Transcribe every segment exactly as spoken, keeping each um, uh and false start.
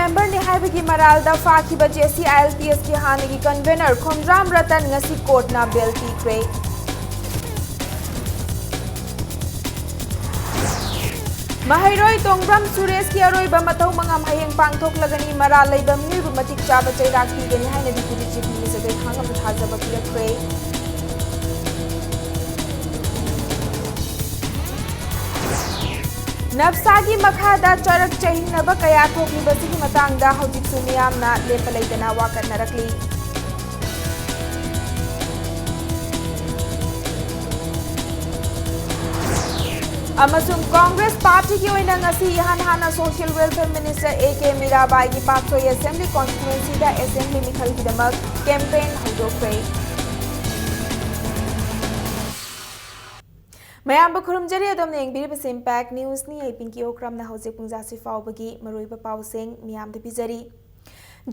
ꯃꯦꯝꯕꯔꯅꯤ ꯍꯥꯏꯕꯒꯤ ꯃꯔꯥꯜꯗ ꯐꯥꯈꯤꯕ J C I L P ꯑꯦꯁꯀꯤ ꯍꯥꯟꯅꯒꯤ convener Khomdram Ratan ꯉꯁꯤ ꯀꯣꯔꯠꯅ ꯕꯦꯜ ꯄꯤꯈ꯭ꯔꯦ꯫ ꯃꯍꯩꯔꯣꯏ ꯇꯣꯡꯕ꯭ꯔꯝ ꯁꯨꯔꯦꯁꯀꯤ ꯑꯔꯣꯏꯕ ꯃꯊꯧ ꯃꯉꯝ ꯍꯌꯦꯡ ꯄꯥꯡꯊꯣꯛꯂꯒꯅꯤ꯫ ꯃꯔꯥꯜ ꯂꯩꯕ ꯃꯤꯑꯣꯏꯕꯨ ꯃꯇꯤꯛ ꯆꯥꯕ ꯆꯩꯔꯥꯛ ꯄꯤꯒꯅꯤ ꯍꯥꯏꯅ ꯗꯤꯄ꯭ꯌꯨꯇꯤ ꯆꯤꯐ ꯃꯤꯅꯤꯁꯇꯔ ꯊꯥꯡꯒꯝ ꯊꯥꯖꯕ ꯄꯤꯔꯛꯈ꯭ꯔꯦ꯫ ꯅꯞꯁꯥꯒꯤ ꯃꯈꯥꯗ ꯆꯔꯛ ꯆꯍꯤꯡꯅꯕ ꯀꯌꯥ ꯊꯣꯛꯂꯤꯕꯁꯤꯒꯤ ꯃꯇꯥꯡꯗ ꯍꯧꯖꯤꯛꯁꯨ ꯃꯤꯌꯥꯝꯅ ꯂꯦꯞꯄ ꯂꯩꯇꯅ ꯋꯥꯀꯠꯅꯔꯛꯂꯤ꯫ ꯑꯃꯁꯨꯡ ꯀꯣꯡꯒ꯭ꯔꯦꯁ ꯄꯥꯔꯇꯤꯒꯤ ꯑꯣꯏꯅ ꯉꯁꯤ ꯏꯍꯥꯟ ꯍꯥꯟꯅ social welfare minister A K ꯃꯤꯔꯥꯕꯥꯏꯒꯤ ꯄꯥꯠꯁꯣꯏ ꯑꯦꯁꯦꯝꯕ꯭ꯂꯤ ꯀꯣꯟꯁꯇꯤꯇ꯭ꯋꯦꯟꯁꯤꯗ ꯑꯦꯁꯦꯝꯕ꯭ꯂꯤ ꯃꯤꯈꯜꯒꯤꯗꯃꯛ ꯀꯦꯝꯄꯦꯟ ꯍꯧꯗꯣꯛꯈ꯭ꯔꯦ꯫ ꯃꯌꯥꯝꯕꯨ ꯈꯨꯔꯨꯝꯖꯔꯤ, ꯑꯗꯣꯝꯅ ꯌꯦꯡꯕꯤꯔꯤꯕꯁꯤ ꯏꯝꯄꯦꯛ ꯅ꯭ꯌꯨꯁꯅꯤ꯫ ꯑꯩ ꯄꯤꯡꯀꯤ ꯑꯣꯀ꯭ꯔꯝꯅ ꯍꯧꯖꯤꯛ ꯄꯨꯡꯖꯥꯁꯤ ꯐꯥꯎꯕꯒꯤ ꯃꯔꯨꯑꯣꯏꯕ ꯄꯥꯎꯁꯤꯡ ꯃꯤꯌꯥꯝꯗ ꯄꯤꯖꯔꯤ꯫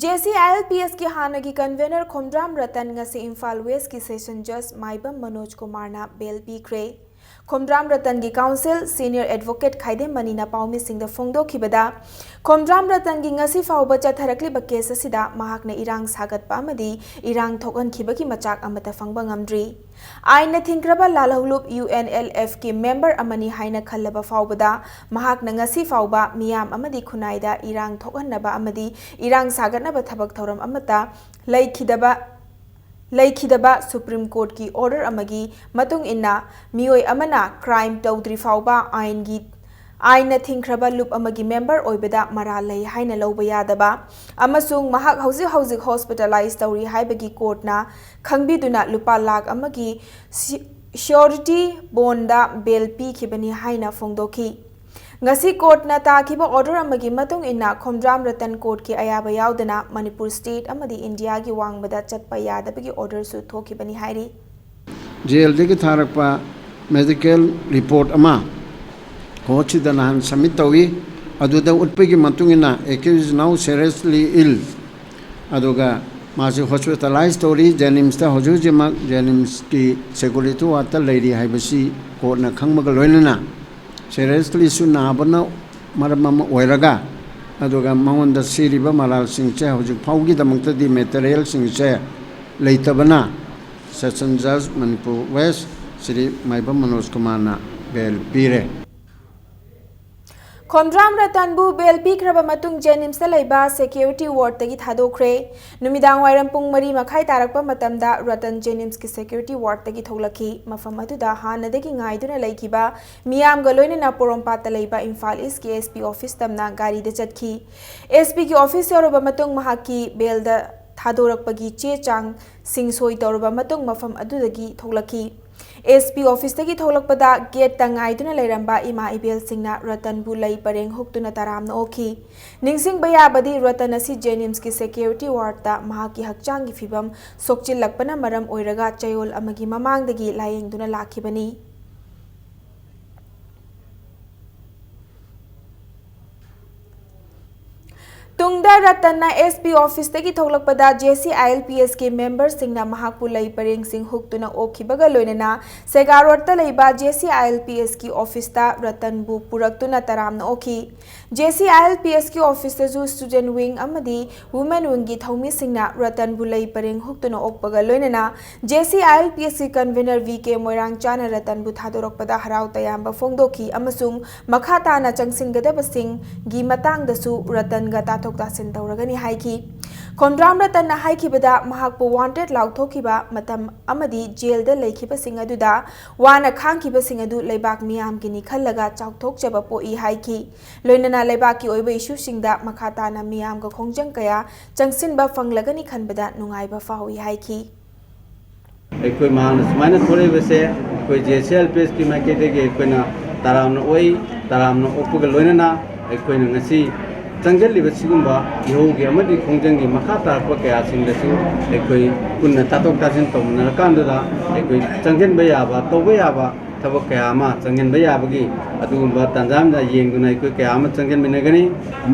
J C I L P ꯑꯦꯁꯀꯤ ꯍꯥꯟꯅꯒꯤ ꯀꯟꯚꯦꯅꯔ ꯈꯣꯝꯗ꯭ꯔꯥꯝ ꯔꯇꯟ ꯉꯁꯤ ꯏꯝꯐꯥꯜ ꯋꯦꯁꯀꯤ ꯁꯦꯁꯟ ꯖꯖ ꯃꯥꯏꯕꯝ ꯃꯅꯣꯖ ꯀꯨꯃꯥꯔꯅ ꯕꯦꯜ ꯄꯤꯈ꯭ꯔꯦ꯫ ꯈꯣꯝꯗ꯭ꯔꯥꯝ ꯔꯇꯟꯒꯤ ꯀꯥꯎꯟꯁꯤꯜ ꯁꯤꯅꯤꯌꯔ ꯑꯦꯗꯚꯣꯀꯦꯠ ꯈꯥꯏꯗꯦꯝ ꯃꯅꯤꯅ ꯄꯥꯎꯃꯤꯁꯤꯡꯗ ꯐꯣꯡꯗꯣꯛꯈꯤꯕꯗ, ꯈꯣꯝꯗ꯭ꯔꯥꯝ ꯔꯇꯟꯒꯤ ꯉꯁꯤ ꯐꯥꯎꯕ ꯆꯠꯊꯔꯛꯂꯤꯕ ꯀꯦꯁ ꯑꯁꯤꯗ ꯃꯍꯥꯛꯅ ꯏꯔꯥꯡ ꯁꯥꯒꯠꯄ ꯑꯃꯗꯤ ꯏꯔꯥꯡ ꯊꯣꯛꯍꯟꯈꯤꯕꯒꯤ ꯃꯆꯥꯛ ꯑꯃꯠꯇ ꯐꯪꯕ ꯉꯝꯗ꯭ꯔꯤ꯫ ꯑꯥꯏꯟꯅ ꯊꯤꯡꯈ꯭ꯔꯕ ꯂꯥꯜꯍꯧꯂꯨꯞ ꯌꯨ ꯑꯦꯟ ꯑꯦꯜ ꯑꯦꯐꯀꯤ ꯃꯦꯝꯕꯔ ꯑꯃꯅꯤ ꯍꯥꯏꯅ ꯈꯜꯂꯕ ꯐꯥꯎꯕꯗ ꯃꯍꯥꯛꯅ ꯉꯁꯤ ꯐꯥꯎꯕ ꯃꯤꯌꯥꯝ ꯑꯃꯗꯤ ꯈꯨꯟꯅꯥꯏꯗ ꯏꯔꯥꯡ ꯊꯣꯛꯍꯟꯅꯕ ꯑꯃꯗꯤ ꯏꯔꯥꯡ ꯁꯥꯒꯠꯅꯕ ꯊꯕꯛ ꯊꯧꯔꯝ ꯑꯃꯠꯇ ꯂꯩꯈꯤꯗꯕ, ꯂꯩꯈꯤꯗꯕ ꯁꯨꯄ꯭ꯔꯤꯝ ꯀꯣꯔꯠꯀꯤ ꯑꯣꯔꯗꯔ ꯑꯃꯒꯤ ꯃꯇꯨꯡ ꯏꯟꯅ ꯃꯤꯑꯣꯏ ꯑꯃꯅ ꯀ꯭ꯔꯥꯏꯝ ꯇꯧꯗ꯭ꯔꯤ ꯐꯥꯎꯕ ꯑꯥꯏꯟꯒꯤ, ꯑꯥꯏꯟꯅ ꯊꯤꯡꯈ꯭ꯔꯕ ꯂꯨꯞ ꯑꯃꯒꯤ ꯃꯦꯝꯕꯔ ꯑꯣꯏꯕꯗ ꯃꯔꯥꯜ ꯂꯩ ꯍꯥꯏꯅ ꯂꯧꯕ ꯌꯥꯗꯕ ꯑꯃꯁꯨꯡ ꯃꯍꯥꯛ ꯍꯧꯖꯤꯛ ꯍꯧꯖꯤꯛ ꯍꯣꯁꯄꯤꯇꯥꯂꯥꯏꯖ ꯇꯧꯔꯤ ꯍꯥꯏꯕꯒꯤ ꯀꯣꯔꯠꯅ ꯈꯪꯕꯤꯗꯨꯅ ꯂꯨꯄꯥ ꯂꯥꯈ ꯑꯃꯒꯤ ꯁꯤ-, ꯁꯤꯌꯣꯔꯤꯇꯤ ꯕꯣꯟꯗ ꯕꯦꯜ ꯄꯤꯈꯤꯕꯅꯤ ꯍꯥꯏꯅ ꯐꯣꯡꯗꯣꯛꯈꯤ꯫ ꯉꯁꯤ ꯀꯣꯔꯠꯅ ꯇꯥꯈꯤꯕ ꯑꯣꯔꯗꯔ ꯑꯃꯒꯤ ꯃꯇꯨꯡ ꯏꯟꯅ ꯈꯣꯝꯗ꯭ꯔꯥꯝ ꯔꯇꯟ ꯀꯣꯔꯠꯀꯤ ꯑꯌꯥꯕ ꯌꯥꯎꯗꯅ ꯃꯅꯤꯄꯨꯔ ꯁ꯭ꯇꯦꯠ ꯑꯃꯗꯤ ꯏꯟꯗꯤꯌꯥꯒꯤ ꯋꯥꯡꯃꯗ ꯆꯠꯄ ꯌꯥꯗꯕꯒꯤ ꯑꯣꯔꯗꯔꯁꯨ ꯊꯣꯛꯈꯤꯕꯅꯤ ꯍꯥꯏꯔꯤ꯫ ꯖꯦꯜꯗꯒꯤ ꯊꯥꯔꯛꯄ ꯃꯦꯗꯤꯀꯦꯜ ꯔꯤꯄꯣꯔꯠ ꯑꯃ ꯀꯣꯔꯠꯁꯤꯗ ꯅꯍꯥꯟ ꯁꯕꯃꯤꯠ ꯇꯧꯏ꯫ ꯑꯗꯨꯗ ꯎꯠꯄꯒꯤ ꯃꯇꯨꯡ ꯏꯟꯅ accused is now seriously ill, ꯑꯗꯨꯒ ꯃꯥꯁꯤ ꯍꯣꯁꯄꯤꯇꯥꯂꯥꯏꯖ ꯇꯧꯔꯤ, ꯖꯦꯅꯤꯝꯁꯇ ꯍꯧꯖꯤꯛ ꯍꯧꯖꯤꯛꯃꯛ ꯖꯦꯅꯤꯝꯁꯀꯤ ꯁꯦꯀ꯭ꯌꯨꯔꯤꯇꯤ ꯋꯥꯔꯗꯇ ꯂꯩꯔꯤ ꯍꯥꯏꯕꯁꯤ ꯀꯣꯔꯠꯅ ꯈꯪꯕꯒ ꯂꯣꯏꯅꯅ, ꯁꯦꯔꯤꯌꯁꯂꯤꯁꯨ ꯅꯥꯕꯅ ꯃꯔꯝ ꯑꯃ ꯑꯣꯏꯔꯒ ꯑꯗꯨꯒ ꯃꯉꯣꯟꯗ ꯁꯤꯔꯤꯕ ꯃꯔꯥꯜꯁꯤꯡꯁꯦ ꯍꯧꯖꯤꯛ ꯐꯥꯎꯒꯤꯗꯃꯛꯇꯗꯤ ꯃꯦꯇꯔꯤꯌꯦꯜꯁꯤꯡꯁꯦ ꯂꯩꯇꯕꯅ ꯁꯦꯁꯟ ꯖꯖ ꯃꯅꯤꯄꯨꯔ ꯋꯦꯁ ꯁ꯭ꯔꯤ ꯃꯥꯏꯕꯝ ꯃꯅꯣꯖ ꯀꯨꯃꯥꯔꯅ ꯕꯦꯜ ꯄꯤꯔꯦ꯫ ꯈꯣꯝꯗ꯭ꯔꯥꯝ ꯔꯇꯟꯕꯨ ꯕꯦꯜ ꯄꯤꯈ꯭ꯔꯕ ꯃꯇꯨꯡ ꯖꯦꯅꯤꯝꯁꯇ ꯂꯩꯕ ꯁꯦꯀ꯭ꯌꯨꯔꯤꯇꯤ ꯋꯥꯔꯗꯇꯒꯤ ꯊꯥꯗꯣꯛꯈ꯭ꯔꯦ꯫ ꯅꯨꯃꯤꯗꯥꯡ ꯋꯥꯏꯔꯝ ꯄꯨꯡ ꯃꯔꯤ ꯃꯈꯥꯏ ꯇꯥꯔꯛꯄ ꯃꯇꯝꯗ ꯔꯇꯟ ꯖꯦꯅꯤꯝꯁꯀꯤ ꯁꯦꯀ꯭ꯌꯨꯔꯤꯇꯤ ꯋꯥꯔꯗꯇꯒꯤ ꯊꯣꯛꯂꯛꯈꯤ꯫ ꯃꯐꯝ ꯑꯗꯨꯗ ꯍꯥꯟꯅꯗꯒꯤ ꯉꯥꯏꯗꯨꯅ ꯂꯩꯈꯤꯕ ꯃꯤꯌꯥꯝꯒ ꯂꯣꯏꯅꯅ ꯄꯣꯔꯣꯝꯄꯥꯠꯇ ꯂꯩꯕ ꯏꯝꯐꯥꯜ ꯏꯁꯀꯤ ꯑꯦꯁ ꯄꯤ ꯑꯣꯐꯤꯁ ꯇꯝꯅ ꯒꯥꯔꯤꯗ ꯆꯠꯈꯤ꯫ ꯑꯦꯁ ꯄꯤꯒꯤ ꯑꯣꯐꯤꯁ ꯌꯧꯔꯕ ꯃꯇꯨꯡ ꯃꯍꯥꯛꯀꯤ ꯕꯦꯜꯗ ꯊꯥꯗꯣꯔꯛꯄꯒꯤ ꯆꯦ ꯆꯥꯡꯁꯤꯡ ꯁꯣꯏ ꯇꯧꯔꯕ ꯃꯇꯨꯡ ꯃꯐꯝ ꯑꯗꯨꯗꯒꯤ ꯊꯣꯛꯂꯛꯈꯤ꯫ ꯑꯦꯁ ꯄꯤ ꯑꯣꯐꯤꯁꯇꯒꯤ ꯊꯣꯛꯂꯛꯄꯗ ꯒꯦꯠꯇ ꯉꯥꯏꯗꯨꯅ ꯂꯩꯔꯝꯕ ꯏꯃꯥ ꯏꯕꯦꯜꯁꯤꯡꯅ ꯔꯇꯟꯕꯨ ꯂꯩ ꯄꯔꯦꯡ ꯍꯨꯛꯇꯨꯅ ꯇꯔꯥꯝꯅ ꯑꯣꯛꯈꯤ꯫ ꯅꯤꯡꯁꯤꯡꯕ ꯌꯥꯕꯗꯤ, ꯔꯇꯟ ꯑꯁꯤ ꯖꯦꯅꯤꯝꯁꯀꯤ ꯁꯦꯀ꯭ꯌꯨꯔꯤꯇꯤ ꯋꯥꯔꯗꯇ ꯃꯍꯥꯛꯀꯤ ꯍꯛꯆꯥꯡꯒꯤ ꯐꯤꯚꯝ ꯁꯣꯛꯆꯤꯜꯂꯛꯄꯅ ꯃꯔꯝ ꯑꯣꯏꯔꯒ ꯆꯌꯣꯜ ꯑꯃꯒꯤ ꯃꯃꯥꯡꯗꯒꯤ ꯂꯥꯌꯦꯡꯗꯨꯅ ꯂꯥꯛꯈꯤꯕꯅꯤ꯫ ꯇꯨꯡꯗ ꯔꯇꯟꯅ ꯑꯦꯁ ꯄꯤ ꯑꯣꯐꯤꯁꯇꯒꯤ ꯊꯣꯛꯂꯛꯄꯗ J C I L P ꯑꯦꯁꯀꯤ ꯃꯦꯝꯕꯔꯁꯤꯡꯅ ꯃꯍꯥꯛꯄꯨ ꯂꯩ ꯄꯔꯦꯡꯁꯤꯡ ꯍꯨꯛꯇꯨꯅ ꯑꯣꯛꯈꯤꯕꯒ ꯂꯣꯏꯅꯅ ꯁꯦꯒꯥ ꯔꯣꯗꯇ ꯂꯩꯕ J C I L P ꯑꯦꯁꯀꯤ ꯑꯣꯐꯤꯁꯇ ꯔꯇꯟꯕꯨ ꯄꯨꯔꯛꯇꯨꯅ ꯇꯔꯥꯝꯅ ꯑꯣꯛꯈꯤ꯫ J C I L P ꯑꯦꯁꯀꯤ ꯑꯣꯐꯤꯁꯇꯁꯨ ꯁ꯭ꯇꯨꯗꯦꯟꯠ ꯋꯤꯡ ꯑꯃꯗꯤ ꯋꯨꯃꯦꯟ ꯋꯤꯡꯒꯤ ꯊꯧꯃꯤꯁꯤꯡꯅ ꯔꯇꯟꯕꯨ ꯂꯩ ꯄꯔꯦꯡ ꯍꯨꯛꯇꯨꯅ ꯑꯣꯛꯄꯒ ꯂꯣꯏꯅꯅ J C I L P ꯑꯦꯁꯀꯤ ꯀꯟꯚꯤꯅꯔ V ꯀꯦ ꯃꯣꯏꯔꯥꯡꯆꯥꯅ ꯔꯇꯟꯕꯨ ꯊꯥꯗꯣꯔꯛꯄꯗ ꯍꯔꯥꯎ ꯇꯌꯥꯝꯕ ꯐꯣꯡꯗꯣꯛꯈꯤ ꯑꯃꯁꯨꯡ ꯃꯈꯥ ꯇꯥꯅ ꯆꯪꯁꯤꯟꯒꯗꯕꯁꯤꯡꯒꯤ ꯃꯇꯥꯡꯗꯁꯨ ꯔꯇꯟꯒ ꯇꯥꯊꯣꯛ ꯇꯥꯁꯤꯟ ꯇꯧꯔꯒꯅꯤ ꯍꯥꯏꯈꯤ꯫ ꯈꯣꯝꯗ꯭ꯔꯥꯝ ꯔꯇꯟꯅ ꯍꯥꯏꯈꯤꯕꯗ, ꯃꯍꯥꯛꯄꯨ ꯋꯥꯟꯇꯦꯗ ꯂꯥꯎꯊꯣꯛꯈꯤꯕ ꯃꯇꯝ ꯑꯃꯗꯤ ꯖꯦꯜꯗ ꯂꯩꯈꯤꯕꯁꯤꯡ ꯑꯗꯨꯗ ꯋꯥꯅ ꯈꯥꯡꯈꯤꯕꯁꯤꯡ ꯑꯗꯨ ꯂꯩꯕꯥꯛ ꯃꯤꯌꯥꯝꯒꯤꯅꯤ ꯈꯜꯂꯒ ꯆꯥꯎꯊꯣꯛꯆꯕ ꯄꯣꯛꯏ ꯍꯥꯏꯈꯤ꯫ ꯂꯣꯏꯅꯅ ꯂꯩꯕꯥꯛꯀꯤ ꯑꯣꯏꯕ ꯏꯁꯨꯁꯤꯡꯗ ꯃꯈꯥ ꯇꯥꯅ ꯃꯤꯌꯥꯝꯒ ꯈꯣꯡꯖꯪ ꯀꯌꯥ ꯆꯪꯁꯤꯟꯕ ꯐꯪꯂꯒꯅꯤ ꯈꯟꯕꯗ ꯅꯨꯡꯉꯥꯏꯕ ꯐꯥꯎꯏ ꯍꯥꯏꯈꯤ꯫ ꯑꯩꯈꯣꯏ ꯃꯍꯥꯛꯅ ꯁꯨꯃꯥꯏꯅ ꯊꯣꯛꯂꯛꯏꯕꯁꯦ ꯑꯩꯈꯣꯏ ꯖꯦ ꯁꯤ ꯑꯦꯜ ꯄꯤ ꯑꯦꯁꯀꯤ ꯃꯥꯏꯀꯩꯗꯒꯤ ꯑꯩꯈꯣꯏꯅ ꯇꯔꯥꯝꯅ ꯑꯣꯛꯏ꯫ ꯇꯔꯥꯝꯅ ꯑꯣꯛꯄꯒ ꯂꯣꯏꯅꯅ ꯑꯩꯈꯣꯏꯅ ꯉꯁꯤ ꯆꯪꯁꯤꯜꯂꯤꯕ ꯁꯤꯒꯨꯝꯕ ꯏꯍꯧꯒꯤ ꯑꯃꯗꯤ ꯈꯣꯡꯖꯪꯒꯤ ꯃꯈꯥ ꯇꯥꯔꯛꯄ ꯀꯌꯥꯁꯤꯡꯗꯁꯨ ꯑꯩꯈꯣꯏ ꯄꯨꯟꯅ ꯇꯥꯊꯣꯛ ꯇꯥꯁꯤꯟ ꯇꯧꯃꯤꯟꯅꯔꯀꯥꯟꯗꯨꯗ ꯑꯩꯈꯣꯏ ꯆꯪꯁꯤꯟꯕ ꯌꯥꯕ, ꯇꯧꯕ ꯌꯥꯕ ꯊꯕꯛ ꯀꯌꯥ ꯑꯃ ꯆꯪꯁꯤꯟꯕ ꯌꯥꯕꯒꯤ ꯑꯗꯨꯒꯨꯝꯕ ꯇꯥꯟꯖꯥ ꯑꯃꯗ ꯌꯦꯡꯗꯨꯅ ꯑꯩꯈꯣꯏ ꯀꯌꯥ ꯑꯃ ꯆꯪꯁꯤꯟꯃꯤꯟꯅꯒꯅꯤ꯫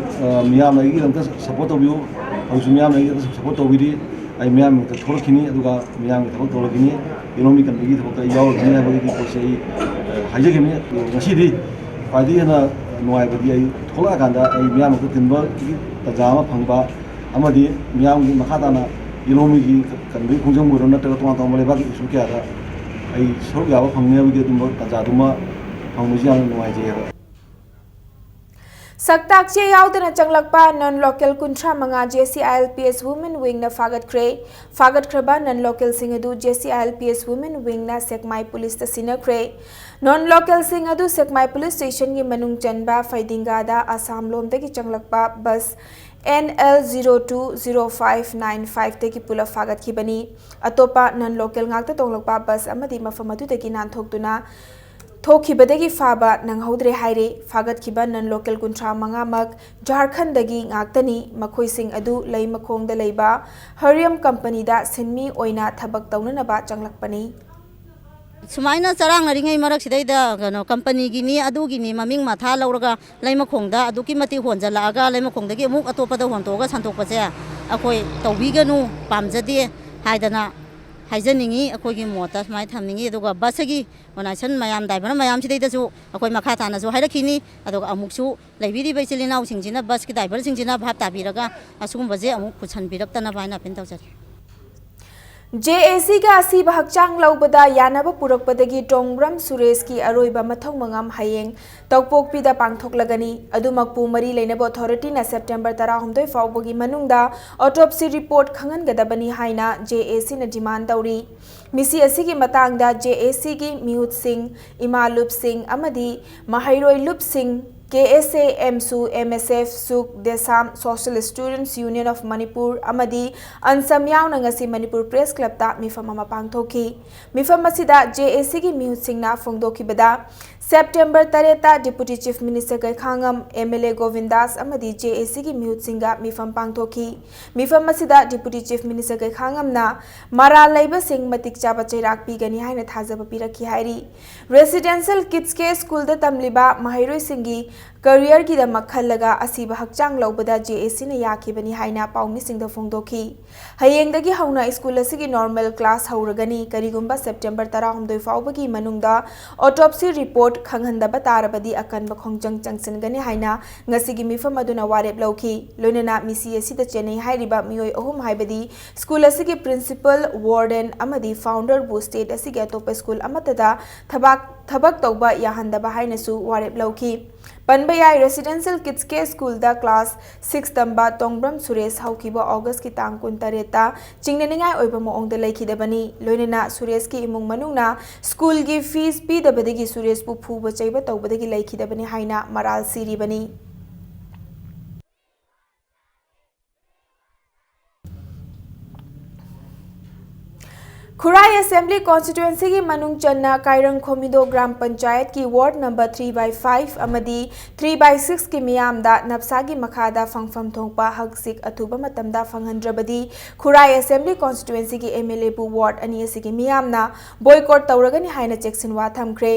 ꯃꯤꯌꯥꯝꯅ ꯑꯩꯒꯤꯗꯃꯛꯇ ꯁꯞꯄꯣꯔꯠ ꯇꯧꯕꯤꯌꯨ, ꯑꯩꯁꯨ ꯃꯤꯌꯥꯝꯅ ꯑꯩꯒꯤꯗꯃꯛꯇ ꯁꯞꯄꯣꯔꯠ ꯇꯧꯕꯤꯔꯤ꯫ ꯑꯩ ꯃꯤꯌꯥꯝꯒꯤꯗꯃꯛꯇ ꯊꯣꯛꯂꯛꯈꯤꯅꯤ, ꯑꯗꯨꯒ ꯃꯤꯌꯥꯝꯒꯤ ꯊꯕꯛ ꯇꯧꯔꯛꯈꯤꯅꯤ, ꯏꯔꯣꯝꯒꯤ ꯀꯟꯕꯒꯤ ꯊꯕꯛꯇ ꯑꯩ ꯌꯥꯎꯔꯛꯈꯤꯅꯤ ꯍꯥꯏꯕꯒꯤ ꯄꯣꯠꯁꯦ ꯑꯩ ꯍꯥꯏꯖꯈꯤꯕꯅꯤ꯫ ꯑꯗꯣ ꯉꯁꯤꯗꯤ ꯈ꯭ꯋꯥꯏꯗꯒꯤ ꯍꯦꯟꯅ ꯅꯨꯡꯉꯥꯏꯕꯗꯤ ꯑꯩ ꯊꯣꯛꯂꯛꯑꯀꯥꯟꯗ ꯑꯩ ꯃꯤꯌꯥꯝ ꯃꯔꯛꯇ ꯇꯤꯟꯕꯒꯤ ꯇꯥꯟꯖꯥ ꯑꯃ ꯐꯪꯕ ꯑꯃꯗꯤ ꯃꯤꯌꯥꯝꯒꯤ ꯃꯈꯥ ꯇꯥꯅ ꯏꯂꯣꯝꯒꯤ ꯀꯟꯕꯒꯤ ꯈꯣꯡꯖꯪꯕꯨ ꯑꯣꯏꯔꯣ ꯅꯠꯇ꯭ꯔꯒ ꯇꯣꯉꯥꯟ ꯇꯣꯉꯥꯟꯕ ꯂꯩꯕꯥꯛꯀꯤ ꯏꯁꯨ ꯀꯌꯥꯗ ꯑꯩ ꯁꯔꯨꯛ ꯌꯥꯕ ꯐꯪꯅꯕꯒꯤ ꯑꯗꯨꯝꯕ ꯇꯥꯟꯖꯥꯗꯨꯃ ꯐꯪꯕꯁꯤ ꯌꯥꯝꯅ ꯅꯨꯡꯉꯥꯏꯖꯩ ꯍꯥꯏꯕ꯫ ꯁꯛꯇꯥꯛ ꯆꯦ ꯌꯥꯎꯗꯅ ꯆꯪꯂꯛꯄ ꯅꯟ ꯂꯣꯀꯦꯜ ꯀꯨꯟꯊ꯭ꯔꯥ ꯃꯉꯥ J C I L P S women ꯋꯤꯡꯅ ꯐꯥꯒꯠꯈ꯭ꯔꯦ꯫ ꯐꯥꯒꯠꯈ꯭ꯔꯕ ꯅꯟ ꯂꯣꯀꯦꯜꯁꯤꯡ ꯑꯗꯨ J C I L P S women ꯋꯤꯡꯅ ꯁꯦꯛꯃꯥꯏ ꯄꯨꯂꯤꯁꯇ ꯁꯤꯟꯅꯈ꯭ꯔꯦ꯫ ꯅꯟ ꯂꯣꯀꯦꯜꯁꯤꯡ ꯑꯗꯨ ꯁꯦꯛꯃꯥꯏ ꯄꯨꯂꯤꯁ ꯁ꯭ꯇꯦꯁꯟꯒꯤ ꯃꯅꯨꯡ ꯆꯟꯕ ꯐꯩꯗꯤꯡꯒꯥꯗ ꯑꯁꯥꯝ ꯂꯣꯝꯗꯒꯤ ꯆꯪꯂꯛꯄ bus N L zero two zero five nine five ꯇꯒꯤ ꯄꯨꯂꯞ ꯐꯥꯒꯠꯈꯤꯕꯅꯤ꯫ ꯑꯇꯣꯞꯄ ꯅꯟ ꯂꯣꯀꯦꯜ ꯉꯥꯛꯇ ꯇꯣꯡꯂꯛꯄ ꯕꯁ ꯑꯃꯗꯤ ꯃꯐꯝ ꯑꯗꯨꯗꯒꯤ ꯅꯥꯟꯊꯣꯛꯇꯨꯅ ꯊꯣꯛꯈꯤꯕꯗꯒꯤ ꯐꯥꯕ ꯅꯪꯍꯧꯗ꯭ꯔꯦ ꯍꯥꯏꯔꯦ꯫ ꯐꯥꯒꯠꯈꯤꯕ ꯅꯟ ꯂꯣꯀꯦꯜ ꯀꯨꯟꯊ꯭ꯔꯥ ꯃꯉꯥꯃꯛ ꯖꯥꯔꯈꯟꯗꯒꯤ ꯉꯥꯛꯇꯅꯤ꯫ ꯃꯈꯣꯏꯁꯤꯡ ꯑꯗꯨ ꯂꯩꯃꯈꯣꯡꯗ ꯂꯩꯕ ꯍꯔꯤꯌꯝ ꯀꯝꯄꯅꯤꯗ ꯁꯤꯟꯃꯤ ꯑꯣꯏꯅ ꯊꯕꯛ ꯇꯧꯅꯅꯕ ꯆꯪꯂꯛꯄꯅꯤ꯫ ꯁꯨꯃꯥꯏꯅ ꯆꯔꯥꯡꯅꯔꯤꯉꯩ ꯃꯔꯛꯁꯤꯗꯩꯗ ꯀꯩꯅꯣ ꯀꯝꯄꯅꯤꯒꯤꯅꯤ ꯑꯗꯨꯒꯤꯅꯤ ꯃꯃꯤꯡ ꯃꯊꯥ ꯂꯧꯔꯒ ꯂꯩꯃꯈꯣꯡꯗ ꯑꯗꯨꯛꯀꯤ ꯃꯇꯤꯛ ꯍꯣꯟꯖꯜꯂꯛꯑꯒ ꯂꯩꯃꯈꯣꯡꯗꯒꯤ ꯑꯃꯨꯛ ꯑꯇꯣꯞꯄꯗ ꯍꯣꯟꯇꯣꯛꯑꯒ ꯁꯟꯗꯣꯛꯄꯁꯦ ꯑꯩꯈꯣꯏ ꯇꯧꯕꯤꯒꯅꯨ, ꯄꯥꯝꯖꯗꯦ ꯍꯥꯏꯗꯅ ꯍꯥꯏꯖꯅꯤꯡꯉꯤ꯫ ꯑꯩꯈꯣꯏꯒꯤ ꯃꯣꯠꯇ ꯁꯨꯃꯥꯏꯅ ꯊꯝꯅꯤꯡꯉꯤ꯫ ꯑꯗꯨꯒ ꯕꯁꯁꯤꯒꯤ ꯑꯣꯔꯒꯅꯥꯏꯖꯦꯁꯟ ꯃꯌꯥꯝ, ꯗ꯭ꯔꯥꯏꯚꯔ ꯃꯌꯥꯝꯁꯤꯗꯩꯗꯁꯨ ꯑꯩꯈꯣꯏ ꯃꯈꯥ ꯇꯥꯅꯁꯨ ꯍꯥꯏꯔꯛꯈꯤꯅꯤ꯫ ꯑꯗꯨꯒ ꯑꯃꯨꯛꯁꯨ ꯂꯩꯕꯤꯔꯤꯕ ꯏꯆꯤꯜ ꯏꯅꯥꯎꯁꯤꯡꯁꯤꯅ, ꯕꯁꯀꯤ ꯗ꯭ꯔꯥꯏꯚꯔꯁꯤꯡꯁꯤꯅ ꯚꯥꯞ ꯇꯥꯕꯤꯔꯒ ꯑꯁꯤꯒꯨꯝꯕꯁꯦ ꯑꯃꯨꯛ ꯄꯨꯁꯟꯕꯤꯔꯛꯇꯅꯕ ꯍꯥꯏꯅ ꯑꯄꯤꯜ ꯇꯧꯖꯔꯤ꯫ ꯖꯦ ꯑꯦ ꯁꯤꯒ ꯑꯁꯤꯕ ꯍꯛꯆꯥꯡ ꯂꯧꯕꯗ ꯌꯥꯅꯕ ꯄꯨꯔꯛꯄꯗꯒꯤ ꯇꯣꯡꯕ꯭ꯔꯝ ꯁꯨꯔꯦꯁꯀꯤ ꯑꯔꯣꯏꯕ ꯃꯊꯧ ꯃꯉꯝ ꯍꯌꯦꯡ ꯇꯧꯄꯣꯛꯄꯤꯗ ꯄꯥꯡꯊꯣꯛꯂꯒꯅꯤ꯫ ꯑꯗꯨꯃꯛꯄꯨ ꯃꯔꯤ ꯂꯩꯅꯕ ꯑꯣꯊꯣꯔꯤꯇꯤꯅ ꯁꯦꯞꯇꯦꯝꯕꯔ ꯇꯔꯥꯍꯨꯝꯗꯣꯏ ꯐꯥꯎꯕꯒꯤ ꯃꯅꯨꯡꯗ ꯑꯣꯇꯣꯞꯁꯤ ꯔꯤꯄꯣꯔꯠ ꯈꯪꯍꯟꯒꯗꯕꯅꯤ ꯍꯥꯏꯅ ꯖꯦ ꯑꯦ ꯁꯤꯅ ꯗꯤꯃꯥꯟ ꯇꯧꯔꯤ꯫ ꯃꯤꯁꯤ ꯑꯁꯤꯒꯤ ꯃꯇꯥꯡꯗ ꯖꯦ ꯑꯦ ꯁꯤꯒꯤ ꯃꯤꯍꯨꯠꯁꯤꯡ, ꯏꯃꯥ ꯂꯨꯞꯁꯤꯡ ꯑꯃꯗꯤ ꯃꯍꯩꯔꯣꯏ ꯂꯨꯞꯁꯤꯡ, ꯀꯦ ꯑꯦꯁ ꯑꯦ, ꯑꯦꯝꯁꯨ, ꯑꯦꯝ ꯑꯦꯁ ꯑꯦꯐ, ꯁꯨꯛ, ꯗꯦꯁꯥꯝ, ꯁꯣꯁꯤꯌꯦꯂꯤꯁ ꯁ꯭ꯇꯨꯗꯦꯟꯠꯁ ꯌꯨꯅꯤꯌꯟ ꯑꯣꯐ ꯃꯅꯤꯄꯨꯔ ꯑꯃꯗꯤ ꯑꯟꯁꯝ ꯌꯥꯎꯅ ꯉꯁꯤ ꯃꯅꯤꯄꯨꯔ ꯄ꯭ꯔꯦꯁ ꯀ꯭ꯂꯕꯇ ꯃꯤꯐꯝ ꯑꯃ ꯄꯥꯡꯊꯣꯛꯈꯤ꯫ ꯃꯤꯐꯝ ꯑꯁꯤꯗ ꯖꯦ ꯑꯦ ꯁꯤꯒꯤ ꯃꯤꯍꯨꯠꯁꯤꯡꯅ ꯐꯣꯡꯗꯣꯛꯈꯤꯕꯗ, ꯁꯦꯞꯇꯦꯝꯕꯔ ꯇꯔꯦꯠꯇ deputy chief minister Gaikhangam, M L A Gobindas ꯑꯃꯗꯤ ꯖꯦ ꯑꯦ ꯁꯤꯒꯤ ꯃꯤꯍꯨꯠꯁꯤꯡꯒ ꯃꯤꯐꯝ ꯄꯥꯡꯊꯣꯛꯈꯤ꯫ ꯃꯤꯐꯝ ꯑꯁꯤꯗ ꯗꯤꯄꯨꯇꯤ ꯆꯤꯐ ꯃꯤꯅꯤꯁꯇꯔ ꯒꯩꯈꯥꯉꯝꯅ ꯃꯔꯥꯜ ꯂꯩꯕꯁꯤꯡ ꯃꯇꯤꯛ ꯆꯥꯕ ꯆꯩꯔꯥꯛ ꯄꯤꯒꯅꯤ ꯍꯥꯏꯅ ꯊꯥꯖꯕ ꯄꯤꯔꯛꯈꯤ ꯍꯥꯏꯔꯤ꯫ ꯔꯦꯁꯤꯗꯦꯟꯁꯤꯌꯦꯜ ꯀꯤꯗꯁ ꯀꯦ ꯁ꯭ꯀꯨꯜꯗ ꯇꯝꯂꯤꯕ ꯃꯍꯩꯔꯣꯏꯁꯤꯡꯒꯤ ꯀꯦꯔꯤꯌꯔꯒꯤꯗꯃꯛ ꯈꯜꯂꯒ ꯑꯁꯤꯕ ꯍꯛꯆꯥꯡ ꯂꯧꯕꯗ ꯖꯦ ꯑꯦ ꯁꯤꯅ ꯌꯥꯈꯤꯕꯅꯤ ꯍꯥꯏꯅ ꯄꯥꯎꯃꯤꯁꯤꯡꯗ ꯐꯣꯡꯗꯣꯛꯈꯤ꯫ ꯍꯌꯦꯡꯗꯒꯤ ꯍꯧꯅ ꯁ꯭ꯀꯨꯜ ꯑꯁꯤꯒꯤ ꯅꯣꯔꯃꯦꯜ ꯀ꯭ꯂꯥꯁ ꯍꯧꯔꯒꯅꯤ꯫ ꯀꯔꯤꯒꯨꯝꯕ ꯁꯦꯞꯇꯦꯝꯕꯔ ꯇꯔꯥꯍꯨꯝꯗꯣꯏ ꯐꯥꯎꯕꯒꯤ ꯃꯅꯨꯡꯗ ꯑꯣꯇꯣꯞꯁꯤ ꯔꯤꯄꯣꯔꯠ ꯈꯪꯍꯟꯗꯕ ꯇꯥꯔꯕꯗꯤ ꯑꯀꯟꯕ ꯈꯣꯡꯖꯪ ꯆꯪꯁꯤꯟꯒꯅꯤ ꯍꯥꯏꯅ ꯉꯁꯤꯒꯤ ꯃꯤꯐꯝ ꯑꯗꯨꯅ ꯋꯥꯔꯦꯞ ꯂꯧꯈꯤ꯫ ꯂꯣꯏꯅꯅ ꯃꯤꯁꯤ ꯑꯁꯤꯗ ꯆꯦꯟꯅꯩ ꯍꯥꯏꯔꯤꯕ ꯃꯤꯑꯣꯏ ꯑꯍꯨꯝ ꯍꯥꯏꯕꯗꯤ ꯁ꯭ꯀꯨꯜ ꯑꯁꯤꯒꯤ ꯄ꯭ꯔꯤꯟꯁꯤꯄꯜ, ꯋꯥꯔꯗꯦꯟ ꯑꯃꯗꯤ ꯐꯥꯎꯟꯗꯔꯕꯨ ꯁ꯭ꯇꯦꯠ ꯑꯁꯤꯒꯤ ꯑꯇꯣꯞꯄ ꯁ꯭ꯀꯨꯜ ꯑꯃꯠꯇꯗ ꯊꯕꯛ, ꯊꯕꯛ ꯇꯧꯕ ꯌꯥꯍꯟꯗꯕ ꯍꯥꯏꯅꯁꯨ ꯋꯥꯔꯦꯞ ꯂꯧꯈꯤ꯫ ꯄꯟꯕ ꯌꯥꯏ, ꯔꯦꯁꯤꯗꯦꯟꯁꯤꯌꯦꯜ ꯀꯤꯗꯁ ꯀꯦ ꯁ꯭ꯀꯨꯜꯗ ꯀ꯭ꯂꯥꯁ ꯁꯤꯛꯁ ꯇꯝꯕ ꯇꯣꯡꯕ꯭ꯔꯝ ꯁꯨꯔꯦꯁ ꯍꯧꯈꯤꯕ ꯑꯣꯒꯁꯀꯤ ꯇꯥꯡ ꯀꯨꯟꯇꯔꯦꯠꯇ ꯆꯤꯡꯅꯅꯤꯡꯉꯥꯏ ꯑꯣꯏꯕ ꯃꯑꯣꯡꯗ ꯂꯩꯈꯤꯗꯕꯅꯤ꯫ ꯂꯣꯏꯅꯅ ꯁꯨꯔꯦꯁꯀꯤ ꯏꯃꯨꯡ ꯃꯅꯨꯡꯅ ꯁ꯭ꯀꯨꯜꯒꯤ ꯐꯤꯁ ꯄꯤꯗꯕꯗꯒꯤ ꯁꯨꯔꯦꯁꯄꯨ ꯐꯨꯕ ꯆꯩꯕ ꯇꯧꯕꯗꯒꯤ ꯂꯩꯈꯤꯗꯕꯅꯤ ꯍꯥꯏꯅ ꯃꯔꯥꯜ ꯁꯤꯔꯤꯕꯅꯤ꯫ ꯈꯨꯔꯥꯏ ꯑꯦꯁꯦꯝꯕ꯭ꯂꯤ ꯀꯣꯟꯁꯇꯤꯇ꯭ꯋꯦꯟꯁꯤꯒꯤ ꯃꯅꯨꯡ ꯆꯟꯅ ꯀꯥꯏꯔꯪ ꯈꯣꯃꯤꯗꯣ ꯒ꯭ꯔꯥꯝ ꯄꯟꯆꯥꯌꯠꯀꯤ ward number three by five ꯑꯃꯗꯤ three by six ꯀꯤ ꯃꯤꯌꯥꯝꯗ ꯅꯞꯁꯥꯒꯤ ꯃꯈꯥꯗ ꯐꯪꯐꯝ ꯊꯣꯛꯄ ꯍꯛꯆꯤꯛ ꯑꯊꯨꯕ ꯃꯇꯝꯗ ꯐꯪꯍꯟꯗ꯭ꯔꯕꯗꯤ ꯈꯨꯔꯥꯏ ꯑꯦꯁꯦꯝꯕ꯭ꯂꯤ ꯀꯣꯟꯁꯇꯤꯇ꯭ꯋꯦꯟꯁꯤꯒꯤ ꯑꯦꯝ ꯑꯦꯜ ꯑꯦꯕꯨ ꯋꯥꯔꯗ ꯑꯅꯤ ꯑꯁꯤꯒꯤ ꯃꯤꯌꯥꯝꯅ ꯕꯣꯏꯀꯣꯠ ꯇꯧꯔꯒꯅꯤ ꯍꯥꯏꯅ ꯆꯦꯛꯁꯤꯟꯋꯥ ꯊꯝꯈ꯭ꯔꯦ꯫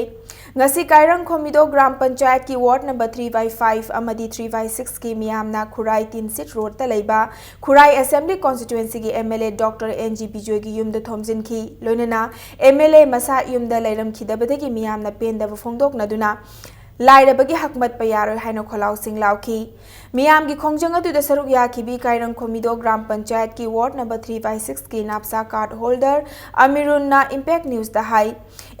ꯉꯁꯤ ꯀꯥꯏꯔꯪ ꯈꯣꯃꯤꯗꯣ ꯒ꯭ꯔꯥꯝ ꯄꯟꯆꯥꯌꯠꯀꯤ ward number three by five ꯑꯃꯗꯤ three by six ꯀꯤ ꯃꯤꯌꯥꯝꯅ ꯈꯨꯔꯥꯏ ꯇꯤꯟꯁꯤꯠ ꯔꯣꯗꯇ ꯂꯩꯕ ꯈꯨꯔꯥꯏ ꯑꯦꯁꯦꯝꯕ꯭ꯂꯤ ꯀꯣꯟꯁꯇꯤꯇ꯭ꯋꯦꯟꯁꯤꯒꯤ M L A doctor N G ꯕꯤꯖꯣꯏꯒꯤ ꯌꯨꯝꯗ ꯊꯣꯝꯖꯤꯟꯈꯤ꯫ ꯂꯣꯏꯅꯅ ꯑꯦꯝ ꯑꯦꯜ ꯑꯦ ꯃꯁꯥ ꯌꯨꯝꯗ ꯂꯩꯔꯝꯈꯤꯗꯕꯗꯒꯤ ꯃꯤꯌꯥꯝꯅ ꯄꯦꯟꯗꯕ ꯐꯣꯡꯗꯣꯛꯅꯗꯨꯅ ꯂꯥꯏꯔꯕꯒꯤ ꯍꯛ ꯃꯠꯄ ꯌꯥꯔꯣꯏ ꯍꯥꯏꯅ ꯈꯣꯜꯂꯥꯎꯁꯤꯡ ꯂꯥꯎꯈꯤ꯫ ꯃꯤꯌꯥꯝꯒꯤ ꯈꯣꯡꯖꯪ ꯑꯗꯨꯗ ꯁꯔꯨꯛ ꯌꯥꯈꯤꯕꯤ ꯀꯥꯏꯔꯪ ꯈꯣꯃꯤꯗꯣ ꯒ꯭ꯔꯥꯝ ꯄꯟꯆꯥꯌꯠꯀꯤ ward number three by six ꯀꯤ ꯅꯥꯞꯁꯥ ꯀꯥꯔꯗ ꯍꯣꯜꯗꯔ ꯑꯃꯤꯔꯨꯟꯅ ꯏꯝꯄꯦꯛ ꯅ꯭ꯌꯨꯁꯇ ꯍꯥꯏ,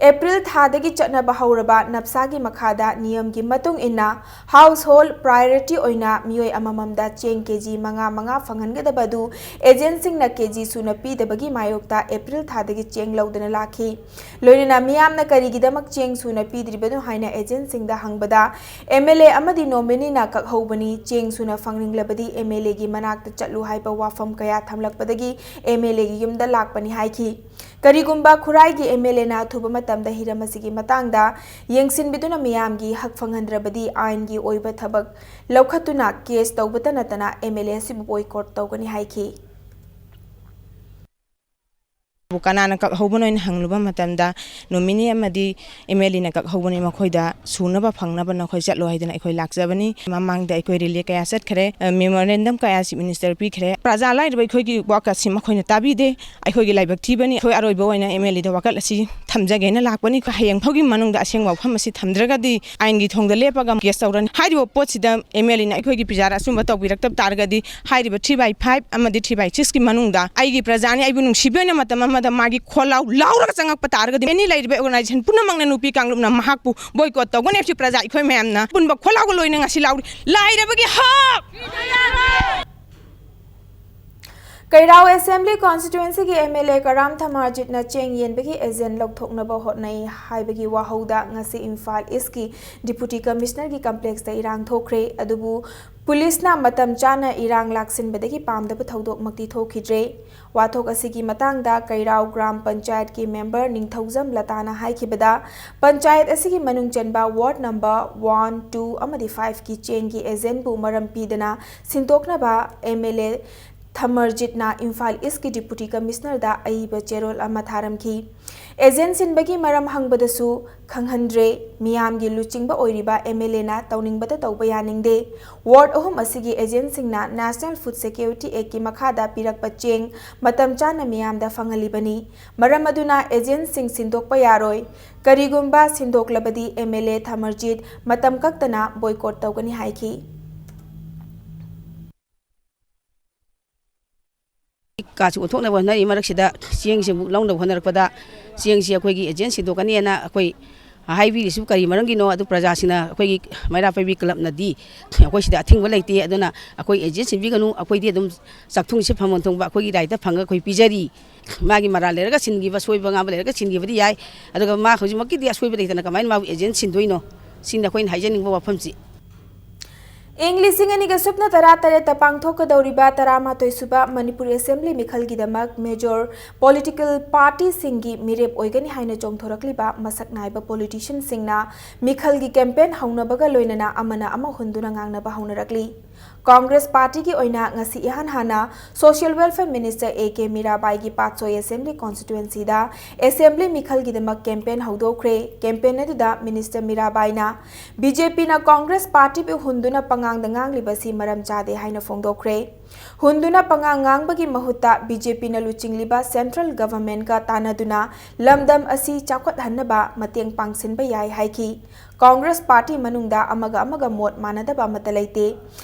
ꯑꯦꯄ꯭ꯔꯤꯜ ꯊꯥꯗꯒꯤ ꯆꯠꯅꯕ ꯍꯧꯔꯕ ꯅꯞꯁꯥꯒꯤ ꯃꯈꯥꯗ ꯅꯤꯌꯝꯒꯤ ꯃꯇꯨꯡ ꯏꯟꯅ ꯍꯥꯎꯁꯍꯣꯜꯗ ꯄ꯭ꯔꯥꯏꯑꯣꯔꯤꯇꯤ ꯑꯣꯏꯅ ꯃꯤꯑꯣꯏ ꯑꯃꯃꯝꯗ ꯆꯦꯡ ꯀꯦꯖꯤ ꯃꯉꯥ ꯃꯉꯥ ꯐꯪꯍꯟꯒꯗꯕ ꯑꯗꯨ ꯑꯦꯖꯦꯟꯁꯤꯡꯅ ꯀꯦꯖꯤ ꯁꯨꯅ ꯄꯤꯗꯕꯒꯤ ꯃꯥꯌꯣꯛꯇ ꯑꯦꯄ꯭ꯔꯤꯜ ꯊꯥꯗꯒꯤ ꯆꯦꯡ ꯂꯧꯗꯅ ꯂꯥꯛꯈꯤ꯫ ꯂꯣꯏꯅꯅ ꯃꯤꯌꯥꯝꯅ ꯀꯔꯤꯒꯤꯗꯃꯛ ꯆꯦꯡ ꯁꯨꯅ ꯄꯤꯗ꯭ꯔꯤꯕꯅꯣ ꯍꯥꯏꯅ ꯑꯦꯖꯦꯟꯁꯤꯡꯗ ꯍꯪꯕꯗ, ꯑꯦꯝ ꯑꯦꯜ ꯑꯦ ꯑꯃꯗꯤ ꯅꯣꯃꯤꯅꯤꯅ ꯀꯛꯍꯧꯕꯅꯤ, ꯆꯦꯡ ꯁꯨꯅ ꯐꯪꯅꯤꯡꯂꯕꯗꯤ ꯑꯦꯝ ꯑꯦꯜ ꯑꯦꯒꯤ ꯃꯅꯥꯛꯇ ꯆꯠꯂꯨ ꯍꯥꯏꯕ ꯋꯥꯐꯝ ꯀꯌꯥ ꯊꯝꯂꯛꯄꯗꯒꯤ ꯑꯦꯝ ꯑꯦꯜ ꯑꯦꯒꯤ ꯌꯨꯝꯗ ꯂꯥꯛꯄꯅꯤ ꯍꯥꯏꯈꯤ꯫ ꯀꯔꯤꯒꯨꯝꯕ ꯈꯨꯔꯥꯏꯒꯤ ꯑꯦꯝ ꯑꯦꯜ ꯑꯦꯅ ꯑꯊꯨꯕ ꯃꯇꯝꯗ ꯍꯤꯔꯝ ꯑꯁꯤꯒꯤ ꯃꯇꯥꯡꯗ ꯌꯦꯡꯁꯤꯟꯕꯤꯗꯨꯅ ꯃꯤꯌꯥꯝꯒꯤ ꯍꯛ ꯐꯪꯍꯟꯗ꯭ꯔꯕꯗꯤ ꯑꯥꯏꯟꯒꯤ ꯑꯣꯏꯕ ꯊꯕꯛ ꯂꯧꯈꯠꯇꯨꯅ ꯀꯦꯁ ꯇꯧꯕꯇ ꯅꯠꯇꯅ ꯑꯦꯝ ꯑꯦꯜ ꯑꯦ ꯑꯁꯤꯕꯨ ꯕꯣꯏꯀꯣꯠ ꯇꯧꯒꯅꯤ ꯍꯥꯏꯈꯤ꯫ ꯀꯅꯥꯅ ꯀꯛꯍꯧꯕꯅꯣ ꯍꯥꯏꯅ ꯍꯪꯂꯨꯕ ꯃꯇꯝꯗ, ꯅꯣꯃꯤꯅꯤ ꯑꯃꯗꯤ ꯑꯦꯝ ꯑꯦꯜ ꯑꯦꯅ ꯀꯛꯍꯧꯕꯅꯤ, ꯃꯈꯣꯏꯗ ꯁꯨꯅꯕ ꯐꯪꯅꯕ ꯅꯈꯣꯏ ꯆꯠꯂꯣ ꯍꯥꯏꯗꯅ ꯑꯩꯈꯣꯏ ꯂꯥꯛꯆꯕꯅꯤ꯫ ꯃꯃꯥꯡꯗ ꯑꯩꯈꯣꯏ ꯔꯤꯂꯦ ꯀꯌꯥ ꯆꯠꯈ꯭ꯔꯦ, ꯑ, ꯃꯦꯃꯣꯔꯦꯟꯗꯝ ꯀꯌꯥ ꯆꯤꯐ ꯃꯤꯅꯤꯁꯇꯔ ꯄꯤꯈ꯭ꯔꯦ꯫ ꯄ꯭ꯔꯖꯥ ꯂꯥꯏꯔꯕ ꯑꯩꯈꯣꯏꯒꯤ ꯋꯥꯀꯠꯁꯤ ꯃꯈꯣꯏꯅ ꯇꯥꯕꯤꯗꯦ꯫ ꯑꯩꯈꯣꯏꯒꯤ ꯂꯥꯏꯕꯛ ꯊꯤꯕꯅꯤ꯫ ꯑꯩꯈꯣꯏ ꯑꯔꯣꯏꯕ ꯑꯣꯏꯅ ꯑꯦꯝ ꯑꯦꯜ ꯑꯦꯗ ꯋꯥꯀꯠ ꯑꯁꯤ ꯊꯝꯖꯒꯦꯅ ꯂꯥꯛꯄꯅꯤ꯫ ꯍꯌꯦꯡ ꯐꯥꯎꯒꯤ ꯃꯅꯨꯡꯗ ꯑꯁꯦꯡꯕ ꯋꯥꯐꯝ ꯑꯁꯤ ꯊꯝꯗ꯭ꯔꯒꯗꯤ ꯑꯥꯏꯟꯒꯤ ꯊꯣꯡꯗ ꯂꯦꯞꯄꯒ ꯀꯦꯁ ꯇꯧꯔꯅꯤ꯫ ꯍꯥꯏꯔꯤꯕ ꯄꯣꯠꯁꯤꯗ ꯑꯦꯝ ꯑꯦꯜ ꯑꯦꯅ ꯑꯩꯈꯣꯏꯒꯤ ꯄꯤꯖꯥꯔ ꯑꯆꯨꯝꯕ ꯇꯧꯕꯤꯔꯛꯇꯕ ꯇꯥꯔꯒꯗꯤ ꯍꯥꯏꯔꯤꯕ three by five ꯑꯃꯗꯤ three by sixꯀꯤ ꯃꯅꯨꯡꯗ ꯑꯩꯒꯤ ꯄ꯭ꯔꯖꯥꯅꯤ, ꯑꯩꯕꯨ ꯅꯨꯡꯁꯤꯕꯤꯌꯨ ꯍꯥꯏꯅ ꯃꯇꯝ ꯑꯃꯗ ꯃꯥꯒꯤ ꯈꯣꯜꯂꯥꯎ ꯂꯥꯎꯔꯒ ꯆꯪꯉꯛꯄ ꯇꯥꯔꯒꯗꯤ ꯑꯦꯅꯤ ꯂꯩꯔꯤꯕ ꯑꯣꯔꯒꯅꯥꯏꯖꯦꯁꯟ ꯄꯨꯝꯅꯃꯛꯅ ꯅꯨꯄꯤ ꯀꯥꯡꯂꯨꯞꯅ ꯃꯍꯥꯛꯄꯨ ꯕꯣꯏꯀꯣꯠ ꯇꯧꯒꯅꯤ ꯍꯥꯏꯕꯁꯤ ꯄ꯭ꯔꯖꯥ ꯑꯩꯈꯣꯏ ꯃꯌꯥꯝꯅ ꯑꯄꯨꯟꯕ ꯈꯣꯜꯂꯥꯎꯒ ꯂꯣꯏꯅ ꯉꯁꯤ ꯂꯥꯎꯔꯤ꯫ ꯂꯥꯏꯔꯕꯒꯤ ꯍꯛ! ꯀꯩꯔꯥꯎ ꯑꯦꯁꯦꯝꯕ꯭ꯂꯤ ꯀꯣꯟꯁꯇꯤꯇ꯭ꯋꯦꯟꯁꯤꯒꯤ ꯑꯦꯝ ꯑꯦꯜ ꯑꯦ ꯀꯔꯥꯝ ꯊꯃꯥꯖꯤꯠꯅ ꯆꯦꯡ ꯌꯦꯟꯕꯒꯤ ꯑꯦꯖꯦꯟ ꯂꯧꯊꯣꯛꯅꯕ ꯍꯣꯠꯅꯩ ꯍꯥꯏꯕꯒꯤ ꯋꯥꯍꯧꯗ ꯉꯁꯤ ꯏꯝꯐꯥꯜ ꯏꯁꯀꯤ ꯗꯤꯄꯨꯇꯤ ꯀꯃꯤꯁꯅꯔꯒꯤ ꯀꯝꯄ꯭ꯂꯦꯛꯁꯇ ꯏꯔꯥꯡ ꯊꯣꯛꯈ꯭ꯔꯦ꯫ ꯑꯗꯨꯕꯨ ꯄꯨꯂꯤꯁꯅ ꯃꯇꯝ ꯆꯥꯅ ꯏꯔꯥꯡ ꯂꯥꯛꯁꯤꯟꯕꯗꯒꯤ ꯄꯥꯝꯗꯕ ꯊꯧꯗꯣꯛꯃꯛꯇꯤ ꯊꯣꯛꯈꯤꯗ꯭ꯔꯦ꯫ ꯋꯥꯊꯣꯛ ꯑꯁꯤꯒꯤ ꯃꯇꯥꯡꯗ ꯀꯩꯔꯥꯎ ꯒ꯭ꯔꯥꯝ ꯄꯟꯆꯥꯌꯠꯀꯤ ꯃꯦꯝꯕꯔ ꯅꯤꯡꯊꯧꯖꯝ ꯂꯇꯥꯅ ꯍꯥꯏꯈꯤꯕꯗ, ꯄꯟꯆꯥꯌꯠ ꯑꯁꯤꯒꯤ ꯃꯅꯨꯡ ꯆꯟꯕ ꯋꯥꯔꯗ ꯅꯝꯕꯔ ꯋꯥꯟ, ꯇꯨ ꯑꯃꯗꯤ ꯐꯥꯏꯚꯀꯤ ꯆꯦꯡꯒꯤ ꯑꯦꯖꯦꯟꯕꯨ ꯃꯔꯝ ꯄꯤꯗꯅ ꯁꯤꯟꯗꯣꯛꯅꯕ ꯑꯦꯝ ꯑꯦꯜ ꯑꯦ ꯊꯃꯔꯖꯤꯠꯅ ꯏꯝꯐꯥꯜ ꯏꯁꯀꯤ ꯗꯤꯄꯨꯇꯤ ꯀꯃꯤꯁꯅꯔꯗ ꯑꯏꯕ ꯆꯦꯔꯣꯜ ꯑꯃ ꯊꯥꯔꯝꯈꯤ꯫ ꯑꯦꯖꯦꯟ ꯁꯤꯟꯕꯒꯤ ꯃꯔꯝ ꯍꯪꯕꯗꯁꯨ ꯈꯪꯍꯟꯗ꯭ꯔꯦ꯫ ꯃꯤꯌꯥꯝꯒꯤ ꯂꯨꯆꯤꯡꯕ ꯑꯣꯏꯔꯤꯕ ꯑꯦꯝ ꯑꯦꯜ ꯑꯦꯅ ꯇꯧꯅꯤꯡꯕꯗ ꯇꯧꯕ ꯌꯥꯅꯤꯡꯗꯦ꯫ ꯋꯥꯔꯗ ꯑꯍꯨꯝ ꯑꯁꯤꯒꯤ ꯑꯦꯖꯦꯟꯁꯤꯡꯅ ꯅꯦꯁꯅꯦꯜ ꯐꯨꯗ ꯁꯦꯀ꯭ꯌꯨꯔꯤꯇꯤ ꯑꯦꯛꯀꯤ ꯃꯈꯥꯗ ꯄꯤꯔꯛꯄ ꯆꯦꯡ ꯃꯇꯝ ꯆꯥꯅ ꯃꯤꯌꯥꯝꯗ ꯐꯪꯍꯜꯂꯤꯕꯅꯤ꯫ ꯃꯔꯝ ꯑꯗꯨꯅ ꯑꯦꯖꯦꯟꯁꯤꯡ ꯁꯤꯟꯗꯣꯛꯄ ꯌꯥꯔꯣꯏ꯫ ꯀꯔꯤꯒꯨꯝꯕ ꯁꯤꯟꯗꯣꯛꯂꯕꯗꯤ ꯑꯦꯝ ꯑꯦꯜ ꯑꯦ ꯊꯃꯔꯖꯤꯠ ꯃꯇꯝ ꯀꯛꯇꯅ ꯕꯣꯏꯀꯣꯠ ꯇꯧꯒꯅꯤ ꯍꯥꯏꯈꯤ꯫ ꯀꯥꯁꯨ ꯑꯣꯟꯊꯣꯛꯅꯕ ꯍꯣꯠꯅꯔꯤ ꯃꯔꯛꯁꯤꯗ ꯆꯦꯡꯁꯤ ꯑꯃꯨꯛ ꯂꯧꯅꯕ ꯍꯣꯠꯅꯔꯛꯄꯗ ꯆꯦꯡꯁꯤ ꯑꯩꯈꯣꯏꯒꯤ ꯑꯦꯖꯦꯟ ꯁꯤꯟꯗꯣꯛꯀꯅꯤꯅ ꯑꯩꯈꯣꯏ ꯍꯥꯏꯕꯤꯔꯤꯁꯤꯕꯨ ꯀꯔꯤ ꯃꯔꯝꯒꯤꯅꯣ? ꯑꯗꯨ ꯄ꯭ꯔꯖꯥꯁꯤꯡꯅ, ꯑꯩꯈꯣꯏꯒꯤ ꯃꯩꯔꯥ ꯄꯥꯏꯕꯤ ꯀ꯭ꯂꯕꯅꯗꯤ ꯑꯩꯈꯣꯏ ꯁꯤꯗ ꯑꯊꯤꯡꯕ ꯂꯩꯇꯦ, ꯑꯗꯨꯅ ꯑꯩꯈꯣꯏ ꯑꯦꯖꯦꯟ ꯁꯤꯟꯕꯤꯒꯅꯨ, ꯑꯩꯈꯣꯏꯗꯤ ꯑꯗꯨꯝ ꯆꯥꯛꯊꯨꯡꯁꯦ ꯐꯪꯐꯝ ꯊꯣꯛꯄ ꯑꯩꯈꯣꯏꯒꯤ ꯔꯥꯏꯠꯇ ꯐꯪꯉꯒ ꯑꯩꯈꯣꯏ ꯄꯤꯖꯔꯤ꯫ ꯃꯥꯒꯤ ꯃꯔꯥꯜ ꯂꯩꯔꯒ ꯁꯤꯟꯈꯤꯕ, ꯁꯣꯏꯕ ꯉꯥꯝꯕ ꯂꯩꯔꯒ ꯁꯤꯟꯈꯤꯕꯗꯤ ꯌꯥꯏ, ꯑꯗꯨꯒ ꯃꯥ ꯍꯧꯖꯤꯛꯃꯛꯀꯤꯗꯤ ꯑꯁꯣꯏꯕ ꯂꯩꯇꯅ ꯀꯃꯥꯏꯅ ꯃꯥꯕꯨ ꯑꯦꯖꯦꯟ ꯁꯤꯟꯗꯣꯏꯅꯣ? ꯁꯤꯅꯤ ꯑꯩꯈꯣꯏꯅ ꯍꯥꯏꯖꯅꯤꯡꯕ ꯋꯥꯐꯝꯁꯤ꯫ ꯏꯪ ꯂꯤꯁꯤꯡ ꯑꯅꯤꯒ ꯁꯨꯞꯅ ꯇꯔꯥ ꯇꯔꯦꯠꯇ ꯄꯥꯡꯊꯣꯛꯀꯗꯧꯔꯤꯕ ꯇꯔꯥꯃꯥꯊꯣꯏ ꯁꯨꯕ ꯃꯅꯤꯄꯨꯔ ꯑꯦꯁꯦꯝꯕ꯭ꯂꯤ ꯃꯤꯈꯜꯒꯤꯗꯃꯛ ꯃꯦꯖꯣꯔ ꯄꯣꯂꯤꯇꯤꯀꯦꯜ ꯄꯥꯔꯇꯤꯁꯤꯡꯒꯤ ꯃꯤꯔꯦꯞ ꯑꯣꯏꯒꯅꯤ ꯍꯥꯏꯅ ꯆꯣꯡꯊꯣꯔꯛꯂꯤꯕ ꯃꯁꯛ ꯅꯥꯏꯕ ꯄꯣꯂꯤꯇꯤꯁꯤꯌꯟꯁꯤꯡꯅ ꯃꯤꯈꯜꯒꯤ ꯀꯦꯝꯄꯦꯟ ꯍꯧꯅꯕꯒ ꯂꯣꯏꯅꯅ ꯑꯃꯅ ꯑꯃ ꯍꯨꯟꯗꯨꯅ ꯉꯥꯡꯅꯕ ꯍꯧꯅꯔꯛꯂꯤ꯫ ꯀꯣꯡꯒ꯭ꯔꯦꯁ ꯄꯥꯔꯇꯤꯒꯤ ꯑꯣꯏꯅ ꯉꯁꯤ ꯏꯍꯥꯟ ꯍꯥꯟꯅ social welfare minister A K ꯃꯤꯔꯥꯕꯥꯏꯒꯤ ꯄꯥꯠꯁꯣꯏ ꯑꯦꯁꯦꯝꯕ꯭ꯂꯤ ꯀꯣꯟꯁꯇꯤꯇ꯭ꯋꯦꯟꯁꯤꯗ ꯑꯦꯁꯦꯝꯕ꯭ꯂꯤ ꯃꯤꯈꯜꯒꯤꯗꯃꯛ ꯀꯦꯝꯄꯦꯟ ꯍꯧꯗꯣꯛꯈ꯭ꯔꯦ꯫ ꯀꯦꯝꯄꯦꯟ ꯑꯗꯨꯗ ꯃꯤꯅꯤꯁꯇꯔ ꯃꯤꯔꯥꯕꯥꯏꯅ ꯕꯤ ꯖꯦ ꯄꯤꯅ ꯀꯣꯡꯒ꯭ꯔꯦꯁ ꯄꯥꯔꯇꯤꯕꯨ ꯍꯨꯟꯗꯨꯅ ꯄꯉꯥꯡꯗ ꯉꯥꯡꯂꯤꯕꯁꯤ ꯃꯔꯝ ꯆꯥꯗꯦ ꯍꯥꯏꯅ ꯐꯣꯡꯗꯣꯛꯈ꯭ꯔꯦ꯫ ꯍꯨꯟꯗꯨꯅ ꯄꯉꯥꯡ ꯉꯥꯡꯕꯒꯤ ꯃꯍꯨꯠꯇ ꯕꯤ ꯖꯦ ꯄꯤꯅ ꯂꯨꯆꯤꯡꯂꯤꯕ ꯁꯦꯟꯇ꯭ꯔꯦꯜ ꯒꯚꯔꯟꯃꯦꯟꯠꯀ ꯇꯥꯟꯅꯗꯨꯅ ꯂꯝꯗꯝ ꯑꯁꯤ ꯆꯥꯎꯈꯠꯍꯟꯅꯕ ꯃꯇꯦꯡ ꯄꯥꯡꯁꯤꯟꯕ ꯌꯥꯏ ꯍꯥꯏꯈꯤ꯫ ꯀꯣꯡꯒ꯭ꯔꯦꯁ ꯄꯥꯔꯇꯤ ꯃꯅꯨꯡꯗ ꯑꯃꯒ ꯑꯃꯒ ꯃꯣꯠ ꯃꯥꯟꯅꯗꯕ ꯑꯃꯠꯇ ꯂꯩꯇꯦ꯫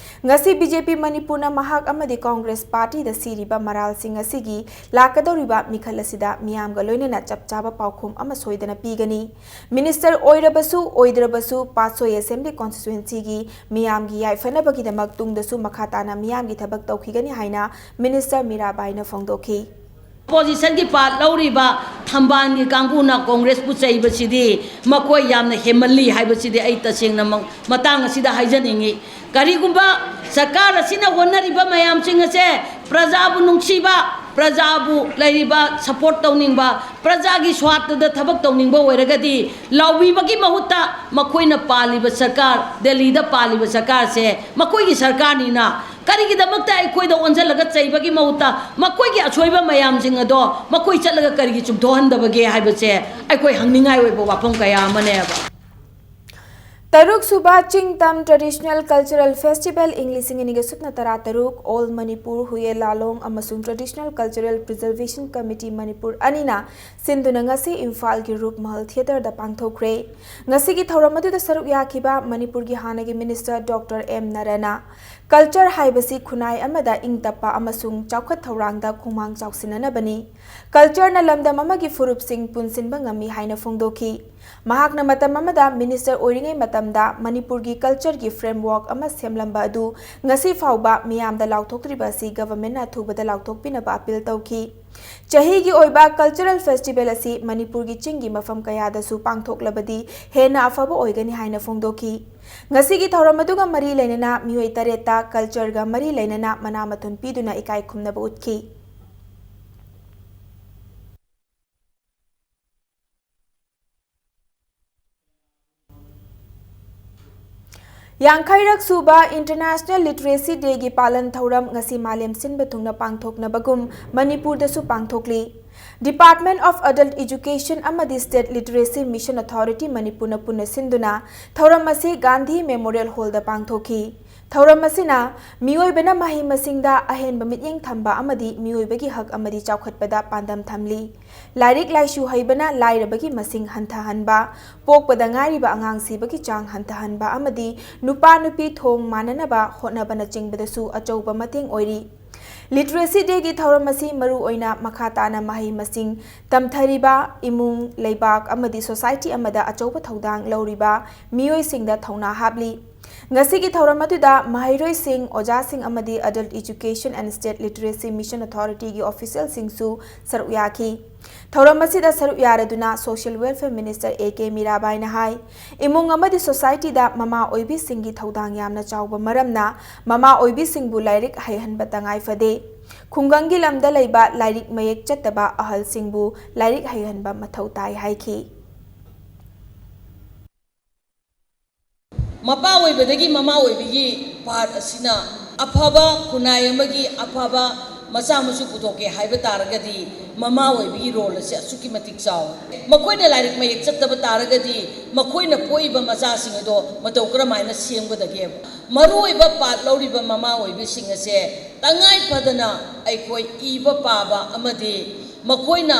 ꯉꯁꯤ ꯕꯤ ꯖꯦ ꯄꯤ ꯃꯅꯤꯄꯨꯔꯅ ꯃꯍꯥꯛ ꯑꯃꯗꯤ ꯀꯣꯡꯒ꯭ꯔꯦꯁ ꯄꯥꯔꯇꯤꯗ ꯁꯤꯔꯤꯕ ꯃꯔꯥꯜꯁꯤꯡ ꯑꯁꯤꯒꯤ ꯂꯥꯛꯀꯗꯧꯔꯤꯕ ꯃꯤꯈꯜ ꯑꯁꯤꯗ ꯃꯤꯌꯥꯝꯒ ꯂꯣꯏꯅꯅ ꯆꯞ ꯆꯥꯕ ꯄꯥꯎꯈꯨꯝ ꯑꯃ ꯁꯣꯏꯗꯅ ꯄꯤꯒꯅꯤ꯫ ꯃꯤꯅꯤꯁꯇꯔ ꯑꯣꯏꯔꯕꯁꯨ ꯑꯣꯏꯗ꯭ꯔꯕꯁꯨ ꯄꯥꯠꯁꯣꯏ ꯑꯦꯁꯦꯝꯕ꯭ꯂꯤ ꯀꯣꯟꯁꯇꯤꯇ꯭ꯋꯦꯟꯁꯤꯒꯤ ꯃꯤꯌꯥꯝꯒꯤ ꯌꯥꯏꯐꯅꯕꯒꯤꯗꯃꯛ ꯇꯨꯡꯗꯁꯨ ꯃꯈꯥ ꯇꯥꯅ ꯃꯤꯌꯥꯝꯒꯤ ꯊꯕꯛ ꯇꯧꯈꯤꯒꯅꯤ ꯍꯥꯏꯅ ꯃꯤꯅꯤꯁꯇꯔ ꯃꯤꯔꯥꯕꯥꯏꯅ ꯐꯣꯡꯗꯣꯛꯈꯤ꯫ ꯑꯣꯄꯣꯖꯤꯁꯟꯒꯤ ꯄꯥꯔꯠ ꯂꯧꯔꯤꯕ ꯊꯝꯕꯥꯜꯒꯤ ꯀꯥꯡꯕꯨꯅ ꯀꯣꯡꯒ꯭ꯔꯦꯁꯄꯨ ꯆꯩꯕꯁꯤꯗꯤ ꯃꯈꯣꯏ ꯌꯥꯝꯅ ꯍꯦꯟꯃꯜꯂꯤ ꯍꯥꯏꯕꯁꯤꯗꯤ ꯑꯩ ꯇꯁꯦꯡꯅꯃꯛ ꯃꯇꯥꯡ ꯑꯁꯤꯗ ꯍꯥꯏꯖꯅꯤꯡꯏ꯫ ꯀꯔꯤꯒꯨꯝꯕ ꯁꯔꯀꯥꯔ ꯑꯁꯤꯅ ꯍꯣꯠꯅꯔꯤꯕ ꯃꯌꯥꯝꯁꯤꯡ ꯑꯁꯦ ꯄ꯭ꯔꯖꯥꯕꯨ ꯅꯨꯡꯁꯤꯕ, ꯄ꯭ꯔꯖꯥꯕꯨ ꯂꯩꯔꯤꯕ ꯁꯄꯣꯔꯠ ꯇꯧꯅꯤꯡꯕ, ꯄ꯭ꯔꯖꯥꯒꯤ ꯁ꯭ꯋꯥꯔꯊꯗ ꯊꯕꯛ ꯇꯧꯅꯤꯡꯕ ꯑꯣꯏꯔꯒꯗꯤ ꯂꯥꯎꯕꯤꯕꯒꯤ ꯃꯍꯨꯠꯇ ꯃꯈꯣꯏꯅ ꯄꯥꯜꯂꯤꯕ ꯁꯔꯀꯥꯔ, ꯗꯦꯜꯂꯤꯗ ꯄꯥꯜꯂꯤꯕ ꯁꯔꯀꯥꯔꯁꯦ ꯃꯈꯣꯏꯒꯤ ꯁꯔꯀꯥꯔꯅꯤꯅ ꯀꯔꯤꯒꯤꯗꯃꯛꯇ ꯑꯩꯈꯣꯏꯗ ꯑꯣꯟꯁꯤꯜꯂꯒ ꯆꯩꯕꯒꯤ ꯃꯍꯨꯠꯇ ꯃꯈꯣꯏꯒꯤ ꯑꯁꯣꯏꯕ ꯃꯌꯥꯝꯁꯤꯡ ꯑꯗꯣ ꯃꯈꯣꯏ ꯆꯠꯂꯒ ꯀꯔꯤꯒꯤ ꯆꯨꯝꯊꯣꯛꯍꯟꯗꯕꯒꯦ ꯍꯥꯏꯕꯁꯦ ꯑꯩꯈꯣꯏ ꯍꯪꯅꯤꯡꯉꯥꯏ ꯑꯣꯏꯕ ꯋꯥꯐꯝ ꯀꯌꯥ ꯑꯃꯅꯦꯕ꯫ ꯇꯔꯨꯛ ꯁꯨꯕ ꯆꯤꯡꯇꯝ ꯇ꯭ꯔꯦꯗꯤꯁꯅꯦꯜ ꯀꯜꯆꯔꯦꯜ ꯐꯦꯁꯇꯤꯚꯦꯜ ꯏꯪ ꯂꯤꯁꯤꯡ ꯑꯅꯤꯒ ꯁꯨꯞꯅ ꯇꯔꯥ ꯇꯔꯨꯛ ꯑꯣꯜ ꯃꯅꯤꯄꯨꯔ ꯍꯨꯌꯦꯟ ꯂꯥꯂꯣꯡ ꯑꯃꯁꯨꯡ traditional cultural preservation committee Manipur ꯑꯅꯤꯅ ꯁꯤꯟꯗꯨꯅ ꯉꯁꯤ ꯏꯝꯐꯥꯜꯒꯤ ꯔꯨꯞꯃꯍꯜ ꯊꯤꯌꯦꯇꯔꯗ ꯄꯥꯡꯊꯣꯛꯈ꯭ꯔꯦ꯫ ꯉꯁꯤꯒꯤ ꯊꯧꯔꯝ ꯑꯗꯨꯗ ꯁꯔꯨꯛ ꯌꯥꯈꯤꯕ ꯃꯅꯤꯄꯨꯔꯒꯤ ꯍꯥꯟꯅꯒꯤ ꯃꯤꯅꯤꯁꯇꯔ ꯗꯣꯛꯇꯔ ꯑꯦꯝ ꯅꯔꯥꯌꯅ, ꯀꯜꯆꯔ ꯍꯥꯏꯕꯁꯤ ꯈꯨꯟꯅꯥꯏ ꯑꯃꯗ ꯏꯪ ꯇꯞꯄ ꯑꯃꯁꯨꯡ ꯆꯥꯎꯈꯠ ꯊꯧꯔꯥꯡꯗ ꯈꯣꯡꯃꯥꯡ ꯆꯥꯎꯁꯤꯟꯅꯅꯕꯅꯤ꯫ ꯀꯜꯆꯔꯅ ꯂꯝꯗꯝ ꯑꯃꯒꯤ ꯐꯨꯔꯨꯞꯁꯤꯡ ꯄꯨꯟꯁꯤꯟꯕ ꯉꯝꯃꯤ ꯍꯥꯏꯅ ꯐꯣꯡꯗꯣꯛꯈꯤ꯫ ꯃꯍꯥꯛꯅ ꯃꯇꯝ ꯑꯃꯗ ꯃꯤꯅꯤꯁꯇꯔ ꯑꯣꯏꯔꯤꯉꯩ ꯃꯇꯝꯗ ꯃꯅꯤꯄꯨꯔꯒꯤ ꯀꯜꯆꯔꯒꯤ ꯐ꯭ꯔꯦꯝꯋꯥꯔꯛ ꯑꯃ ꯁꯦꯝꯂꯝꯕ ꯑꯗꯨ ꯉꯁꯤ ꯐꯥꯎꯕ ꯃꯤꯌꯥꯝꯗ ꯂꯥꯎꯊꯣꯛꯇ꯭ꯔꯤꯕ ꯑꯁꯤ ꯒꯚꯔꯟꯃꯦꯟꯠꯅ ꯑꯊꯨꯕꯗ ꯂꯥꯎꯊꯣꯛꯄꯤꯅꯕ ꯑꯄꯤꯜ ꯇꯧꯈꯤ꯫ ꯆꯍꯤꯒꯤ ꯑꯣꯏꯕ ꯀꯜꯆꯔꯦꯜ ꯐꯦꯁꯇꯤꯚꯦꯜ ꯑꯁꯤ ꯃꯅꯤꯄꯨꯔꯒꯤ ꯆꯤꯡꯒꯤ ꯃꯐꯝ ꯀꯌꯥꯗꯁꯨ ꯄꯥꯡꯊꯣꯛꯂꯕꯗꯤ ꯍꯦꯟꯅ ꯑꯐꯕ ꯑꯣꯏꯒꯅꯤ ꯍꯥꯏꯅ ꯐꯣꯡꯗꯣꯛꯈꯤ꯫ ꯉꯁꯤꯒꯤ ꯊꯧꯔꯝ ꯑꯗꯨꯒ ꯃꯔꯤ ꯂꯩꯅꯅ ꯃꯤꯑꯣꯏ ꯇꯔꯦꯠꯇ ꯀꯜꯆꯔꯒ ꯃꯔꯤ ꯂꯩꯅꯅ ꯃꯅꯥ ꯃꯊꯨꯝ ꯄꯤꯗꯨꯅ ꯏꯀꯥꯏ ꯈꯨꯝꯅꯕ ꯎꯠꯈꯤ꯫ ꯌꯥꯡꯈꯩꯔꯛ ꯁꯨꯕ International Literacy Dayꯒꯤ ꯄꯥꯂꯟ ꯊꯧꯔꯝ ꯉꯁꯤ ꯃꯥꯂꯦꯝ ꯁꯤꯟꯕ ꯊꯨꯡꯅ ꯄꯥꯡꯊꯣꯛꯅꯕꯒꯨꯝ ꯃꯅꯤꯄꯨꯔꯗꯁꯨ ꯄꯥꯡꯊꯣꯛꯂꯤ꯫ Department of Adult Education ꯑꯃꯗꯤ State Literacy Mission Authority ꯃꯅꯤꯄꯨꯔꯅ ꯄꯨꯟꯅ ꯁꯤꯟꯗꯨꯅ ꯊꯧꯔꯝ ꯑꯁꯤ ꯒꯥꯟꯙꯤ ꯃꯦꯃꯣꯔꯤꯌꯦꯜ ꯍꯣꯜꯗ ꯄꯥꯡꯊꯣꯛꯈꯤ꯫ ꯊꯧꯔꯝ ꯑꯁꯤꯅ ꯃꯤꯑꯣꯏꯕꯅ ꯃꯍꯩ ꯃꯁꯤꯡꯗ ꯑꯍꯦꯟꯕ ꯃꯤꯠꯌꯦꯡ ꯊꯝꯕ ꯑꯃꯗꯤ ꯃꯤꯑꯣꯏꯕꯒꯤ ꯍꯛ ꯑꯃꯗꯤ ꯆꯥꯎꯈꯠꯄꯗ ꯄꯥꯟꯗꯝ ꯊꯝꯂꯤ꯫ ꯂꯥꯏꯔꯤꯛ ꯂꯥꯏꯁꯨ ꯍꯩꯕꯅ ꯂꯥꯏꯔꯕꯒꯤ ꯃꯁꯤꯡ ꯍꯟꯊꯍꯟꯕ, ꯄꯣꯛꯄꯗ ꯉꯥꯏꯔꯤꯕ ꯑꯉꯥꯡ ꯁꯤꯕꯒꯤ ꯆꯥꯡ ꯍꯟꯊꯍꯟꯕ ꯑꯃꯗꯤ ꯅꯨꯄꯥ ꯅꯨꯄꯤ ꯊꯣꯡ ꯃꯥꯟꯅꯅꯕ ꯍꯣꯠꯅꯕꯅꯆꯤꯡꯕꯗꯁꯨ ꯑꯆꯧꯕ ꯃꯇꯦꯡ ꯑꯣꯏꯔꯤ꯫ Literacy Dayꯒꯤ ꯊꯧꯔꯝ ꯑꯁꯤ ꯃꯔꯨꯑꯣꯏꯅ ꯃꯈꯥ ꯇꯥꯅ ꯃꯍꯩ ꯃꯁꯤꯡ ꯇꯝꯊꯔꯤꯕ ꯏꯃꯨꯡ, ꯂꯩꯕꯥꯛ ꯑꯃꯗꯤ society ꯑꯃꯗ ꯑꯆꯧꯕ ꯊꯧꯗꯥꯡ ꯂꯧꯔꯤꯕ ꯃꯤꯑꯣꯏꯁꯤꯡꯗ ꯊꯧꯅꯥ ꯍꯥꯞꯂꯤ꯫ ꯉꯁꯤꯒꯤ ꯊꯧꯔꯝ ꯑꯗꯨꯗ ꯃꯍꯩꯔꯣꯏꯁꯤꯡ, ꯑꯣꯖꯥꯁꯤꯡ ꯑꯃꯗꯤ Adult Education and State Literacy Mission Authorityꯒꯤ officialꯁꯤꯡꯁꯨ ꯁꯔꯨꯛ ꯌꯥꯈꯤ꯫ ꯊꯧꯔꯝ ꯑꯁꯤꯗ ꯁꯔꯨꯛ ꯌꯥꯔꯗꯨꯅ Social Welfare Minister A K ꯃꯤꯔꯥꯕꯥꯏꯅ ꯍꯥꯏ, ꯏꯃꯨꯡ ꯑꯃꯗꯤ societyꯗ ꯃꯃꯥ ꯑꯣꯏꯕꯤꯁꯤꯡꯒꯤ ꯊꯧꯗꯥꯡ ꯌꯥꯝꯅ ꯆꯥꯎꯕ ꯃꯔꯝꯅ ꯃꯃꯥ ꯑꯣꯏꯕꯤꯁꯤꯡꯕꯨ ꯂꯥꯏꯔꯤꯛ ꯍꯩꯍꯟꯕ ꯇꯉꯥꯏ ꯐꯗꯦ꯫ ꯈꯨꯡꯒꯪꯒꯤ ꯂꯝꯗ ꯂꯩꯕ ꯂꯥꯏꯔꯤꯛ ꯃꯌꯦꯛ ꯆꯠꯇꯕ ꯑꯍꯜꯁꯤꯡꯕꯨ ꯂꯥꯏꯔꯤꯛ ꯍꯩꯍꯟꯕ ꯃꯊꯧ ꯇꯥꯏ ꯍꯥꯏꯈꯤ꯫ ꯃꯄꯥ ꯑꯣꯏꯕꯗꯒꯤ ꯃꯃꯥ ꯑꯣꯏꯕꯤꯒꯤ part ꯑꯁꯤꯅ ꯑꯐꯕ ꯈꯨꯟꯅꯥꯏ ꯑꯃꯒꯤ ꯑꯐꯕ ꯃꯆꯥ ꯃꯁꯨ ꯄꯨꯊꯣꯛꯀꯦ ꯍꯥꯏꯕ ꯇꯥꯔꯒꯗꯤ ꯃꯃꯥ ꯑꯣꯏꯕꯤꯒꯤ role ꯑꯁꯤ ꯑꯁꯨꯛꯀꯤ ꯃꯇꯤꯛ ꯆꯥꯎꯏ꯫ ꯃꯈꯣꯏꯅ ꯂꯥꯏꯔꯤꯛ ꯃꯌꯦꯛ ꯆꯠꯇꯕ ꯇꯥꯔꯒꯗꯤ ꯃꯈꯣꯏꯅ ꯄꯣꯛꯏꯕ ꯃꯆꯥꯁꯤꯡ ꯑꯗꯣ ꯃꯇꯧ ꯀꯔꯝꯍꯥꯏꯅ ꯁꯦꯝꯒꯗꯒꯦꯕ? ꯃꯔꯨꯑꯣꯏꯕ part ꯂꯧꯔꯤꯕ ꯃꯃꯥ ꯑꯣꯏꯕꯤꯁꯤꯡ ꯑꯁꯦ ꯇꯉꯥꯏ ꯐꯗꯅ ꯑꯩꯈꯣꯏ ꯏꯕ ꯄꯥꯕ ꯑꯃꯗꯤ ꯃꯈꯣꯏꯅ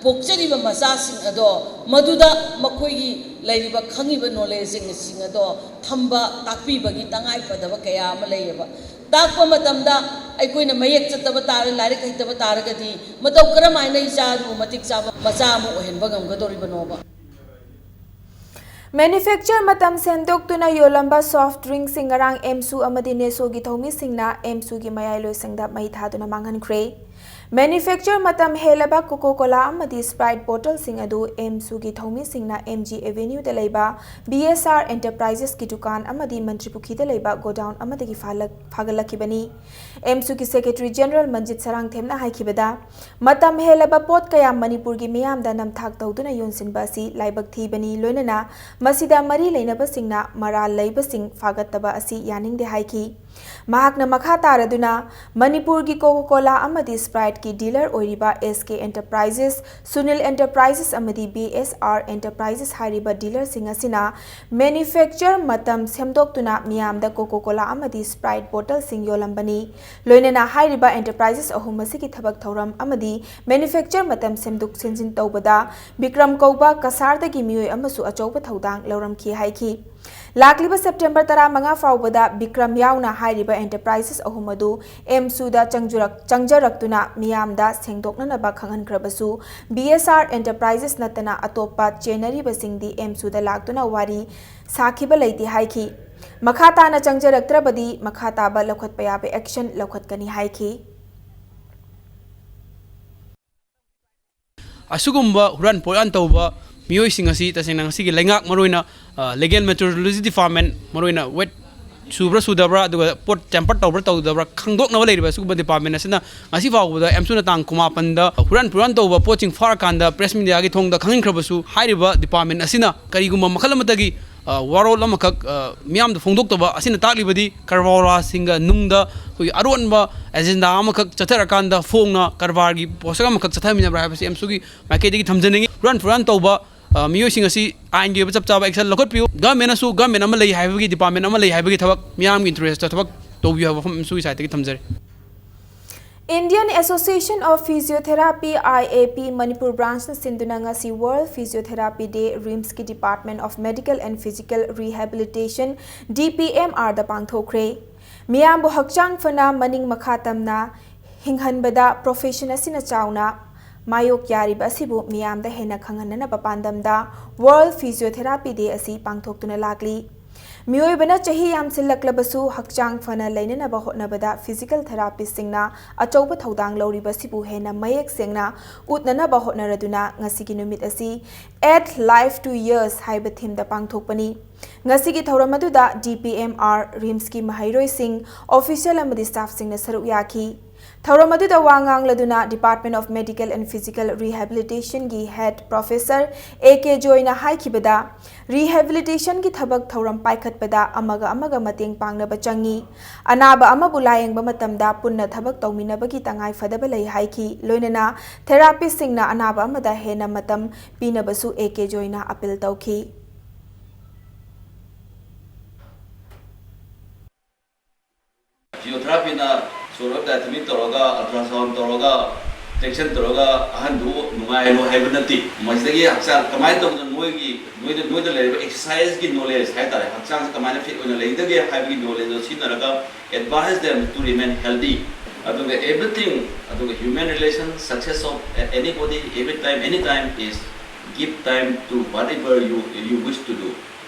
ꯄꯣꯛꯆꯔꯤꯕ ꯃꯆꯥꯁꯤꯡ ꯑꯗꯣ ꯃꯗꯨꯗ ꯃꯈꯣꯏꯒꯤ ꯂꯩꯔꯤꯕ ꯈꯪꯉꯤꯕ knowledgeꯁꯤꯡ ꯑꯗꯣ ꯊꯝꯕ ꯇꯥꯛꯄꯤꯕꯒꯤ ꯇꯉꯥꯏ ꯐꯗꯕ ꯀꯌꯥ ꯑꯃ ꯂꯩꯌꯦꯕ꯫ ꯇꯥꯛꯄ ꯃꯇꯝꯗ ꯑꯩꯈꯣꯏꯅ ꯃꯌꯦꯛ ꯆꯠꯇꯕ ꯇꯥꯔ-, ꯂꯥꯏꯔꯤꯛ ꯍꯩꯇꯕ ꯇꯥꯔꯒꯗꯤ ꯃꯇꯧ ꯀꯔꯝꯍꯥꯏꯅ ꯏꯆꯥꯗꯨ ꯃꯇꯤꯛ ꯆꯥꯕ ꯃꯆꯥ ꯑꯃ ꯑꯣꯏꯍꯟꯕ ꯉꯝꯒꯗꯧꯔꯤꯕꯅꯣꯕ? Manufacture ꯃꯇꯝ ꯁꯦꯝꯗꯣꯛꯇꯨꯅ ꯌꯣꯜꯂꯝꯕ soft drinkꯁꯤꯡ ꯉꯔꯥꯡ ꯑꯦꯝꯁꯨ ꯑꯃꯗꯤ ꯅꯦꯁꯣꯒꯤ ꯊꯧꯃꯤꯁꯤꯡꯅ ꯑꯦꯝꯁꯨꯒꯤ ꯃꯌꯥꯏ ꯂꯣꯏꯁꯪꯗ ꯃꯩ ꯊꯥꯗꯨꯅ ꯃꯥꯡꯍꯟꯈ꯭ꯔꯦ꯫ Manufacture ꯃꯇꯝ ꯍꯦꯜꯂꯕ Coca Cola ꯑꯃꯗꯤ Sprite bottleꯁꯤꯡ ꯑꯗꯨ ꯑꯦꯝꯁꯨꯒꯤ ꯊꯧꯃꯤꯁꯤꯡꯅ ꯑꯦꯝ ꯖꯤ ꯑꯦꯚꯦꯅ꯭ꯌꯨꯗ ꯂꯩꯕ ꯕꯤ ꯑꯦꯁ ꯑꯥꯔ Enterprisesꯀꯤ ꯗꯨꯀꯥꯟ ꯑꯃꯗꯤ ꯃꯟꯇ꯭ꯔꯤꯄꯨꯈ꯭ꯔꯤꯗ ꯂꯩꯕ godown ꯑꯃꯗꯒꯤ ꯐꯥꯂꯛ-, ꯐꯥꯒꯠꯂꯛꯈꯤꯕꯅꯤ꯫ ꯑꯦꯝꯁꯨꯒꯤ Secretary General ꯃꯟꯖꯤꯠ ꯁꯔꯥꯡꯊꯦꯝꯅ ꯍꯥꯏꯈꯤꯕꯗ, ꯃꯇꯝ ꯍꯦꯜꯂꯕ ꯄꯣꯠ ꯀꯌꯥ ꯃꯅꯤꯄꯨꯔꯒꯤ ꯃꯤꯌꯥꯝꯗ ꯅꯝꯊꯥꯛ ꯇꯧꯗꯨꯅ ꯌꯣꯟꯁꯤꯟꯕ ꯑꯁꯤ ꯂꯥꯏꯕꯛ ꯊꯤꯕꯅꯤ, ꯂꯣꯏꯅꯅ ꯃꯁꯤꯗ ꯃꯔꯤ ꯂꯩꯅꯕꯁꯤꯡꯅ ꯃꯔꯥꯜ ꯂꯩꯕꯁꯤꯡ ꯐꯥꯒꯠꯇꯕ ꯑꯁꯤ ꯌꯥꯅꯤꯡꯗꯦ ꯍꯥꯏꯈꯤ꯫ ꯃꯍꯥꯛꯅ ꯃꯈꯥ ꯇꯥꯔꯗꯨꯅ, ꯃꯅꯤꯄꯨꯔꯒꯤ Coca Cola ꯑꯃꯗꯤ Spriteꯀꯤ dealer ꯑꯣꯏꯔꯤꯕ ꯑꯦꯁ ꯀꯦ Enterprises, ꯁꯨꯅꯤꯜ Enterprises ꯑꯃꯗꯤ ꯕꯤ ꯑꯦꯁ ꯑꯥꯔ Enterprises ꯍꯥꯏꯔꯤꯕ dealerꯁꯤꯡ ꯑꯁꯤꯅ manufacture ꯃꯇꯝ ꯁꯦꯝꯗꯣꯛꯇꯨꯅ ꯃꯤꯌꯥꯝꯗ Coca Cola ꯑꯃꯗꯤ Sprite bottleꯁꯤꯡ ꯌꯣꯜꯂꯝꯕꯅꯤ꯫ ꯂꯣꯏꯅꯅ ꯍꯥꯏꯔꯤꯕ enterprises ꯑꯍꯨꯝ ꯑꯁꯤꯒꯤ ꯊꯕꯛ ꯊꯧꯔꯝ ꯑꯃꯗꯤ manufacture ꯃꯇꯝ ꯁꯦꯝꯗꯣꯛ ꯁꯦꯝꯖꯤꯟ ꯇꯧꯕꯗ ꯕꯤꯀ꯭ꯔꯝ ꯀꯧꯕ ꯀꯁꯥꯔꯗꯒꯤ ꯃꯤꯑꯣꯏ ꯑꯃꯁꯨ ꯑꯆꯧꯕ ꯊꯧꯗꯥꯡ ꯂꯧꯔꯝꯈꯤ ꯍꯥꯏꯈꯤ꯫ ꯂꯥꯛꯂꯤꯕ September ꯇꯔꯥꯃꯉꯥ ꯐꯥꯎꯕꯗ ꯕꯤꯀ꯭ꯔꯝ ꯌꯥꯎꯅ ꯍꯥꯏꯔꯤꯕ enterprises ꯑꯍꯨꯝ ꯑꯗꯨ ꯑꯦꯝꯁꯨꯗ ꯆꯪꯖꯔꯛ-, ꯆꯪꯖꯔꯛꯇꯨꯅ ꯃꯤꯌꯥꯝꯗ ꯁꯦꯡꯗꯣꯛꯅꯅꯕ ꯈꯪꯍꯟꯈ꯭ꯔꯕꯁꯨ, ꯕꯤ ꯑꯦꯁ ꯑꯥꯔ Enterprises ꯅꯠꯇꯅ ꯑꯇꯣꯞꯄ ꯆꯦꯟꯅꯔꯤꯕꯁꯤꯡꯗꯤ ꯑꯦꯝꯁꯨꯗ ꯂꯥꯛꯇꯨꯅ ꯋꯥꯔꯤ ꯁꯥꯈꯤꯕ ꯂꯩꯇꯦ ꯍꯥꯏꯈꯤ꯫ ꯃꯈꯥ ꯇꯥꯅ ꯆꯪꯖꯔꯛꯇ꯭ꯔꯕꯗꯤ ꯃꯈꯥ ꯇꯥꯕ ꯂꯧꯈꯠꯄ ꯌꯥꯕ action ꯂꯧꯈꯠꯀꯅꯤ ꯍꯥꯏꯈꯤ꯫ ꯑꯁꯤꯒꯨꯝꯕ ꯍꯨꯔꯥꯟ ꯄꯣꯠꯌꯥꯟ ꯇꯧꯕ ꯃꯤꯑꯣꯏꯁꯤꯡ ꯑꯁꯤ ꯇꯁꯦꯡꯅ ꯉꯁꯤꯒꯤ ꯂꯩꯉꯥꯛ, ꯃꯔꯨꯑꯣꯏꯅ, ꯑ, Legal Metrology Department, ꯃꯔꯨꯑꯣꯏꯅ weight ꯁꯨꯕ꯭ꯔꯥ ꯁꯨꯗꯕ꯭ꯔꯥ, ꯑꯗꯨꯒ ꯄꯣꯠ tamper ꯇꯧꯕ꯭ꯔꯥ ꯇꯧꯗꯕ꯭ꯔꯥ ꯈꯪꯗꯣꯛꯅꯕ ꯂꯩꯔꯤꯕ ꯑꯁꯤꯒꯨꯝꯕ department ꯑꯁꯤꯅ ꯉꯁꯤ ꯐꯥꯎꯕꯗ ꯑꯦꯝꯁꯨꯅ ꯇꯥꯡ ꯀꯨꯟꯃꯥꯄꯟꯗ ꯍꯨꯔꯥꯟ ꯄꯨꯔꯥꯟ ꯇꯧꯕ ꯄꯣꯠꯁꯤꯡ ꯐꯥꯔꯀꯥꯟꯗ press mediaꯒꯤ ꯊꯣꯡꯗ ꯈꯪꯍꯟꯈ꯭ꯔꯕꯁꯨ, ꯍꯥꯏꯔꯤꯕ department ꯑꯁꯤꯅ ꯀꯔꯤꯒꯨꯝꯕ ꯃꯈꯜ ꯑꯃꯠꯇꯒꯤ, ꯑ, ꯋꯥꯔꯣꯜ ꯑꯃꯈꯛ, ꯑ, ꯃꯤꯌꯥꯝꯗ ꯐꯣꯡꯗꯣꯛꯇꯕ ꯑꯁꯤꯅ ꯇꯥꯛꯂꯤꯕꯗꯤ ꯀꯔꯕꯥꯔꯁꯤꯡꯒ ꯅꯨꯡꯗ ꯑꯩꯈꯣꯏꯒꯤ ꯑꯔꯣꯟꯕ agenda ꯑꯃꯈꯛ ꯆꯠꯊꯔꯀꯥꯟꯗ ꯐꯣꯡꯅ ꯀꯔꯕꯥꯔꯒꯤ ꯄꯣꯠꯁꯛ ꯑꯃꯈꯛ ꯆꯠꯊꯃꯤꯟꯅꯕ꯭ꯔꯥ ꯍꯥꯏꯕꯁꯤ ꯑꯦꯝꯁꯨꯒꯤ ꯃꯥꯏꯀꯩꯗꯒꯤ ꯊꯝꯖꯅꯤꯡꯉꯤ꯫ ꯍꯨꯔꯥꯟ ꯄꯨꯔꯥꯟ ꯇꯧꯕ, ꯑ, ꯃꯤꯑꯣꯏꯁꯤꯡ ꯑꯁꯤ ꯑꯥꯏꯟꯒꯤ ꯑꯣꯏꯕ ꯆꯞ ꯆꯥꯕ action ꯂꯧꯈꯠꯄꯤꯌꯨ꯫ Governmentꯅꯁꯨ government ꯑꯃ ꯂꯩ ꯍꯥꯏꯕꯒꯤ, department ꯑꯃ ꯂꯩ ꯍꯥꯏꯕꯒꯤ ꯊꯕꯛ ꯃꯤꯌꯥꯝꯒꯤ interestꯇ ꯊꯕꯛ ꯇꯧꯕꯤꯌꯨ ꯍꯥꯏꯕ ꯋꯥꯐꯝ ꯑꯦꯝꯁꯨꯒꯤ sideꯇꯒꯤ ꯊꯝꯖꯔꯤ꯫ Indian Association of Physiotherapy, I A P, Manipur branchꯅ ꯁꯤꯟꯗꯨꯅ ꯉꯁꯤ World Physiotherapy Day RIMSꯀꯤ Department of Medical and Physical Rehabilitation, D P M R ꯗ ꯄꯥꯡꯊꯣꯛꯈ꯭ꯔꯦ꯫ ꯃꯤꯌꯥꯝꯕꯨ ꯍꯛꯆꯥꯡ ꯐꯅ ꯃꯅꯤꯡ ꯃꯈꯥ ꯇꯝꯅ ꯍꯤꯡꯍꯟꯕꯗ profession ꯑꯁꯤꯅ ꯆꯥꯎꯅ ꯃꯥꯌꯣꯛ ꯌꯥꯔꯤꯕ ꯑꯁꯤꯕꯨ ꯃꯤꯌꯥꯝꯗ ꯍꯦꯟꯅ ꯈꯪꯍꯟꯅꯅꯕ ꯄꯥꯟꯗꯝꯗ World Physiotherapy Day ꯑꯁꯤ ꯄꯥꯡꯊꯣꯛꯇꯨꯅ ꯂꯥꯛꯂꯤ꯫ ꯃꯤꯑꯣꯏꯕꯅ ꯆꯍꯤ ꯌꯥꯝꯁꯤꯜꯂꯛꯂꯕꯁꯨ ꯍꯛꯆꯥꯡ ꯐꯅ ꯂꯩꯅꯅꯕ ꯍꯣꯠꯅꯕꯗ physical therapistꯁꯤꯡꯅ ꯑꯆꯧꯕ ꯊꯧꯗꯥꯡ ꯂꯧꯔꯤꯕꯁꯤꯕꯨ ꯍꯦꯟꯅ ꯃꯌꯦꯛ ꯁꯦꯡꯅ ꯎꯠꯅꯅꯕ ꯍꯣꯠꯅꯔꯗꯨꯅ ꯉꯁꯤꯒꯤ ꯅꯨꯃꯤꯠ ꯑꯁꯤ Add Life to Years ꯍꯥꯏꯕ themeꯗ ꯄꯥꯡꯊꯣꯛꯄꯅꯤ꯫ ꯉꯁꯤꯒꯤ ꯊꯧꯔꯝ ꯑꯗꯨꯗ D P M R, RIMSꯀꯤ ꯃꯍꯩꯔꯣꯏꯁꯤꯡ, official ꯑꯃꯗꯤ staffꯁꯤꯡꯅ ꯁꯔꯨꯛ ꯌꯥꯈꯤ꯫ ꯊꯧꯔꯝ ꯑꯗꯨꯗ ꯋꯥ ꯉꯥꯡꯂꯗꯨꯅ Department of Medical and Physical Rehabilitationꯒꯤ head professor A K Joyꯅ ꯍꯥꯏꯈꯤꯕꯗ, rehabilitationꯒꯤ ꯊꯕꯛ ꯊꯧꯔꯝ ꯄꯥꯏꯈꯠꯄꯗ ꯑꯃꯒ ꯑꯃꯒ ꯃꯇꯦꯡ ꯄꯥꯡꯅꯕ ꯆꯪꯏ꯫ ꯑꯅꯥꯕ ꯑꯃꯕꯨ ꯂꯥꯌꯦꯡꯕ ꯃꯇꯝꯗ ꯄꯨꯟꯅ ꯊꯕꯛ ꯇꯧꯃꯤꯟꯅꯕꯒꯤ ꯇꯉꯥꯏ ꯐꯗꯕ ꯂꯩ ꯍꯥꯏꯈꯤ꯫ ꯂꯣꯏꯅꯅ therapistꯁꯤꯡꯅ ꯑꯅꯥꯕ ꯑꯃꯗ ꯍꯦꯟꯅ ꯃꯇꯝ ꯄꯤꯅꯕꯁꯨ A K Joyꯅ appeal ꯇꯧꯈꯤ꯫ Physiotherapyꯅ ꯁꯣꯔ ꯍꯣꯟꯕ diatonic ꯇꯧꯔꯒ, ultrasound ꯇꯧꯔꯒ, traction ꯇꯧꯔꯒ ꯑꯍꯟꯗꯨ ꯅꯨꯡꯉꯥꯏꯍꯜꯂꯨ ꯍꯥꯏꯕ ꯅꯠꯇꯦ꯫ ꯃꯁꯤꯗꯒꯤ ꯍꯛꯆꯥꯡ ꯀꯃꯥꯏꯅ ꯇꯧꯗꯅ ꯅꯣꯏꯒꯤ, ꯅꯣꯏꯗ, ꯅꯣꯏꯗ ꯂꯩꯔꯤꯕ exerciseꯀꯤ knowledge ꯍꯥꯏꯇꯥꯔꯦ, ꯍꯛꯆꯥꯡꯁꯦ ꯀꯃꯥꯏꯅ fit ꯑꯣꯏꯅ ꯂꯩꯒꯗꯒꯦ ꯍꯥꯏꯕꯒꯤ knowledgeꯗꯣ ꯁꯤꯖꯤꯟꯅꯔꯒ advise them to remain healthy꯫ ꯑꯗꯨꯒ everything, ꯑꯗꯨꯒ human relation, success of anybody, every time, any time is give time to whatever you, you wish to do.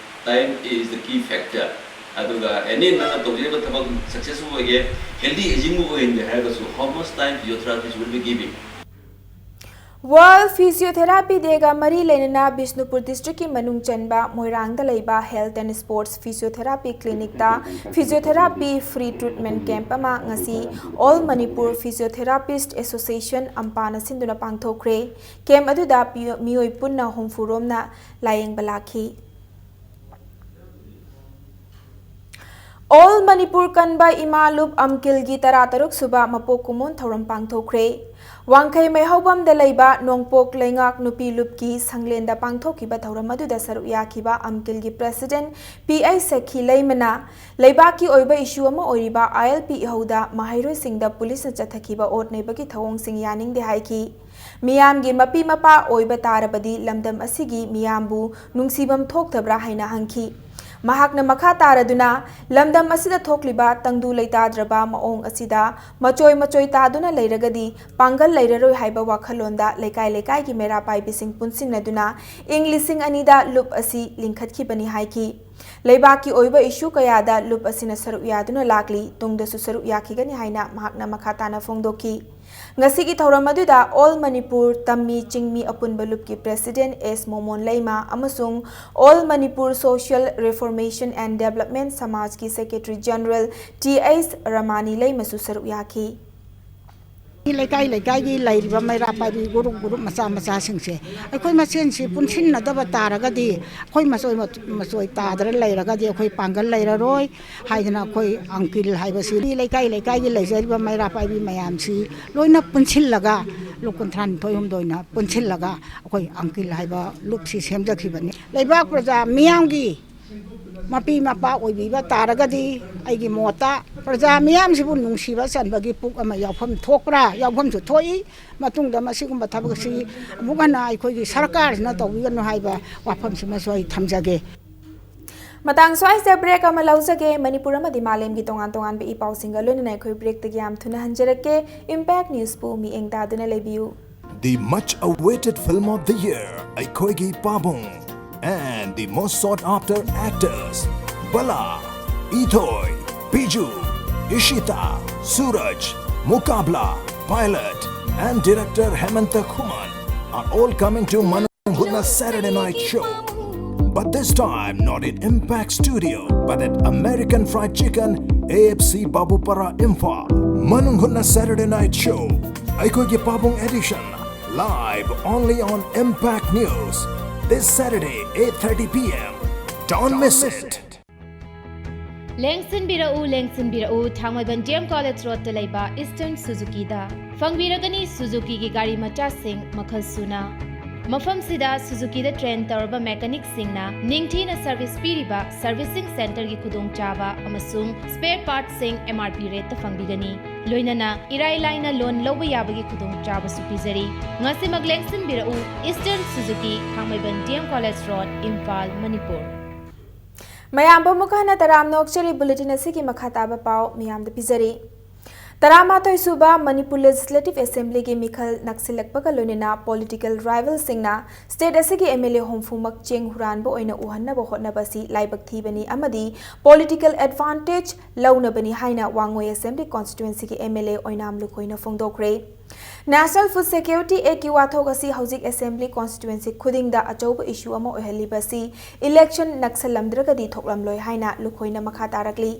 Time is the key factor꯫ ꯑꯗꯨꯒ any ꯅꯪꯅ ꯇꯧꯖꯔꯤꯕ ꯊꯕꯛ successful ꯑꯣꯏꯒꯦ, healthy agingꯕꯨ ꯑꯣꯏꯍꯟꯒꯦ ꯍꯥꯏꯔꯒꯁꯨ, how much time physiotherapist will be giving? World Physiotherapy Dayꯒ ꯃꯔꯤ ꯂꯩꯅꯅ ꯕꯤꯁꯅꯨꯄꯨꯔ districtꯀꯤ ꯃꯅꯨꯡ ꯆꯟꯕ ꯃꯣꯏꯔꯥꯡꯗ ꯂꯩꯕ Health and Sports Physiotherapy Clinicꯇ physiotherapy free treatment camp ꯑꯃ ꯉꯁꯤ All Manipur Physiotherapist Association, ꯑꯝꯄꯥꯅ ꯁꯤꯟꯗꯨꯅ ꯄꯥꯡꯊꯣꯛꯈ꯭ꯔꯦ꯫ Camp ꯑꯗꯨꯗ ꯄꯤꯌꯣ-, ꯃꯤꯑꯣꯏ ꯄꯨꯟꯅ ꯍꯨꯝꯐꯨ ꯔꯣꯝꯅ ꯂꯥꯌꯦꯡꯕ ꯂꯥꯛꯈꯤ꯫ All Manipur ꯀꯟꯕ ꯏꯃꯥ ꯂꯨꯞ ꯑꯝꯀꯤꯜꯒꯤ ꯇꯔꯥꯇꯔꯨꯛ ꯁꯨꯕ ꯃꯄꯣꯛ ꯀꯨꯝꯑꯣꯟ ꯊꯧꯔꯝ ꯄꯥꯡꯊꯣꯛꯈ꯭ꯔꯦ꯫ ꯋꯥꯡꯈꯩ ꯃꯩꯍꯧꯕꯝꯗ ꯂꯩꯕ ꯅꯣꯡꯄꯣꯛ ꯂꯩꯉꯥꯛ ꯅꯨꯄꯤ ꯂꯨꯞꯀꯤ ꯁꯪꯂꯦꯟꯗ ꯄꯥꯡꯊꯣꯛꯈꯤꯕ ꯊꯧꯔꯝ ꯑꯗꯨꯗ ꯁꯔꯨꯛ ꯌꯥꯈꯤꯕ ꯑꯝꯀꯤꯜꯒꯤ president P I ꯁꯈꯤ ꯂꯩꯃꯅ ꯂꯩꯕꯥꯛꯀꯤ ꯑꯣꯏꯕ issue ꯑꯃ ꯑꯣꯏꯔꯤꯕ I L P ꯏꯍꯧꯗ ꯃꯍꯩꯔꯣꯏꯁꯤꯡꯗ ꯄꯨꯂꯤꯁꯅ ꯆꯠꯊꯈꯤꯕ ꯑꯣꯠ ꯅꯩꯕꯒꯤ ꯊꯧꯑꯣꯡꯁꯤꯡ ꯌꯥꯅꯤꯡꯗꯦ ꯍꯥꯏꯈꯤ꯫ ꯃꯤꯌꯥꯝꯒꯤ ꯃꯄꯤ ꯃꯄꯥ ꯑꯣꯏꯕ ꯇꯥꯔꯕꯗꯤ ꯂꯝꯗꯝ ꯑꯁꯤꯒꯤ ꯃꯤꯌꯥꯝꯕꯨ ꯅꯨꯡꯁꯤꯐꯝ ꯊꯣꯛꯇꯕ꯭ꯔꯥ ꯍꯥꯏꯅ ꯍꯪꯈꯤ꯫ ꯃꯍꯥꯛꯅ ꯃꯈꯥ ꯇꯥꯔꯗꯨꯅ, ꯂꯝꯗꯝ ꯑꯁꯤꯗ ꯊꯣꯛꯂꯤꯕ ꯇꯪꯗꯨ ꯂꯩꯇꯥꯗ꯭ꯔꯕ ꯃꯑꯣꯡ ꯑꯁꯤꯗ ꯃꯆꯣꯏ ꯃꯆꯣꯏ ꯇꯥꯗꯨꯅ ꯂꯩꯔꯒꯗꯤ ꯄꯥꯡꯒꯜ ꯂꯩꯔꯔꯣꯏ ꯍꯥꯏꯕ ꯋꯥꯈꯜꯂꯣꯟꯗ ꯂꯩꯀꯥꯏ ꯂꯩꯀꯥꯏꯒꯤ ꯃꯩꯔꯥ ꯄꯥꯏꯕꯤꯁꯤꯡ ꯄꯨꯟꯁꯤꯟꯅꯗꯨꯅ ꯏꯪ ꯂꯤꯁꯤꯡ ꯑꯅꯤꯗ ꯂꯨꯞ ꯑꯁꯤ ꯂꯤꯡꯈꯠꯈꯤꯕꯅꯤ ꯍꯥꯏꯈꯤ꯫ ꯂꯩꯕꯥꯛꯀꯤ ꯑꯣꯏꯕ ꯏꯁꯨ ꯀꯌꯥꯗ ꯂꯨꯞ ꯑꯁꯤꯅ ꯁꯔꯨꯛ ꯌꯥꯗꯨꯅ ꯂꯥꯛꯂꯤ, ꯇꯨꯡꯗꯁꯨ ꯁꯔꯨꯛ ꯌꯥꯈꯤꯒꯅꯤ ꯍꯥꯏꯅ ꯃꯍꯥꯛꯅ ꯃꯈꯥ ꯇꯥꯅ ꯐꯣꯡꯗꯣꯛꯈꯤ꯫ ꯉꯁꯤꯒꯤ ꯊꯧꯔꯝ ꯑꯗꯨꯗ ꯑꯣꯜ ꯃꯅꯤꯄꯨꯔ ꯇꯝꯃꯤ ꯆꯤꯡꯃꯤ ꯑꯄꯨꯟꯕ ꯂꯨꯞꯀꯤ ꯄ꯭ꯔꯦꯁꯤꯗꯦꯟꯠ ꯑꯦꯁ ꯃꯣꯃꯣꯟ ꯂꯩꯃ ꯑꯃꯁꯨꯡ all Manipur social reformation and development ꯁꯃꯥꯖꯀꯤ secretary general T H Ramani ꯂꯩꯃꯁꯨ ꯁꯔꯨꯛ ꯌꯥꯈꯤ꯫ ꯂꯩꯀꯥꯏ ꯂꯩꯀꯥꯏꯒꯤ ꯂꯩꯔꯤꯕ ꯃꯩꯔꯥ ꯄꯥꯏꯕꯤ ꯒ꯭ꯔꯨꯞ ꯒ꯭ꯔꯨꯞ ꯃꯆꯥ ꯃꯆꯥꯁꯤꯡꯁꯦ ꯑꯩꯈꯣꯏ ꯃꯁꯦꯟꯁꯤ ꯄꯨꯟꯁꯤꯟꯅꯗꯕ ꯇꯥꯔꯒꯗꯤ, ꯑꯩꯈꯣꯏ ꯃꯆꯣꯏ ꯃꯆꯣꯏ ꯇꯥꯗꯅ ꯂꯩꯔꯒꯗꯤ ꯑꯩꯈꯣꯏ ꯄꯥꯡꯒꯜ ꯂꯩꯔꯔꯣꯏ ꯍꯥꯏꯗꯅ ꯑꯩꯈꯣꯏ ꯑꯪꯀꯤꯜ ꯍꯥꯏꯕꯁꯤ ꯂꯩꯀꯥꯏ ꯂꯩꯀꯥꯏꯒꯤ ꯂꯩꯖꯔꯤꯕ ꯃꯩꯔꯥ ꯄꯥꯏꯕꯤ ꯃꯌꯥꯝꯁꯤ ꯂꯣꯏꯅ ꯄꯨꯟꯁꯤꯜꯂꯒ, ꯂꯨꯞ ꯀꯨꯟꯊ꯭ꯔꯥ ꯅꯤꯊꯣꯏ ꯍꯨꯝꯗꯣꯏꯅ ꯄꯨꯟꯁꯤꯜꯂꯒ ꯑꯩꯈꯣꯏ ꯑꯪꯀꯤꯜ ꯍꯥꯏꯕ ꯂꯨꯞꯁꯤ ꯁꯦꯝꯖꯈꯤꯕꯅꯤ꯫ ꯂꯩꯕꯥꯛ ꯄ꯭ꯔꯖꯥ ꯃꯤꯌꯥꯝꯒꯤ ꯃꯄꯤ ꯃꯄꯥ ꯑꯣꯏꯕꯤꯕ ꯇꯥꯔꯒꯗꯤ, ꯑꯩꯒꯤ ꯃꯣꯠꯇ ꯄ꯭ꯔꯖꯥ ꯃꯤꯌꯥꯝꯁꯤꯕꯨ ꯅꯨꯡꯁꯤꯕ ꯆꯟꯕꯒꯤ ꯄꯨꯛ ꯑꯃ ꯌꯥꯎꯐꯝ ꯊꯣꯛꯄ꯭ꯔꯥ? ꯌꯥꯎꯐꯝꯁꯨ ꯊꯣꯛꯏ꯫ ꯃꯇꯨꯡꯗ ꯃꯁꯤꯒꯨꯝꯕ ꯊꯕꯛꯁꯤ ꯑꯃꯨꯛ ꯍꯟꯅ ꯑꯩꯈꯣꯏꯒꯤ ꯁꯔꯀꯥꯔꯁꯤꯅ ꯇꯧꯕꯤꯒꯅꯨ ꯍꯥꯏꯕ ꯋꯥꯐꯝꯁꯤꯃꯁꯨ ꯑꯩ ꯊꯝꯖꯒꯦ꯫ ꯃꯇꯥꯡ ꯁ꯭ꯋꯥꯏꯁꯤꯗ ꯕ꯭ꯔꯦꯛ ꯑꯃ ꯂꯧꯖꯒꯦ꯫ ꯃꯅꯤꯄꯨꯔ ꯑꯃꯗꯤ ꯃꯥꯂꯦꯝꯒꯤ ꯇꯣꯉꯥꯟ ꯇꯣꯉꯥꯟꯕ ꯏ ꯄꯥꯎꯁꯤꯡꯒ ꯂꯣꯏꯅꯅ ꯑꯩꯈꯣꯏ ꯕ꯭ꯔꯦꯛꯇꯒꯤ ꯌꯥꯝ ꯊꯨꯅ ꯍꯟꯖꯔꯛꯀꯦ꯫ ꯏꯝꯄꯦꯛ ꯅ꯭ꯌꯨꯁꯄꯨ ꯃꯤꯠꯌꯦꯡ ꯇꯥꯗꯨꯅ ꯂꯩꯕꯤꯌꯨ꯫ The much awaited film of the year, ꯑꯩꯈꯣꯏꯒꯤ ꯄꯥꯕꯨꯡ, and the most sought after actors, Bala, Ithoi, Biju, Ishita, Suraj, Mukabla, Pilot, and director Hemanta Khuman are all coming to Manu Hutna Saturday Night Show. But this time, not in Impact Studio, but at American Fried Chicken, A F C Babupara, Imphal. Manung Hutna Saturday Night Show, ꯑꯩꯈꯣꯏꯒꯤ ꯄꯥꯕꯨꯡ edition, live only on Impact News, this Saturday, eight thirty p.m. Don't miss it. ꯂꯦꯡꯁꯤꯟꯕꯤꯔꯛꯎ, ꯂꯦꯡꯁꯤꯟꯕꯤꯔꯛꯎ, Thangmeiband D M college ꯔꯣꯗꯇ ꯂꯩꯕ eastern ꯁꯨꯖꯨꯀꯤꯗ꯫ ꯐꯪꯕꯤꯔꯒꯅꯤ ꯁꯨꯖꯨꯀꯤꯒꯤ ꯒꯥꯔꯤ ꯃꯆꯥꯁꯤꯡ ꯃꯈꯜ ꯁꯨꯅ꯫ ꯃꯐꯝꯁꯤꯗ ꯁꯨꯖꯨꯀꯤꯗ ꯇ꯭ꯔꯦꯟ ꯇꯧꯔꯕ ꯃꯦꯀꯥꯅꯤꯛꯁꯤꯡꯅ ꯅꯤꯡꯊꯤꯅ ꯁꯔꯚꯤꯁ ꯄꯤꯔꯤꯕ ꯁꯔꯚꯤꯁꯤꯡ ꯁꯦꯟꯇꯔꯒꯤ ꯈꯨꯗꯣꯡꯆꯥꯕ ꯑꯃꯁꯨꯡ ꯁ꯭ꯄꯦꯌꯔ ꯄꯥꯔꯠꯁꯤꯡ ꯑꯦꯝ ꯑꯥꯔ ꯄꯤ ꯔꯦꯠꯇ ꯐꯪꯕꯤꯒꯅꯤ꯫ ꯂꯣꯏꯅꯅ ꯏꯔꯥꯏ ꯂꯥꯏꯅ ꯂꯣꯟ ꯂꯧꯕ ꯌꯥꯕꯒꯤ ꯈꯨꯗꯣꯡꯆꯥꯕꯁꯨ ꯄꯤꯖꯔꯤ꯫ ꯉꯁꯤꯃꯛ ꯂꯦꯡꯁꯤꯟꯕꯤꯔꯛꯎ, ꯏꯁꯇꯔꯟ ꯁꯨꯖꯨꯀꯤ, Thangmeiband D M college road, Imphal, Manipur. ꯃꯌꯥꯝꯕꯨ ꯑꯃꯨꯛ ꯍꯟꯅ ꯇꯔꯥꯝꯅ ꯑꯣꯛꯆꯔꯤ꯫ Bulletin ꯑꯁꯤꯒꯤ ꯃꯈꯥ ꯇꯥꯕ ꯄꯥꯎ ꯃꯌꯥꯝꯗ ꯄꯤꯖꯔꯤ꯫ ꯇꯔꯥꯃꯥꯊꯣꯏ ꯁꯨꯕ ꯃꯅꯤꯄꯨꯔ Legislative Assemblyꯒꯤ ꯃꯤꯈꯜ ꯅꯛꯁꯤꯜꯂꯛꯄꯒ ꯂꯣꯏꯅꯅ political rivalꯁꯤꯡꯅ state ꯑꯁꯤꯒꯤ MLA ꯍꯨꯝꯐꯨꯃꯛ ꯆꯦꯡ ꯍꯨꯔꯥꯟꯕ ꯑꯣꯏꯅ ꯎꯍꯟꯅꯕ ꯍꯣꯠꯅꯕ ꯑꯁꯤ ꯂꯥꯏꯕꯛ ꯊꯤꯕꯅꯤ ꯑꯃꯗꯤ political advantage ꯂꯧꯅꯕꯅꯤ ꯍꯥꯏꯅ ꯋꯥꯡꯉꯣꯏ Assembly Constituencyꯒꯤ MLA ꯑꯣꯏꯅꯥꯝ ꯂꯨꯈꯣꯏꯅ ꯐꯣꯡꯗꯣꯛꯈ꯭ꯔꯦ꯫ National Food Security Actꯀꯤ ꯋꯥꯊꯣꯛ ꯑꯁꯤ ꯍꯧꯖꯤꯛ Assembly Constituency ꯈꯨꯗꯤꯡꯗ ꯑꯆꯧꯕ issue ꯑꯃ ꯑꯣꯏꯍꯜꯂꯤꯕ ꯑꯁꯤ election ꯅꯛꯁꯜꯂꯝꯗ꯭ꯔꯒꯗꯤ ꯊꯣꯛꯂꯝꯂꯣꯏ ꯍꯥꯏꯅ ꯂꯨꯈꯣꯏꯅ ꯃꯈꯥ ꯇꯥꯔꯛꯂꯤ꯫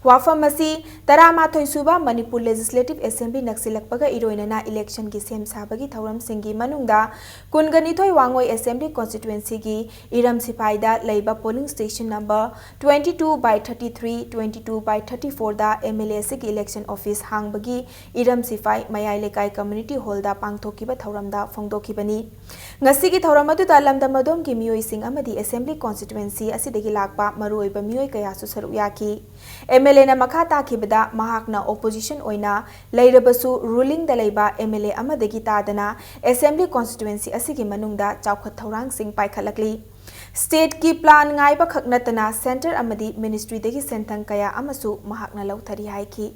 ꯋꯥꯐꯝ ꯑꯁꯤ ꯇꯔꯥꯃꯥꯊꯣꯏ ꯁꯨꯕ ꯃꯅꯤꯄꯨꯔ Legislative Assembly ꯅꯛꯁꯤꯜꯂꯛꯄꯒ ꯏꯔꯣꯏꯅꯅ election ꯒꯤ ꯁꯦꯝ ꯁꯥꯕꯒꯤ ꯊꯧꯔꯝꯁꯤꯡꯒꯤ ꯃꯅꯨꯡꯗ ꯀꯨꯟꯒ ꯅꯤꯊꯣꯏ ꯋꯥꯡꯉꯣꯏ Assembly Constituencyꯒꯤ ꯏꯔꯝ ꯁꯤꯐꯥꯏꯗ ꯂꯩꯕ polling station number twenty two by thirty three, twenty two by thirty fourꯗ MLA ꯑꯁꯤꯒꯤ election office ꯍꯥꯡꯕꯒꯤ ꯏꯔꯝ ꯁꯤꯐꯥꯏ ꯃꯌꯥꯏ ꯂꯩꯀꯥꯏ community hallꯗ ꯄꯥꯡꯊꯣꯛꯈꯤꯕ ꯊꯧꯔꯝꯗ ꯐꯣꯡꯗꯣꯛꯈꯤꯕꯅꯤ꯫ ꯉꯁꯤꯒꯤ ꯊꯧꯔꯝ ꯑꯗꯨꯗ ꯂꯝꯗꯝ ꯑꯗꯣꯝꯒꯤ ꯃꯤꯑꯣꯏꯁꯤꯡ ꯑꯃꯗꯤ Assembly Constituency ꯑꯁꯤꯗꯒꯤ ꯂꯥꯛꯄ ꯃꯔꯨꯑꯣꯏꯕ ꯃꯤꯑꯣꯏ ꯀꯌꯥꯁꯨ ꯁꯔꯨꯛ ꯌꯥꯈꯤ꯫ MLAꯅ ꯃꯈꯥ ꯇꯥꯈꯤꯕꯗ, ꯃꯍꯥꯛꯅ opposition ꯑꯣꯏꯅ ꯂꯩꯔꯕꯁꯨ rulingꯗ ꯂꯩꯕ MLA ꯑꯃꯗꯒꯤ ꯇꯥꯗꯅ Assembly Constituency ꯑꯁꯤꯒꯤ ꯃꯅꯨꯡꯗ ꯆꯥꯎꯈꯠ ꯊꯧꯔꯥꯡꯁꯤꯡ ꯄꯥꯏꯈꯠꯂꯛꯂꯤ꯫ Stateꯀꯤ plan ꯉꯥꯏꯕ ꯈꯛ ꯅꯠꯇꯅ centre ꯑꯃꯗꯤ ministryꯗꯒꯤ ꯁꯦꯟꯊꯪ ꯀꯌꯥ ꯑꯃꯁꯨ ꯃꯍꯥꯛꯅ ꯂꯧꯊꯔꯤ ꯍꯥꯏꯈꯤ꯫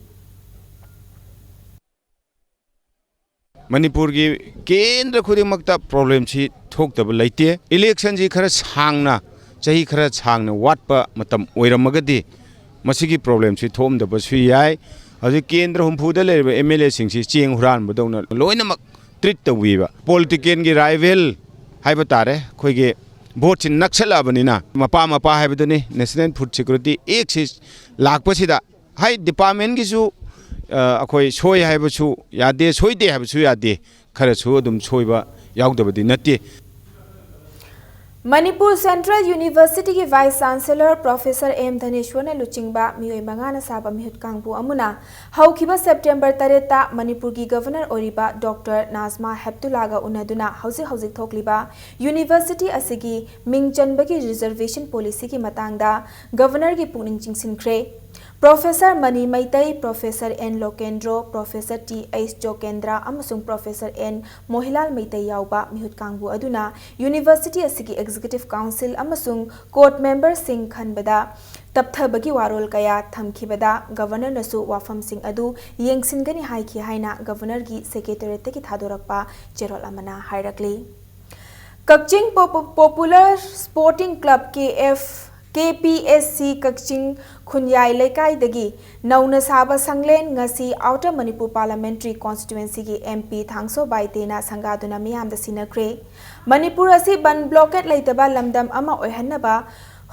ꯃꯅꯤꯄꯨꯔꯒꯤ ꯀꯦꯟꯗ꯭ꯔ ꯈꯨꯗꯤꯡꯃꯛꯇ problemꯁꯤ ꯊꯣꯛꯇꯕ ꯂꯩꯇꯦ꯫ Electionꯁꯤ ꯈꯔ ꯁꯥꯡꯅ, ꯆꯍꯤ ꯈꯔ ꯁꯥꯡꯅ ꯋꯥꯠꯄ ꯃꯇꯝ ꯑꯣꯏꯔꯝꯃꯒꯗꯤ ꯃꯁꯤꯒꯤ problemꯁꯤ ꯊꯣꯛꯑꯝꯗꯕꯁꯨ ꯌꯥꯏ꯫ ꯍꯧꯖꯤꯛ ꯀꯦꯟꯗ꯭ꯔ ꯍꯨꯝꯐꯨꯗ ꯂꯩꯔꯤꯕ MLAꯁꯤꯡꯁꯤ ꯆꯦꯡ ꯍꯨꯔꯥꯟꯕꯗꯧꯅ ꯂꯣꯏꯅꯃꯛ treat ꯇꯧꯕꯤꯕ꯫ Politicalꯒꯤ rival ꯍꯥꯏꯕ ꯇꯥꯔꯦ, ꯑꯩꯈꯣꯏꯒꯤ voteꯁꯤ ꯅꯛꯁꯜꯂꯛꯑꯕꯅꯤꯅ, ꯃꯄꯥ ꯃꯄꯥ ꯍꯥꯏꯕꯗꯨꯅꯤ꯫ National Food Security Actꯁꯤ ꯂꯥꯛꯄꯁꯤꯗ ꯍꯥꯏ departmentꯒꯤꯁꯨ, ꯑ, ꯑꯩꯈꯣꯏ ꯁꯣꯏ ꯍꯥꯏꯕꯁꯨ ꯌꯥꯗꯦ, ꯁꯣꯏꯗꯦ ꯍꯥꯏꯕꯁꯨ ꯌꯥꯗꯦ, ꯈꯔꯁꯨ ꯑꯗꯨꯝ ꯁꯣꯏꯕ ꯌꯥꯎꯗꯕꯗꯤ ꯅꯠꯇꯦ꯫ ꯃꯅꯤꯄꯨꯔ Central Universityꯒꯤ Vice Chancellor Professor ꯑꯦꯝ ꯙꯅꯦꯁ꯭ꯋꯔꯅ ꯂꯨꯆꯤꯡꯕ ꯃꯤꯑꯣꯏ ꯃꯉꯥꯅ ꯁꯥꯕ ꯃꯤꯍꯨꯠ ꯀꯥꯡꯕꯨ ꯑꯃꯅ ꯍꯧꯈꯤꯕ September ꯇꯔꯦꯠꯇ ꯃꯅꯤꯄꯨꯔꯒꯤ Governor ꯑꯣꯏꯔꯤꯕ Doctor ꯅꯥꯖꯃꯥ ꯍꯦꯞꯇꯨꯂꯥꯒ ꯎꯅꯗꯨꯅ ꯍꯧꯖꯤꯛ ꯍꯧꯖꯤꯛ ꯊꯣꯛꯂꯤꯕ university ꯑꯁꯤꯒꯤ ꯃꯤꯡ ꯆꯟꯕꯒꯤ reservation policyꯒꯤ ꯃꯇꯥꯡꯗ Governorꯒꯤ ꯄꯨꯛꯅꯤꯡ ꯆꯤꯡꯁꯤꯟꯈ꯭ꯔꯦ꯫ Professor Mani Meitei, Professor N Lokendro, Professor T H Jokendra ꯑꯃꯁꯨꯡ Professor ꯑꯦꯟ ꯃꯣꯍꯤꯂꯥꯜ ꯃꯩꯇꯩ ꯌꯥꯎꯕ ꯃꯤꯍꯨꯠ ꯀꯥꯡꯕꯨ ꯑꯗꯨꯅ university ꯑꯁꯤꯒꯤ Executive Council ꯑꯃꯁꯨꯡ court memberꯁꯤꯡ ꯈꯟꯕꯗ ꯇꯞꯊꯕꯒꯤ ꯋꯥꯔꯣꯜ ꯀꯌꯥ ꯊꯝꯈꯤꯕꯗ Governorꯅꯁꯨ ꯋꯥꯐꯝꯁꯤꯡ ꯑꯗꯨ ꯌꯦꯡꯁꯤꯟꯒꯅꯤ ꯍꯥꯏꯈꯤ ꯍꯥꯏꯅ Governorꯒꯤ Secretariatꯇꯒꯤ ꯊꯥꯗꯣꯔꯛꯄ ꯆꯦꯔꯣꯜ ꯑꯃꯅ ꯍꯥꯏꯔꯛꯂꯤ꯫ ꯀꯛꯆꯤꯡ Popu-, Popular Sporting Club, K F, K P S C ꯀꯛꯆꯤꯡ ꯈꯨꯟꯌꯥꯏ ꯂꯩꯀꯥꯏꯗꯒꯤ ꯅꯧꯅ ꯁꯥꯕ ꯁꯪꯂꯦꯟ ꯉꯁꯤ Outer Manipur Parliamentary Constituencyꯒꯤ M P ꯊꯥꯡꯁꯣ ꯕꯥꯏꯇꯦꯅ ꯁꯪꯒꯥꯗꯨꯅ ꯃꯤꯌꯥꯝꯗ ꯁꯤꯟꯅꯈ꯭ꯔꯦ꯫ ꯃꯅꯤꯄꯨꯔ ꯑꯁꯤ ꯕꯟ blockade ꯂꯩꯇꯕ ꯂꯝꯗꯝ ꯑꯃ ꯑꯣꯏꯍꯟꯅꯕ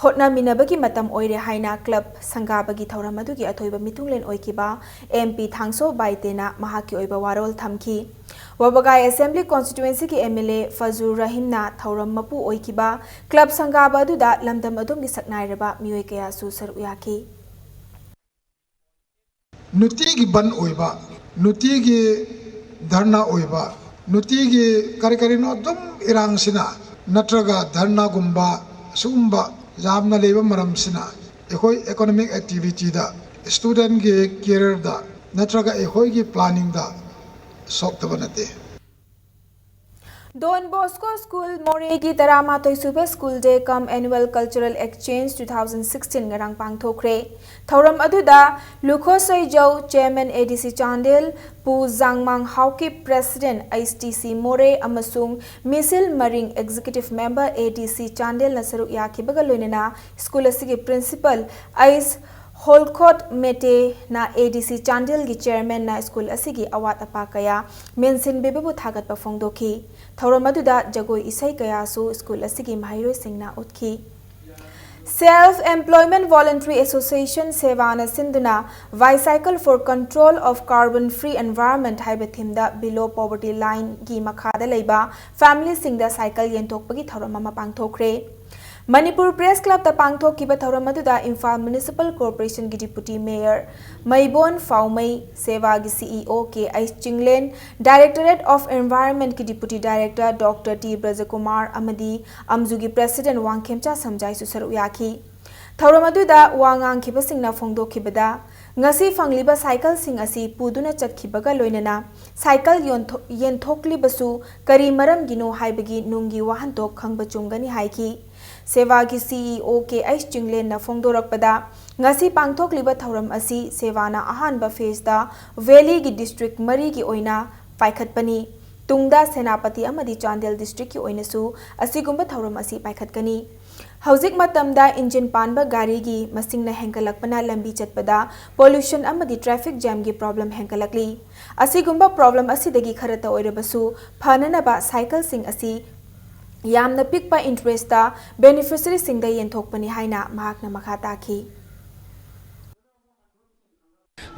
ꯍꯣꯠꯅꯃꯤꯟꯅꯕꯒꯤ ꯃꯇꯝ ꯑꯣꯏꯔꯦ ꯍꯥꯏꯅ club ꯁꯪꯒꯥꯕꯒꯤ ꯊꯧꯔꯝ ꯑꯗꯨꯒꯤ ꯑꯊꯣꯏꯕ ꯃꯤꯊꯨꯡꯂꯦꯟ ꯑꯣꯏꯈꯤꯕ M P ꯊꯥꯡꯁꯣ ꯕꯥꯏꯇꯦꯅ ꯃꯍꯥꯛꯀꯤ ꯑꯣꯏꯕ ꯋꯥꯔꯣꯜ ꯊꯝꯈꯤ꯫ ꯋꯥꯕꯒꯥꯏ Assembly Constituencyꯒꯤ M L A ꯐꯖꯨꯔ ꯔꯍꯤꯝꯅ ꯊꯧꯔꯝ ꯃꯄꯨ ꯑꯣꯏꯈꯤꯕ club ꯁꯪꯒꯥꯕ ꯑꯗꯨꯗ ꯂꯝꯗꯝ ꯑꯗꯨꯝꯒꯤ ꯁꯛꯅꯥꯏꯔꯕ ꯃꯤꯑꯣꯏ ꯀꯌꯥꯁꯨ ꯁꯔꯨꯛ ꯌꯥꯈꯤ꯫ ꯅꯨꯡꯇꯤꯒꯤ ꯕꯟ ꯑꯣꯏꯕ, ꯅꯨꯡꯇꯤꯒꯤ ꯙꯔꯅꯥ ꯑꯣꯏꯕ, ꯅꯨꯡꯇꯤꯒꯤ ꯀꯔꯤ ꯀꯔꯤꯅꯣ ꯑꯗꯨꯝ ꯏꯔꯥꯡꯁꯤꯅ ꯅꯠꯇ꯭ꯔꯒ ꯙꯔꯅꯥꯒꯨꯝꯕ ꯁꯤꯒꯨꯝꯕ ꯌꯥꯝꯅ ꯂꯩꯕ ꯃꯔꯝꯁꯤꯅ ꯑꯩꯈꯣꯏ economic activityꯗ, studentꯒꯤ careerꯗ ꯅꯠꯇ꯭ꯔꯒ ꯑꯩꯈꯣꯏꯒꯤ planningꯗ ꯁꯣꯛꯇꯕ ꯅꯠꯇꯦ꯫ Don Bosco School ꯃꯣꯔꯦꯒꯤ ꯇꯔꯥꯃꯥꯊꯣꯏ ꯁꯨꯕ School Day cum Annual Cultural Exchange two thousand sixteen ꯉꯔꯥꯡ ꯄꯥꯡꯊꯣꯛꯈ꯭ꯔꯦ꯫ ꯊꯧꯔꯝ ꯑꯗꯨꯗ ꯂꯨꯈꯣ ꯁꯣꯏꯖꯧ, Chairman A D C Chandel, ꯄꯨ ꯖꯥꯡꯃꯥꯡ Haokip, President H T C ꯃꯣꯔꯦ, ꯑꯃꯁꯨꯡ ꯃꯤꯁꯤꯜ ꯃꯔꯤꯡ, Executive Member A D C ꯆꯥꯟꯗꯦꯜꯅ ꯁꯔꯨꯛ ꯌꯥꯈꯤꯕꯒ ꯂꯣꯏꯅꯅ school ꯑꯁꯤꯒꯤ Principal H ꯍꯣꯜꯈꯣꯠ ꯃꯦꯇꯦꯅ A D C ꯆꯥꯟꯗꯦꯜꯒꯤ Chairmanꯅ school ꯑꯁꯤꯒꯤ ꯑꯋꯥꯠ ꯑꯄꯥ ꯀꯌꯥ ꯃꯦꯟꯁꯤꯟꯕꯤꯕꯕꯨ ꯊꯥꯒꯠꯄ ꯐꯣꯡꯗꯣꯛꯈꯤ꯫ ꯊꯧꯔꯝ ꯑꯗꯨꯗ ꯖꯒꯣꯏ ꯏꯁꯩ ꯀꯌꯥꯁꯨ school ꯑꯁꯤꯒꯤ ꯃꯍꯩꯔꯣꯏꯁꯤꯡꯅ ꯎꯠꯈꯤ꯫ Self Employment Voluntary Association ꯁꯦꯕꯥꯅ ꯁꯤꯟꯗꯨꯅ Bicycle for Control of Carbon Free Environment ꯍꯥꯏꯕ themeꯗ below poverty lineꯒꯤ ꯃꯈꯥꯗ ꯂꯩꯕ familyꯁꯤꯡꯗ cycle ꯌꯦꯟꯊꯣꯛꯄꯒꯤ ꯊꯧꯔꯝ ꯑꯃ ꯄꯥꯡꯊꯣꯛꯈ꯭ꯔꯦ꯫ ꯃꯅꯤꯄꯨꯔ Press Clubꯇ ꯄꯥꯡꯊꯣꯛꯈꯤꯕ ꯊꯧꯔꯝ ꯑꯗꯨꯗ ꯏꯝꯐꯥꯜ Municipal Corporationꯒꯤ Deputy Mayor ꯃꯩꯕꯣꯟ ꯐꯥꯎꯃꯩ, ꯁꯦꯕꯥꯒꯤ C E O K H Chinglen, Directorate of Environmentꯀꯤ Deputy Director Doctor T Brajakumar ꯑꯃꯗꯤ ꯑꯝꯖꯨꯒꯤ President ꯋꯥꯡꯈꯦꯝꯆꯥ ꯁꯝꯖꯥꯏꯁꯨ ꯁꯔꯨꯛ ꯌꯥꯈꯤ꯫ ꯊꯧꯔꯝ ꯑꯗꯨꯗ ꯋꯥ ꯉꯥꯡꯈꯤꯕꯁꯤꯡꯅ ꯐꯣꯡꯗꯣꯛꯈꯤꯕꯗ, ꯉꯁꯤ ꯐꯪꯂꯤꯕ ꯁꯥꯏꯀꯜꯁꯤꯡ ꯑꯁꯤ ꯄꯨꯗꯨꯅ ꯆꯠꯈꯤꯕꯒ ꯂꯣꯏꯅꯅ ꯁꯥꯏꯀꯜ ꯌꯣꯟꯊꯣ-, ꯌꯦꯟꯊꯣꯛꯂꯤꯕꯁꯨ ꯀꯔꯤ ꯃꯔꯝꯒꯤꯅꯣ ꯍꯥꯏꯕꯒꯤ ꯅꯨꯡꯒꯤ ꯋꯥꯍꯟꯊꯣꯛ ꯈꯪꯕ ꯆꯨꯝꯒꯅꯤ ꯍꯥꯏꯈꯤ꯫ ꯁꯦꯕꯥꯒꯤ ꯁꯤ ꯏ ꯑꯣ ꯀꯦ ꯑꯩꯆ ꯆꯤꯡꯂꯦꯟꯅ ꯐꯣꯡꯗꯣꯔꯛꯄꯗ, ꯉꯁꯤ ꯄꯥꯡꯊꯣꯛꯂꯤꯕ ꯊꯧꯔꯝ ꯑꯁꯤ ꯁꯦꯕꯥꯅ ꯑꯍꯥꯟꯕ ꯐꯦꯖꯗ ꯚꯦꯂꯤꯒꯤ ꯗꯤꯁꯇ꯭ꯔꯤꯛ ꯃꯔꯤꯒꯤ ꯑꯣꯏꯅ ꯄꯥꯏꯈꯠꯄꯅꯤ꯫ ꯇꯨꯡꯗ ꯁꯦꯅꯥꯄꯇꯤ ꯑꯃꯗꯤ ꯆꯥꯟꯗꯦꯜ ꯗꯤꯁꯇ꯭ꯔꯤꯛꯀꯤ ꯑꯣꯏꯅꯁꯨ ꯑꯁꯤꯒꯨꯝꯕ ꯊꯧꯔꯝ ꯑꯁꯤ ꯄꯥꯏꯈꯠꯀꯅꯤ꯫ ꯍꯧꯖꯤꯛ ꯃꯇꯝꯗ ꯏꯟꯖꯤꯟ ꯄꯥꯟꯕ ꯒꯥꯔꯤꯒꯤ ꯃꯁꯤꯡꯅ ꯍꯦꯟꯒꯠꯂꯛꯄꯅ ꯂꯝꯕꯤ ꯆꯠꯄꯗ ꯄꯣꯂꯨꯁꯟ ꯑꯃꯗꯤ ꯇ꯭ꯔꯥꯐꯤꯛ ꯖꯥꯝꯒꯤ ꯄ꯭ꯔꯣꯕ꯭ꯂꯦꯝ ꯍꯦꯟꯒꯠꯂꯛꯂꯤ꯫ ꯑꯁꯤꯒꯨꯝꯕ ꯄ꯭ꯔꯣꯕ꯭ꯂꯦꯝ ꯑꯁꯤꯗꯒꯤ ꯈꯔꯇ ꯑꯣꯏꯔꯕꯁꯨ ꯐꯅꯅꯕ ꯁꯥꯏꯀꯜꯁꯤꯡ ꯑꯁꯤ ꯌꯥꯝꯅ ꯄꯤꯛꯄ ꯏꯟꯇꯔꯦꯁꯇ ꯕꯦꯅꯤꯐꯤꯁꯔꯤꯁꯤꯡꯗ ꯌꯦꯟꯊꯣꯛꯄꯅꯤ ꯍꯥꯏꯅ ꯃꯍꯥꯛꯅ ꯃꯈꯥ ꯇꯥꯈꯤ꯫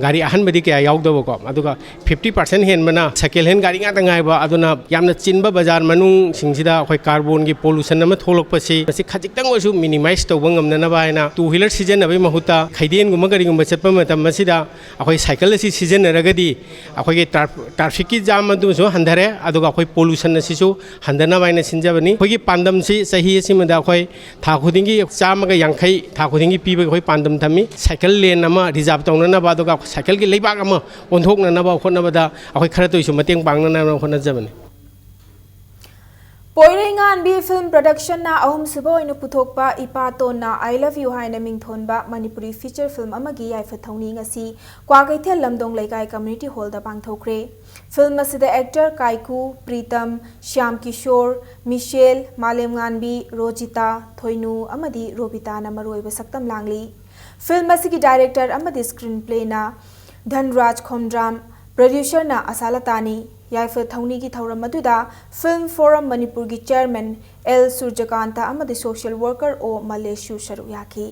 ꯒꯥꯔꯤ ꯑꯍꯟꯕꯗꯤ ꯀꯌꯥ ꯌꯥꯎꯗꯕꯀꯣ, ꯑꯗꯨꯒ ꯐꯤꯐꯇꯤ ꯄꯥꯔꯁꯦꯟ ꯍꯦꯟꯕꯅ ꯁꯦꯀꯦꯟ ꯍꯦꯟ ꯒꯥꯔꯤ ꯉꯥꯛꯇ ꯉꯥꯏꯕ꯫ ꯑꯗꯨꯅ ꯌꯥꯝꯅ ꯆꯤꯟꯕ ꯕꯖꯥꯔ ꯃꯅꯨꯡꯁꯤꯡꯁꯤꯗ ꯑꯩꯈꯣꯏ ꯀꯥꯔꯕꯣꯟꯒꯤ ꯄꯣꯂꯨꯁꯟ ꯑꯃ ꯊꯣꯛꯂꯛꯄꯁꯤ, ꯃꯁꯤ ꯈꯖꯤꯛꯇꯪ ꯑꯣꯏꯔꯁꯨ ꯃꯤꯅꯤꯃꯥꯏꯁ ꯇꯧꯕ ꯉꯝꯅꯅꯕ ꯍꯥꯏꯅ ꯇꯨ ꯋꯤꯂꯔ ꯁꯤꯖꯤꯟꯅꯕꯒꯤ ꯃꯍꯨꯠꯇ ꯈꯩꯗꯦꯟꯒꯨꯝꯕ ꯀꯔꯤꯒꯨꯝꯕ ꯆꯠꯄ ꯃꯇꯝ ꯑꯁꯤꯗ ꯑꯩꯈꯣꯏ ꯁꯥꯏꯀꯜ ꯑꯁꯤ ꯁꯤꯖꯤꯟꯅꯔꯒꯗꯤ ꯑꯩꯈꯣꯏꯒꯤ ꯇ꯭ꯔꯥꯐ-, ꯇ꯭ꯔꯥꯐꯤꯛꯀꯤ ꯖꯥꯝ ꯑꯗꯨꯁꯨ ꯍꯟꯊꯔꯦ, ꯑꯗꯨꯒ ꯑꯩꯈꯣꯏ ꯄꯣꯂꯨꯁꯟ ꯑꯁꯤꯁꯨ ꯍꯟꯊꯅꯕ ꯍꯥꯏꯅ ꯁꯤꯟꯖꯕꯅꯤ꯫ ꯑꯩꯈꯣꯏꯒꯤ ꯄꯥꯟꯗꯝꯁꯤ ꯆꯍꯤ ꯑꯁꯤꯃꯗ ꯑꯩꯈꯣꯏ ꯊꯥ ꯈꯨꯗꯤꯡꯒꯤ ꯆꯥꯝꯃꯒ ꯌꯥꯡꯈꯩ ꯊꯥ ꯈꯨꯗꯤꯡꯒꯤ ꯄꯤꯕꯒꯤ ꯑꯩꯈꯣꯏ ꯄꯥꯟꯗꯝ ꯊꯝꯃꯤ꯫ ꯁꯥꯏꯀꯜ ꯂꯦꯟ ꯑꯃ ꯔꯤꯖꯥꯕ ꯇꯧꯅꯅꯕ, ꯑꯗꯨꯒ ꯁꯥꯏꯀꯜꯒꯤ ꯂꯩꯕꯥꯛ ꯑꯃ ꯑꯣꯟꯊꯣꯛꯅꯅꯕ ꯍꯣꯠꯅꯕꯗ ꯑꯩꯈꯣꯏ ꯈꯔꯇ ꯑꯣꯏꯁꯨ ꯃꯇꯦꯡ ꯄꯥꯡꯅꯅꯕ ꯍꯣꯠꯅꯖꯕꯅꯤ꯫ ꯄꯣꯏꯔꯩꯉꯥꯟꯕꯤ ꯐꯤꯜꯝ ꯄ꯭ꯔꯗꯛꯁꯟꯅ ꯑꯍꯨꯝꯁꯨꯕ ꯑꯣꯏꯅ ꯄꯨꯊꯣꯛꯄ ꯏꯄꯥꯇꯣꯟꯅ I Love You ꯍꯥꯏꯅ ꯃꯤꯡꯊꯣꯟꯕ ꯃꯅꯤꯄꯨꯔꯤ ꯐꯤꯆꯔ ꯐꯤꯜꯝ ꯑꯃꯒꯤ ꯌꯥꯏꯐ ꯊꯧꯅꯤ ꯉꯁꯤ ꯀ꯭ꯋꯥꯀꯩꯊꯦꯜ ꯂꯝꯗꯣꯡ ꯂꯩꯀꯥꯏ ꯀꯝꯃ꯭ꯌꯨꯅꯤꯇꯤ ꯍꯣꯜꯗ ꯄꯥꯡꯊꯣꯛꯈ꯭ꯔꯦ꯫ ꯐꯤꯜꯝ ꯑꯁꯤꯗ ꯑꯦꯛꯇꯔ ꯀꯥꯏꯀꯨ, ꯄ꯭ꯔꯤꯇꯝ, ꯁ꯭ꯌꯥꯝ ꯀꯤꯁꯣꯔ, ꯃꯤꯁꯦꯜ, ꯃꯥꯂꯦꯝꯉꯥꯟꯕꯤ, ꯔꯣꯖꯤꯇꯥ, ꯊꯣꯏꯅꯨ ꯑꯃꯗꯤ ꯔꯣꯕꯤꯇꯥꯅ ꯃꯔꯨꯑꯣꯏꯕ ꯁꯛꯇꯝ ꯂꯥꯡꯂꯤ꯫ ꯐꯤꯜꯝ ꯑꯁꯤꯒꯤ ꯗꯥꯏꯔꯦꯛꯇꯔ ꯑꯃꯗꯤ ꯁ꯭ꯀ꯭ꯔꯤꯟ ꯄ꯭ꯂꯦꯅ ꯙꯟꯔꯥꯖ ꯈꯣꯝꯗ꯭ꯔꯥꯝ, ꯄ꯭ꯔꯗ꯭ꯌꯨꯁꯔꯅ ꯑꯁꯥꯂꯇꯥꯅꯤ꯫ ꯌꯥꯏꯐ ꯊꯧꯅꯤꯒꯤ ꯊꯧꯔꯝ ꯑꯗꯨꯗ ꯐꯤꯜꯝ ꯐꯣꯔꯝ ꯃꯅꯤꯄꯨꯔꯒꯤ ꯆꯦꯌꯔꯃꯦꯟ ꯑꯦꯜ ꯁꯨꯔꯖꯀꯥꯟꯇ ꯑꯃꯗꯤ ꯁꯣꯁꯤꯌꯦꯜ ꯋꯥꯔꯀꯔ ꯑꯣ ꯃꯜꯂꯦꯁꯁꯨ ꯁꯔꯨꯛ ꯌꯥꯈꯤ꯫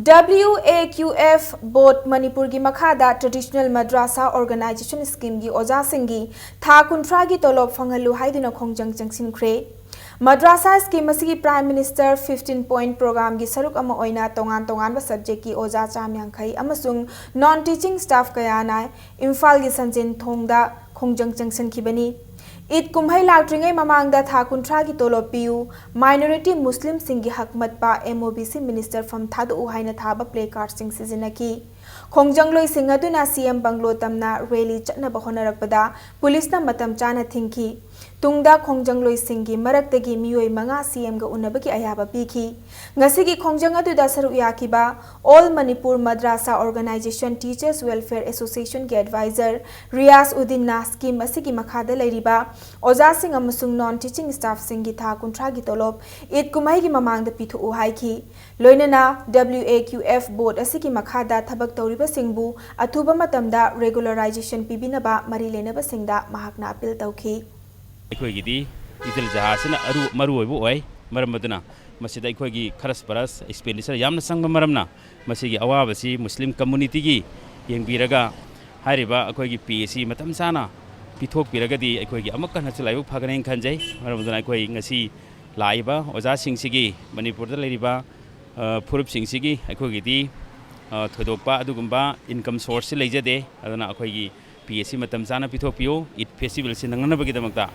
W A Q F ꯕꯣꯔꯗ ꯃꯅꯤꯄꯨꯔꯒꯤ ꯃꯈꯥꯗ ꯇ꯭ꯔꯦꯗꯤꯁꯅꯦꯜ ꯃꯗ꯭ꯔꯥꯁꯥ ꯑꯣꯔꯒꯅꯥꯏꯖꯦꯁꯟ ꯁ꯭ꯀꯤꯝꯒꯤ ꯑꯣꯖꯥꯁꯤꯡꯒꯤ ꯊꯥ ꯀꯨꯟꯊ꯭ꯔꯥꯒꯤ ꯇꯣꯂꯣꯞ ꯐꯪꯍꯜꯂꯨ ꯍꯥꯏꯗꯨꯅ ꯈꯣꯡꯖꯪ ꯆꯪꯁꯤꯟꯈ꯭ꯔꯦ꯫ ꯃꯗ꯭ꯔꯥꯁꯥ ꯁ꯭ꯀꯤꯝ ꯑꯁꯤꯒꯤ ꯄ꯭ꯔꯥꯏꯝ ꯃꯤꯅꯤꯁꯇꯔ ꯐꯤꯐꯇꯤꯟ ꯄꯣꯏꯟꯠ ꯄ꯭ꯔꯣꯒ꯭ꯔꯥꯝꯒꯤ ꯁꯔꯨꯛ ꯑꯃ ꯑꯣꯏꯅ ꯇꯣꯉꯥꯟ ꯇꯣꯉꯥꯟꯕ ꯁꯕꯖꯦꯛꯀꯤ ꯑꯣꯖꯥ ꯆꯥꯝ ꯌꯥꯡꯈꯩ ꯑꯃꯁꯨꯡ ꯅꯣꯟ ꯇꯤꯆꯤꯡ ꯁ꯭ꯇꯥꯐ ꯀꯌꯥꯅ ꯏꯝꯐꯥꯜꯒꯤ ꯁꯟꯖꯦꯟ ꯊꯣꯡꯗ ꯈꯣꯡꯖꯪ ꯆꯪꯁꯤꯟꯈꯤꯕꯅꯤ꯫ ꯏꯗ ꯀꯨꯝꯍꯩ ꯂꯥꯛꯇ꯭ꯔꯤꯉꯩ ꯃꯃꯥꯡꯗ ꯊꯥ ꯀꯨꯟꯊ꯭ꯔꯥꯒꯤ ꯇꯣꯂꯣꯞ ꯄꯤꯌꯨ, ꯃꯥꯏꯅꯣꯔꯤꯇꯤ ꯃꯨꯁꯂꯤꯝꯁꯤꯡꯒꯤ ꯍꯛ ꯃꯠꯄ, M O B C minister ꯐꯝ ꯊꯥꯗꯣꯛꯎ ꯍꯥꯏꯅ ꯊꯥꯕ ꯄ꯭ꯂꯦ ꯀꯥꯔꯗꯁꯤꯡ ꯁꯤꯖꯤꯟꯅꯈꯤ꯫ ꯈꯣꯡꯖꯪꯂꯣꯏꯁꯤꯡ ꯑꯗꯨꯅ ꯁꯤ ꯑꯦꯝ ꯕꯪꯒ꯭ꯂꯣ ꯇꯝꯅ ꯔꯦꯂꯤ ꯆꯠꯅꯕ ꯍꯣꯠꯅꯔꯛꯄꯗ ꯄꯨꯂꯤꯁꯅ ꯃꯇꯝ ꯆꯥꯅ ꯊꯤꯡꯈꯤ꯫ ꯇꯨꯡꯗ ꯈꯣꯡꯖꯪꯂꯣꯏꯁꯤꯡꯒꯤ ꯃꯔꯛꯇꯒꯤ ꯃꯤꯑꯣꯏ ꯃꯉꯥ ꯁꯤ ꯑꯦꯝꯒ ꯎꯅꯕꯒꯤ ꯑꯌꯥꯕ ꯄꯤꯈꯤ꯫ ꯉꯁꯤꯒꯤ ꯈꯣꯡꯖꯪ ꯑꯗꯨꯗ ꯁꯔꯨꯛ ꯌꯥꯈꯤꯕ All Manipur Madrasa Organisation Teachers Welfare Association ꯒꯤ ꯑꯦꯗꯚꯥꯏꯖꯔ ꯔꯤꯌꯥꯁ ꯎꯗꯤꯟꯅ ꯁ꯭ꯀꯤꯝ ꯑꯁꯤꯒꯤ ꯃꯈꯥꯗ ꯂꯩꯔꯤꯕ ꯑꯣꯖꯥꯁꯤꯡ ꯑꯃꯁꯨꯡ ꯅꯣꯟ ꯇꯤꯆꯤꯡ ꯁ꯭ꯇꯥꯐꯁꯤꯡꯒꯤ ꯊꯥ ꯀꯨꯟꯊ꯭ꯔꯥꯒꯤ ꯇꯣꯂꯣꯞ ꯏꯗ ꯀꯨꯝꯍꯩꯒꯤ ꯃꯃꯥꯡꯗ ꯄꯤꯊꯣꯛꯎ ꯍꯥꯏꯈꯤ꯫ ꯂꯣꯏꯅꯅ W A Q F ꯕꯣꯔꯗ ꯑꯁꯤꯒꯤ ꯃꯈꯥꯗ ꯊꯕꯛ ꯇꯧꯔꯤꯕꯁꯤꯡꯕꯨ ꯑꯊꯨꯕ ꯃꯇꯝꯗ ꯔꯦꯒꯨꯂꯔꯥꯏꯖꯦꯁꯟ ꯄꯤꯕꯤꯅꯕ ꯃꯔꯤ ꯂꯩꯅꯕꯁꯤꯡꯗ ꯃꯍꯥꯛꯅ ꯑꯄꯤꯜ ꯇꯧꯈꯤ꯫ ꯑꯩꯈꯣꯏꯒꯤꯗꯤ ꯏꯗꯨꯜ ꯖꯍꯥ ꯑꯁꯤꯅ ꯑꯔꯨ-, ꯃꯔꯨ ꯑꯣꯏꯕ ꯑꯣꯏ꯫ ꯃꯔꯝ ꯑꯗꯨꯅ ꯃꯁꯤꯗ ꯑꯩꯈꯣꯏꯒꯤ ꯈꯔꯁ ꯄꯔꯁ ꯑꯦꯛꯁꯄꯦꯟꯗꯤꯆꯔ ꯌꯥꯝꯅ ꯆꯪꯕ ꯃꯔꯝꯅ ꯃꯁꯤꯒꯤ ꯑꯋꯥꯕꯁꯤ ꯃꯨꯁꯂꯤꯝ ꯀꯝꯃꯨꯅꯤꯇꯤꯒꯤ ꯌꯦꯡꯕꯤꯔꯒ ꯍꯥꯏꯔꯤꯕ ꯑꯩꯈꯣꯏꯒꯤ ꯄꯦ ꯑꯁꯤ ꯃꯇꯝ ꯆꯥꯅ ꯄꯤꯊꯣꯛꯄꯤꯔꯒꯗꯤ ꯑꯩꯈꯣꯏꯒꯤ ꯑꯃꯨꯛꯀ ꯍꯦꯟꯅꯁꯨ ꯂꯥꯏꯕꯛ ꯐꯒꯅꯤ ꯈꯟꯖꯩ꯫ ꯃꯔꯝ ꯑꯗꯨꯅ ꯑꯩꯈꯣꯏ ꯉꯁꯤ ꯂꯥꯛꯏꯕ ꯑꯣꯖꯥꯁꯤꯡꯁꯤꯒꯤ, ꯃꯅꯤꯄꯨꯔꯗ ꯂꯩꯔꯤꯕ, ꯑ, ꯐꯨꯔꯨꯞꯁꯤꯡꯁꯤꯒꯤ ꯑꯩꯈꯣꯏꯒꯤꯗꯤ, ꯑ, ꯊꯣꯏꯗꯣꯛꯄ ꯑꯗꯨꯒꯨꯝꯕ ꯏꯟꯀꯝ ꯁꯣꯔꯁꯁꯤ ꯂꯩꯖꯗꯦ꯫ ꯑꯗꯨꯅ ꯑꯩꯈꯣꯏꯒꯤ ꯄꯦ ꯑꯁꯤ ꯃꯇꯝ ꯆꯥꯅ ꯄꯤꯊꯣꯛꯄꯤꯌꯨ, ꯏꯗ ꯐꯦꯁꯇꯤꯚꯦꯜꯁꯤ ꯅꯪꯅꯅꯕꯒꯤꯗꯃꯛꯇ꯫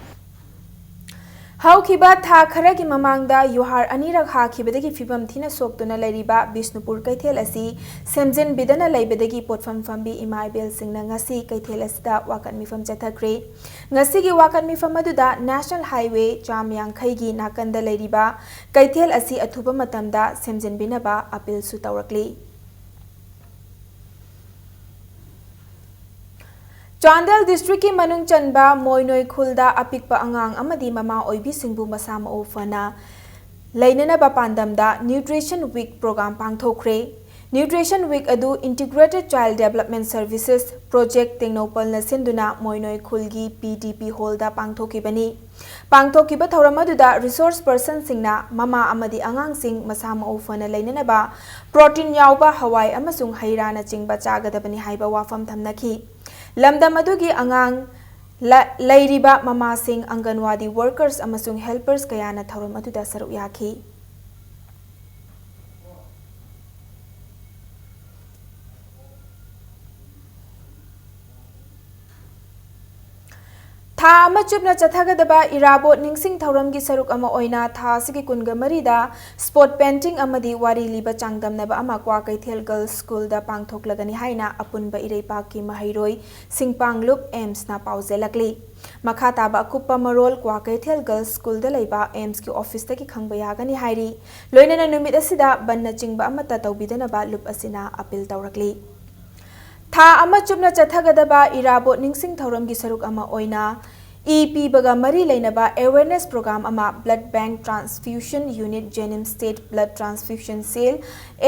ꯍꯧꯈꯤꯕ ꯊꯥ ꯈꯔꯒꯤ ꯃꯃꯥꯡꯗ ꯌꯨꯍꯥꯔ ꯑꯅꯤꯔꯛ ꯍꯥꯈꯤꯕꯗꯒꯤ ꯐꯤꯕꯝ ꯊꯤꯅ ꯁꯣꯛꯇꯨꯅ ꯂꯩꯔꯤꯕ ꯕꯤꯁꯅꯨꯄꯨꯔ ꯀꯩꯊꯦꯜ ꯑꯁꯤ ꯁꯦꯝꯖꯤꯟꯕꯤꯗꯅ ꯂꯩꯕꯗꯒꯤ ꯄꯣꯠꯐꯝ ꯐꯝꯕꯤ ꯏꯃꯥ ꯏꯕꯦꯜꯁꯤꯡꯅ ꯉꯁꯤ ꯀꯩꯊꯦꯜ ꯑꯁꯤꯗ ꯋꯥꯀꯠ ꯃꯤꯐꯝ ꯆꯠꯊꯈ꯭ꯔꯦ꯫ ꯉꯁꯤꯒꯤ ꯋꯥꯀꯠ ꯃꯤꯐꯝ ꯑꯗꯨꯗ ꯅꯦꯁꯅꯦꯜ ꯍꯥꯏꯋꯦ ꯆꯥꯝ ꯌꯥꯡꯈꯩꯒꯤ ꯅꯥꯀꯟꯗ ꯂꯩꯔꯤꯕ ꯀꯩꯊꯦꯜ ꯑꯁꯤ ꯑꯊꯨꯕ ꯃꯇꯝꯗ ꯁꯦꯝꯖꯤꯟꯕꯤꯅꯕ ꯑꯄꯤꯜꯁꯨ ꯇꯧꯔꯛꯂꯤ꯫ ꯆꯥꯟꯗꯦꯜ ꯗꯤꯁꯇ꯭ꯔꯤꯛꯀꯤ ꯃꯅꯨꯡ ꯆꯟꯕ ꯃꯣꯏꯅꯣꯏ ꯈꯨꯜꯗ ꯑꯄꯤꯛꯄ ꯑꯉꯥꯡ ꯑꯃꯗꯤ ꯃꯃꯥ ꯑꯣꯏꯕꯤꯁꯤꯡꯕꯨ ꯃꯁꯥ ꯃꯎ ꯐꯅ ꯂꯩꯅꯅꯕ ꯄꯥꯟꯗꯝꯗ ꯅ꯭ꯌꯨꯇ꯭ꯔꯤꯁꯟ ꯋꯤꯛ ꯄ꯭ꯔꯣꯒ꯭ꯔꯥꯝ ꯄꯥꯡꯊꯣꯛꯈ꯭ꯔꯦ꯫ ꯅ꯭ꯌꯨꯇ꯭ꯔꯤꯁꯟ ꯋꯤꯛ ꯑꯗꯨ integrated child development services project ꯇꯦꯡꯅꯧꯄꯜꯅ ꯁꯤꯟꯗꯨꯅ ꯃꯣꯏꯅꯣꯏ ꯈꯨꯜꯒꯤ ꯄꯤ ꯗꯤ ꯄꯤ ꯍꯣꯜꯗ ꯄꯥꯡꯊꯣꯛꯈꯤꯕꯅꯤ꯫ ꯄꯥꯡꯊꯣꯛꯈꯤꯕ ꯊꯧꯔꯝ ꯑꯗꯨꯗ ꯔꯤꯁꯣꯔꯁ ꯄꯔꯁꯟꯁꯤꯡꯅ ꯃꯃꯥ ꯑꯃꯗꯤ ꯑꯉꯥꯡꯁꯤꯡ ꯃꯁꯥ ꯃꯎ ꯐꯅ ꯂꯩꯅꯅꯕ ꯄ꯭ꯔꯣꯇꯤꯟ ꯌꯥꯎꯕ ꯍꯋꯥꯏ ꯑꯃꯁꯨꯡ ꯍꯩ ꯔꯥꯅꯆꯤꯡꯕ ꯆꯥꯒꯗꯕꯅꯤ ꯍꯥꯏꯕ ꯋꯥꯐꯝ ꯊꯝꯅꯈꯤ꯫ ꯂꯝꯗꯝ ꯑꯗꯨꯒꯤ ꯑꯉꯥꯡ ꯂ-, ꯂꯩꯔꯤꯕ ꯃꯃꯥꯁꯤꯡ, ꯑꯪꯒꯟꯋꯥꯗꯤ ꯋꯥꯔꯀꯔꯁ ꯑꯃꯁꯨꯡ ꯍꯦꯜꯄꯔꯁ ꯀꯌꯥꯅ ꯊꯧꯔꯝ ꯑꯗꯨꯗ ꯁꯔꯨꯛ ꯌꯥꯈꯤ꯫ ꯊꯥ ꯊꯥ ꯑꯃ ꯆꯨꯞꯅ ꯆꯠꯊꯒꯗꯕ ꯏꯔꯥꯕꯣꯠ ꯅꯤꯡꯁꯤꯡ ꯊꯧꯔꯝꯒꯤ ꯁꯔꯨꯛ ꯑꯃ ꯑꯣꯏꯅ ꯊꯥ ꯑꯁꯤꯒꯤ ꯀꯨꯟꯒ ꯃꯔꯤꯗ sport painting ꯑꯃꯗꯤ ꯋꯥꯔꯤ ꯂꯤꯕ ꯆꯥꯡꯗꯝꯅꯕ ꯑꯃ ꯀ꯭ꯋꯥꯀꯩꯊꯦꯜ Girls Schoolꯗ ꯄꯥꯡꯊꯣꯛꯂꯒꯅꯤ ꯍꯥꯏꯅ ꯑꯄꯨꯟꯕ ꯏꯔꯩꯄꯥꯛꯀꯤ ꯃꯍꯩꯔꯣꯏ ꯁꯤꯡꯄꯥꯡꯂꯨꯞ AIMSꯅ ꯄꯥꯎꯖꯦꯜꯂꯛꯂꯤ꯫ ꯃꯈꯥ ꯇꯥꯕ ꯑꯀꯨꯞꯄ ꯃꯔꯣꯜ ꯀ꯭ꯋꯥꯀꯩꯊꯦꯜ Girls Schoolꯗ ꯂꯩꯕ AIMSꯀꯤ officeꯇꯒꯤ ꯈꯪꯕ ꯌꯥꯒꯅꯤ ꯍꯥꯏꯔꯤ꯫ ꯂꯣꯏꯅꯅ ꯅꯨꯃꯤꯠ ꯑꯁꯤꯗ ꯕꯟꯅꯆꯤꯡꯕ ꯑꯃꯠꯇ ꯇꯧꯕꯤꯗꯅꯕ ꯂꯨꯞ ꯑꯁꯤꯅ appeal ꯇꯧꯔꯛꯂꯤ꯫ ꯊꯥ ꯑꯃ ꯆꯨꯞꯅ ꯆꯠꯊꯒꯗꯕ ꯏꯔꯥꯕꯣꯠ ꯅꯤꯡꯁꯤꯡ ꯊꯧꯔꯝꯒꯤ ꯁꯔꯨꯛ ꯑꯃ ꯑꯣꯏꯅ ꯏ ꯄꯤꯕꯒ ꯃꯔꯤ ꯂꯩꯅꯕ awareness program ꯑꯃ Blood Bank Transfusion Unit, JNIMS State Blood Transfusion Cell,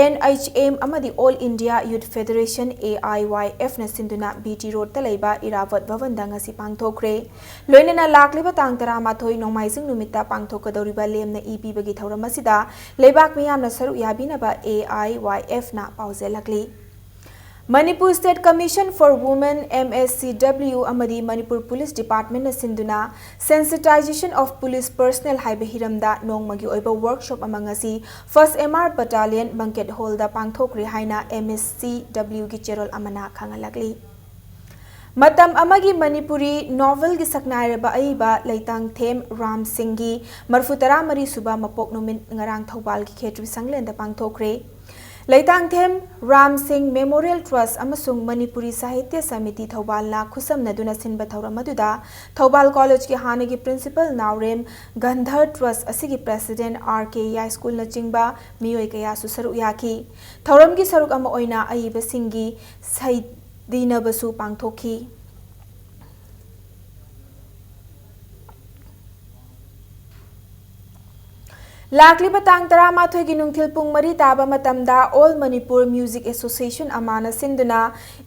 NHM ꯑꯃꯗꯤ All India Youth Federation, AIYFꯅ ꯁꯤꯟꯗꯨꯅ BT Roadꯇ ꯂꯩꯕ ꯏꯔꯥꯕꯣꯠ ꯚꯕꯟꯗ ꯉꯁꯤ ꯄꯥꯡꯊꯣꯛꯈ꯭ꯔꯦ꯫ ꯂꯣꯏꯅꯅ ꯂꯥꯛꯂꯤꯕ ꯇꯥꯡ ꯇꯔꯥꯃꯥꯊꯣꯏ ꯅꯣꯡꯃꯥꯏꯖꯤꯡ ꯅꯨꯃꯤꯠꯇ ꯄꯥꯡꯊꯣꯛꯀꯗꯧꯔꯤꯕ ꯂꯦꯝꯅ ꯏ ꯄꯤꯕꯒꯤ ꯊꯧꯔꯝ ꯑꯁꯤꯗ ꯂꯩꯕꯥꯛ ꯃꯤꯌꯥꯝꯅ ꯁꯔꯨꯛ ꯌꯥꯕꯤꯅꯕ AIYFꯅ ꯄꯥꯎꯖꯦꯜꯂꯛꯂꯤ꯫ Manipur State Commission for Women, MSCW, ꯑꯃꯗꯤ ꯃꯅꯤꯄꯨꯔ ꯄꯨꯂꯤꯁ ꯗꯤꯄꯥꯔꯠꯃꯦꯟꯅ ꯁꯤꯟꯗꯨꯅ Sensitization of Police Personnel ꯍꯥꯏꯕ ꯍꯤꯔꯝꯗ ꯅꯣꯡꯃꯒꯤ ꯑꯣꯏꯕ workshop ꯑꯃ ꯉꯁꯤ First MR Battalion Banquet Hallꯗ ꯄꯥꯡꯊꯣꯛꯈ꯭ꯔꯦ ꯍꯥꯏꯅ MSCWꯒꯤ ꯆꯦꯔꯣꯜ ꯑꯃꯅ ꯈꯪꯍꯜꯂꯛꯂꯤ꯫ ꯃꯇꯝ ꯑꯃꯒꯤ ꯃꯅꯤꯄꯨꯔꯤ novelꯒꯤ ꯁꯛꯅꯥꯏꯔꯕ ꯑꯏꯕ ꯂꯩꯇꯥꯡꯊꯦꯝ ꯔꯥꯝ ꯁꯤꯡꯒꯤ ꯃꯔꯐꯨ ꯇꯔꯥꯃꯔꯤ ꯁꯨꯕ ꯃꯄꯣꯛ ꯅꯨꯃꯤꯠ ꯉꯔꯥꯡ ꯊꯧꯕꯥꯜꯒꯤ ꯈꯦꯇ꯭ꯔꯤ ꯁꯪꯂꯦꯟꯗ ꯄꯥꯡꯊꯣꯛꯈ꯭ꯔꯦ꯫ ꯂꯩꯇꯥꯡꯊꯦꯝ ꯔꯥꯝ ꯁꯤꯡ Memorial Trust ꯑꯃꯁꯨꯡ ꯃꯅꯤꯄꯨꯔꯤ ꯁꯥꯍꯤꯇ꯭ꯌ ꯁꯃꯤꯇꯤ ꯊꯧꯕꯥꯜꯅ ꯈꯨꯠꯁꯝꯅꯗꯨꯅ ꯁꯤꯟꯕ ꯊꯧꯔꯝ ꯑꯗꯨꯗ ꯊꯧꯕꯥꯜ ꯀꯣꯂꯦꯖꯀꯤ ꯍꯥꯟꯅꯒꯤ principal ꯅꯥꯎꯔꯦꯝ ꯒꯟꯙꯔ Trust ꯑꯁꯤꯒꯤ president R K ꯌꯥꯏꯁ꯭ꯀꯨꯜꯅꯆꯤꯡꯕ ꯃꯤꯑꯣꯏ ꯀꯌꯥꯁꯨ ꯁꯔꯨꯛ ꯌꯥꯈꯤ꯫ ꯊꯧꯔꯝꯒꯤ ꯁꯔꯨꯛ ꯑꯃ ꯑꯣꯏꯅ ꯑꯏꯕꯁꯤꯡꯒꯤ ꯁꯩꯗꯤꯅꯕꯁꯨ ꯄꯥꯡꯊꯣꯛꯈꯤ꯫ ꯂꯥꯛꯂꯤꯕ ꯇꯥꯡ ꯇꯔꯥꯃꯥꯊꯣꯏꯒꯤ ꯅꯨꯡꯊꯤꯜ ꯄꯨꯡ ꯃꯔꯤ ꯇꯥꯕ ꯃꯇꯝꯗ All Manipur Music Association, ꯑꯃꯥꯅ ꯁꯤꯟꯗꯨꯅ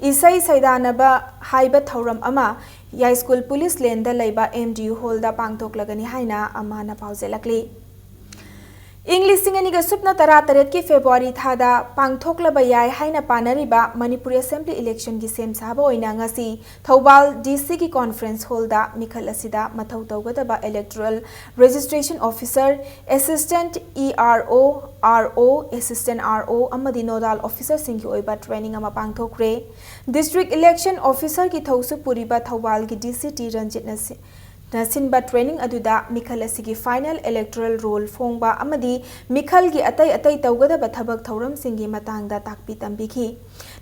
ꯏꯁꯩ ꯁꯩꯗꯥꯅꯕ ꯍꯥꯏꯕ ꯊꯧꯔꯝ ꯑꯃ ꯌꯥꯏꯁ꯭ꯀꯨꯜ ꯄꯨꯂꯤꯁ ꯂꯦꯟꯗ ꯂꯩꯕ MDU Hallꯗ ꯄꯥꯡꯊꯣꯛꯂꯒꯅꯤ ꯍꯥꯏꯅ ꯑꯃꯥꯅ ꯄꯥꯎꯖꯦꯜꯂꯛꯂꯤ꯫ ꯏꯪ ꯂꯤꯁꯤꯡ ꯑꯅꯤꯒ ꯁꯨꯞꯅ ꯇꯔꯥꯇꯔꯦꯠꯀꯤ ꯐꯦꯕ꯭ꯔꯨꯋꯥꯔꯤ ꯊꯥꯗ ꯄꯥꯡꯊꯣꯛꯂꯕ ꯌꯥꯏ ꯍꯥꯏꯅ ꯄꯥꯅꯔꯤꯕ ꯃꯅꯤꯄꯨꯔ ꯑꯦꯁꯦꯝꯕ꯭ꯂꯤ ꯏꯂꯦꯛꯁꯟꯒꯤ ꯁꯦꯝ ꯁꯥꯕ ꯑꯣꯏꯅ ꯉꯁꯤ ꯊꯧꯕꯥꯜ ꯗꯤ ꯁꯤꯒꯤ ꯀꯣꯟꯐ꯭ꯔꯦꯟꯁ ꯍꯣꯜꯗ ꯃꯤꯈꯜ ꯑꯁꯤꯗ ꯃꯊꯧ ꯇꯧꯒꯗꯕ electoral registration officer, assistant E R ꯑꯣ, ꯑꯥꯔ ꯑꯣ, ꯑꯦꯁꯤꯁꯇꯦꯟꯠ ꯑꯥꯔ ꯑꯣ ꯑꯃꯗꯤ ꯅꯣꯗꯥꯜ ꯑꯣꯐꯤꯁꯔꯁꯤꯡꯒꯤ ꯑꯣꯏꯕ ꯇ꯭ꯔꯦꯅꯤꯡ ꯑꯃ ꯄꯥꯡꯊꯣꯛꯈ꯭ꯔꯦ꯫ ꯗꯤꯁꯇ꯭ꯔꯤꯛ ꯏꯂꯦꯛꯁꯟ ꯑꯣꯐꯤꯁꯔꯒꯤ ꯊꯧꯁꯨ ꯄꯨꯔꯤꯕ ꯊꯧꯕꯥꯜꯒꯤ ꯗꯤ ꯁꯤ ꯇꯤ ꯔꯟꯖꯤꯠꯅ ꯁꯤ-, ꯅ ꯁꯤꯟꯕ ꯇ꯭ꯔꯦꯅꯤꯡ ꯑꯗꯨꯗ ꯃꯤꯈꯜ ꯑꯁꯤꯒꯤ ꯐꯥꯏꯅꯦꯜ ꯏꯂꯦꯛꯇꯣꯔꯦꯜ ꯔꯣꯜ ꯐꯣꯡꯕ ꯑꯃꯗꯤ ꯃꯤꯈꯜꯒꯤ ꯑꯇꯩ ꯑꯇꯩ ꯇꯧꯒꯗꯕ ꯊꯕꯛ ꯊꯧꯔꯝꯁꯤꯡꯒꯤ ꯃꯇꯥꯡꯗ ꯇꯥꯛꯄꯤ ꯇꯝꯕꯤꯈꯤ꯫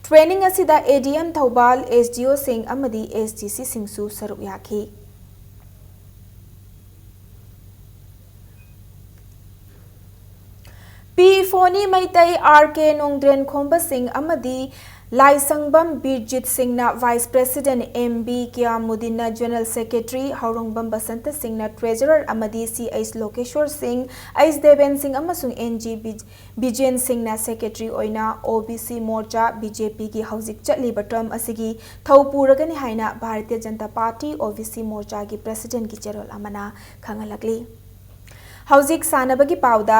ꯇ꯭ꯔꯦꯅꯤꯡ ꯑꯁꯤꯗ ꯑꯦ D M Thoubal, S D ꯑꯣꯁꯤꯡ ꯑꯃꯗꯤ ꯑꯦꯁ ꯗꯤ ꯁꯤꯁꯤꯡꯁꯨ ꯁꯔꯨꯛ ꯌꯥꯈꯤ꯫ ꯄꯤ ꯐꯣꯅꯤ ꯃꯩꯇꯩ, ꯑꯥꯔ ꯀꯦ ꯅꯣꯡꯗ꯭ꯔꯦꯟ ꯈꯣꯝꯕꯁꯤꯡ ꯑꯃꯗꯤ ꯂꯥꯏꯁꯪꯕꯝ ꯕꯤꯔꯖꯤꯠ ꯁꯤꯡꯅ ꯚꯥꯏꯁ ꯄ꯭ꯔꯦꯁꯤꯗꯦꯟꯠ, ꯑꯦꯝ ꯕꯤ ꯀꯤꯌꯥꯃꯨꯗꯤꯟꯅ ꯖꯦꯅꯔꯦꯜ ꯁꯦꯀ꯭ꯔꯦꯇꯔꯤ, ꯍꯧꯔꯣꯡꯕꯝ ꯕꯁꯟꯇ ꯁꯤꯡꯅ ꯇ꯭ꯔꯦꯖꯔꯔ ꯑꯃꯗꯤ ꯁꯤ ꯑꯩꯆ ꯂꯣꯀꯦꯁꯣꯔ ꯁꯤꯡ, ꯑꯩꯆ ꯗꯦꯕꯦꯟ ꯁꯤꯡ ꯑꯃꯁꯨꯡ ꯑꯦꯟ ꯖꯤ ꯕꯤꯖꯦꯟ ꯁꯤꯡꯅ ꯁꯦꯀ꯭ꯔꯦꯇꯔꯤ ꯑꯣꯏꯅ ꯑꯣ ꯕꯤ ꯁꯤ ꯃꯣꯔꯆꯥ, ꯕꯤ ꯖꯦ ꯄꯤꯒꯤ ꯍꯧꯖꯤꯛ ꯆꯠꯂꯤꯕ ꯇꯔꯝ ꯑꯁꯤꯒꯤ ꯊꯧ ꯄꯨꯔꯒꯅꯤ ꯍꯥꯏꯅ ꯚꯥꯔꯇꯤꯌ ꯖꯅꯇꯥ ꯄꯥꯔꯇꯤ, ꯑꯣ ꯕꯤ ꯁꯤ ꯃꯣꯔꯆꯥꯒꯤ ꯄ꯭ꯔꯦꯁꯤꯗꯦꯟꯠꯀꯤ ꯆꯦꯔꯣꯜ ꯑꯃꯅ ꯈꯪꯍꯜꯂꯛꯂꯤ꯫ ꯍꯧꯖꯤꯛ ꯁꯥꯟꯅꯕꯒꯤ ꯄꯥꯎꯗ,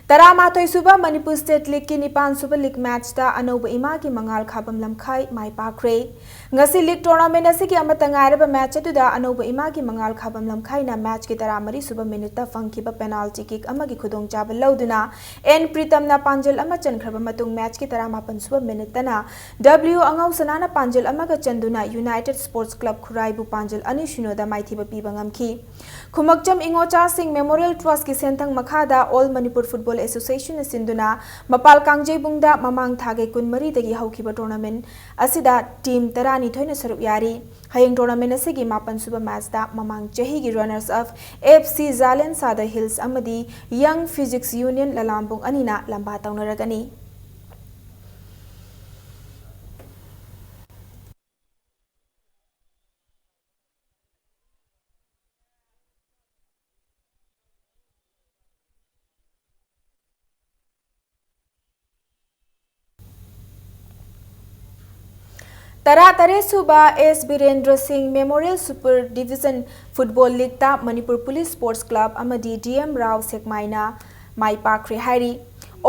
ꯇꯔꯥꯃꯥꯊꯣꯏ ꯁꯨꯕ ꯃꯅꯤꯄꯨꯔ ꯁ꯭ꯇꯦꯠ ꯂꯤꯒꯀꯤ ꯅꯤꯄꯥꯟ ꯁꯨꯕ ꯂꯤꯒ ꯃꯦꯆꯇ ꯑꯅꯧꯕ ꯏꯃꯥꯒꯤ ꯃꯉꯥꯜ ꯈꯥꯕꯝ ꯂꯝꯈꯥꯏ ꯃꯥꯏ ꯄꯥꯛꯈ꯭ꯔꯦ꯫ ꯉꯁꯤ ꯂꯤꯒ ꯇꯣꯔꯅꯥꯃꯦꯟꯠ ꯑꯁꯤꯒꯤ ꯑꯃꯠꯇ ꯉꯥꯏꯔꯕ ꯃꯦꯆ ꯑꯗꯨꯗ ꯑꯅꯧꯕ ꯏꯃꯥꯒꯤ ꯃꯉꯥꯜ ꯈꯥꯕꯝ ꯂꯝꯈꯥꯏꯅ ꯃꯦꯆꯀꯤ ꯇꯔꯥꯃꯔꯤ ꯁꯨꯕ ꯃꯤꯅꯤꯠꯇ ꯐꯪꯈꯤꯕ ꯄꯦꯅꯥꯜꯇꯤ ꯀꯤꯛ ꯑꯃꯒꯤ ꯈꯨꯗꯣꯡꯆꯥꯕ ꯂꯧꯗꯨꯅ ꯑꯦꯟ ꯄ꯭ꯔꯤꯇꯝꯅ ꯄꯥꯟꯖꯜ ꯑꯃ ꯆꯟꯈ꯭ꯔꯕ ꯃꯇꯨꯡ ꯃꯦꯆꯀꯤ ꯇꯔꯥꯃꯥꯄꯟ ꯁꯨꯕ ꯃꯤꯅꯤꯠꯇꯅ ꯗꯕ꯭ꯂꯤꯌꯨ ꯑꯉꯧꯁꯅꯥꯅ ꯄꯥꯟꯖꯜ ꯑꯃꯒ ꯆꯟꯗꯨꯅ ꯌꯨꯅꯥꯏꯇꯦꯗ ꯁ꯭ꯄꯣꯔꯠꯁ ꯀ꯭ꯂꯕ ꯈꯨꯔꯥꯏꯕꯨ ꯄꯥꯟꯖꯜ ꯑꯅꯤ ꯁꯤꯅꯣꯗ ꯃꯥꯏꯊꯤꯕ ꯄꯤꯕ ꯉꯝꯈꯤ꯫ ꯈꯨꯃꯛꯆꯝ ꯏꯉꯣꯆꯥꯁꯤꯡ ꯃꯦꯃꯣꯔꯤꯌꯦꯜ ꯇ꯭ꯔꯁꯀꯤ ꯁꯦꯟꯊꯪ ꯃꯈꯥꯗ ꯑꯣꯜ ꯃꯅꯤꯄꯨꯔ ꯐꯨꯠꯕꯣꯜ ꯑꯦꯁꯣꯁꯤꯌꯦꯁꯟꯅ ꯁꯤꯟꯗꯨꯅ ꯃꯄꯥꯜ ꯀꯥꯡꯖꯩꯕꯨꯡꯗ ꯃꯃꯥꯡ ꯊꯥꯒꯤ ꯀꯨꯟꯃꯔꯤꯗꯒꯤ ꯍꯧꯈꯤꯕ ꯇꯣꯔꯅꯥꯃꯦꯟꯠ ꯑꯁꯤꯗ ꯇꯤꯝ ꯇꯔꯥꯅꯤꯊꯣꯏꯅ ꯁꯔꯨꯛ ꯌꯥꯔꯤ꯫ ꯍꯌꯦꯡ ꯇꯣꯔꯅꯥꯃꯦꯟꯠ ꯑꯁꯤꯒꯤ ꯃꯥꯄꯟ ꯁꯨꯕ ꯃꯦꯆꯇ ꯃꯃꯥꯡ ꯆꯍꯤꯒꯤ ꯔꯅꯔꯁ ꯑꯞ ꯑꯦꯐ ꯁꯤ ꯖꯥꯂꯦꯟ ꯁꯥꯗ ꯍꯤꯜꯁ ꯑꯃꯗꯤ ꯌꯪ ꯐꯤꯖꯤꯛꯁ ꯌꯨꯅꯤꯌꯟ ꯂꯂꯥꯝꯕꯨꯡ ꯑꯅꯤꯅ ꯂꯝꯕꯥ ꯇꯧꯅꯔꯒꯅꯤ꯫ ꯇꯔꯥꯇꯔꯦꯠ ꯁꯨꯕ S Birendra Singh memorial super division football ꯂꯤꯒꯇ ꯃꯅꯤꯄꯨꯔ ꯄꯨꯂꯤꯁ ꯁ꯭ꯄꯣꯔꯠꯁ ꯀ꯭ꯂꯕ ꯑꯃꯗꯤ ꯗꯤ ꯑꯦꯝ ꯔꯥꯎ ꯁꯦꯛꯃꯥꯏꯅ ꯃꯥꯏ ꯄꯥꯛꯈ꯭ꯔꯦ ꯍꯥꯏꯔꯤ꯫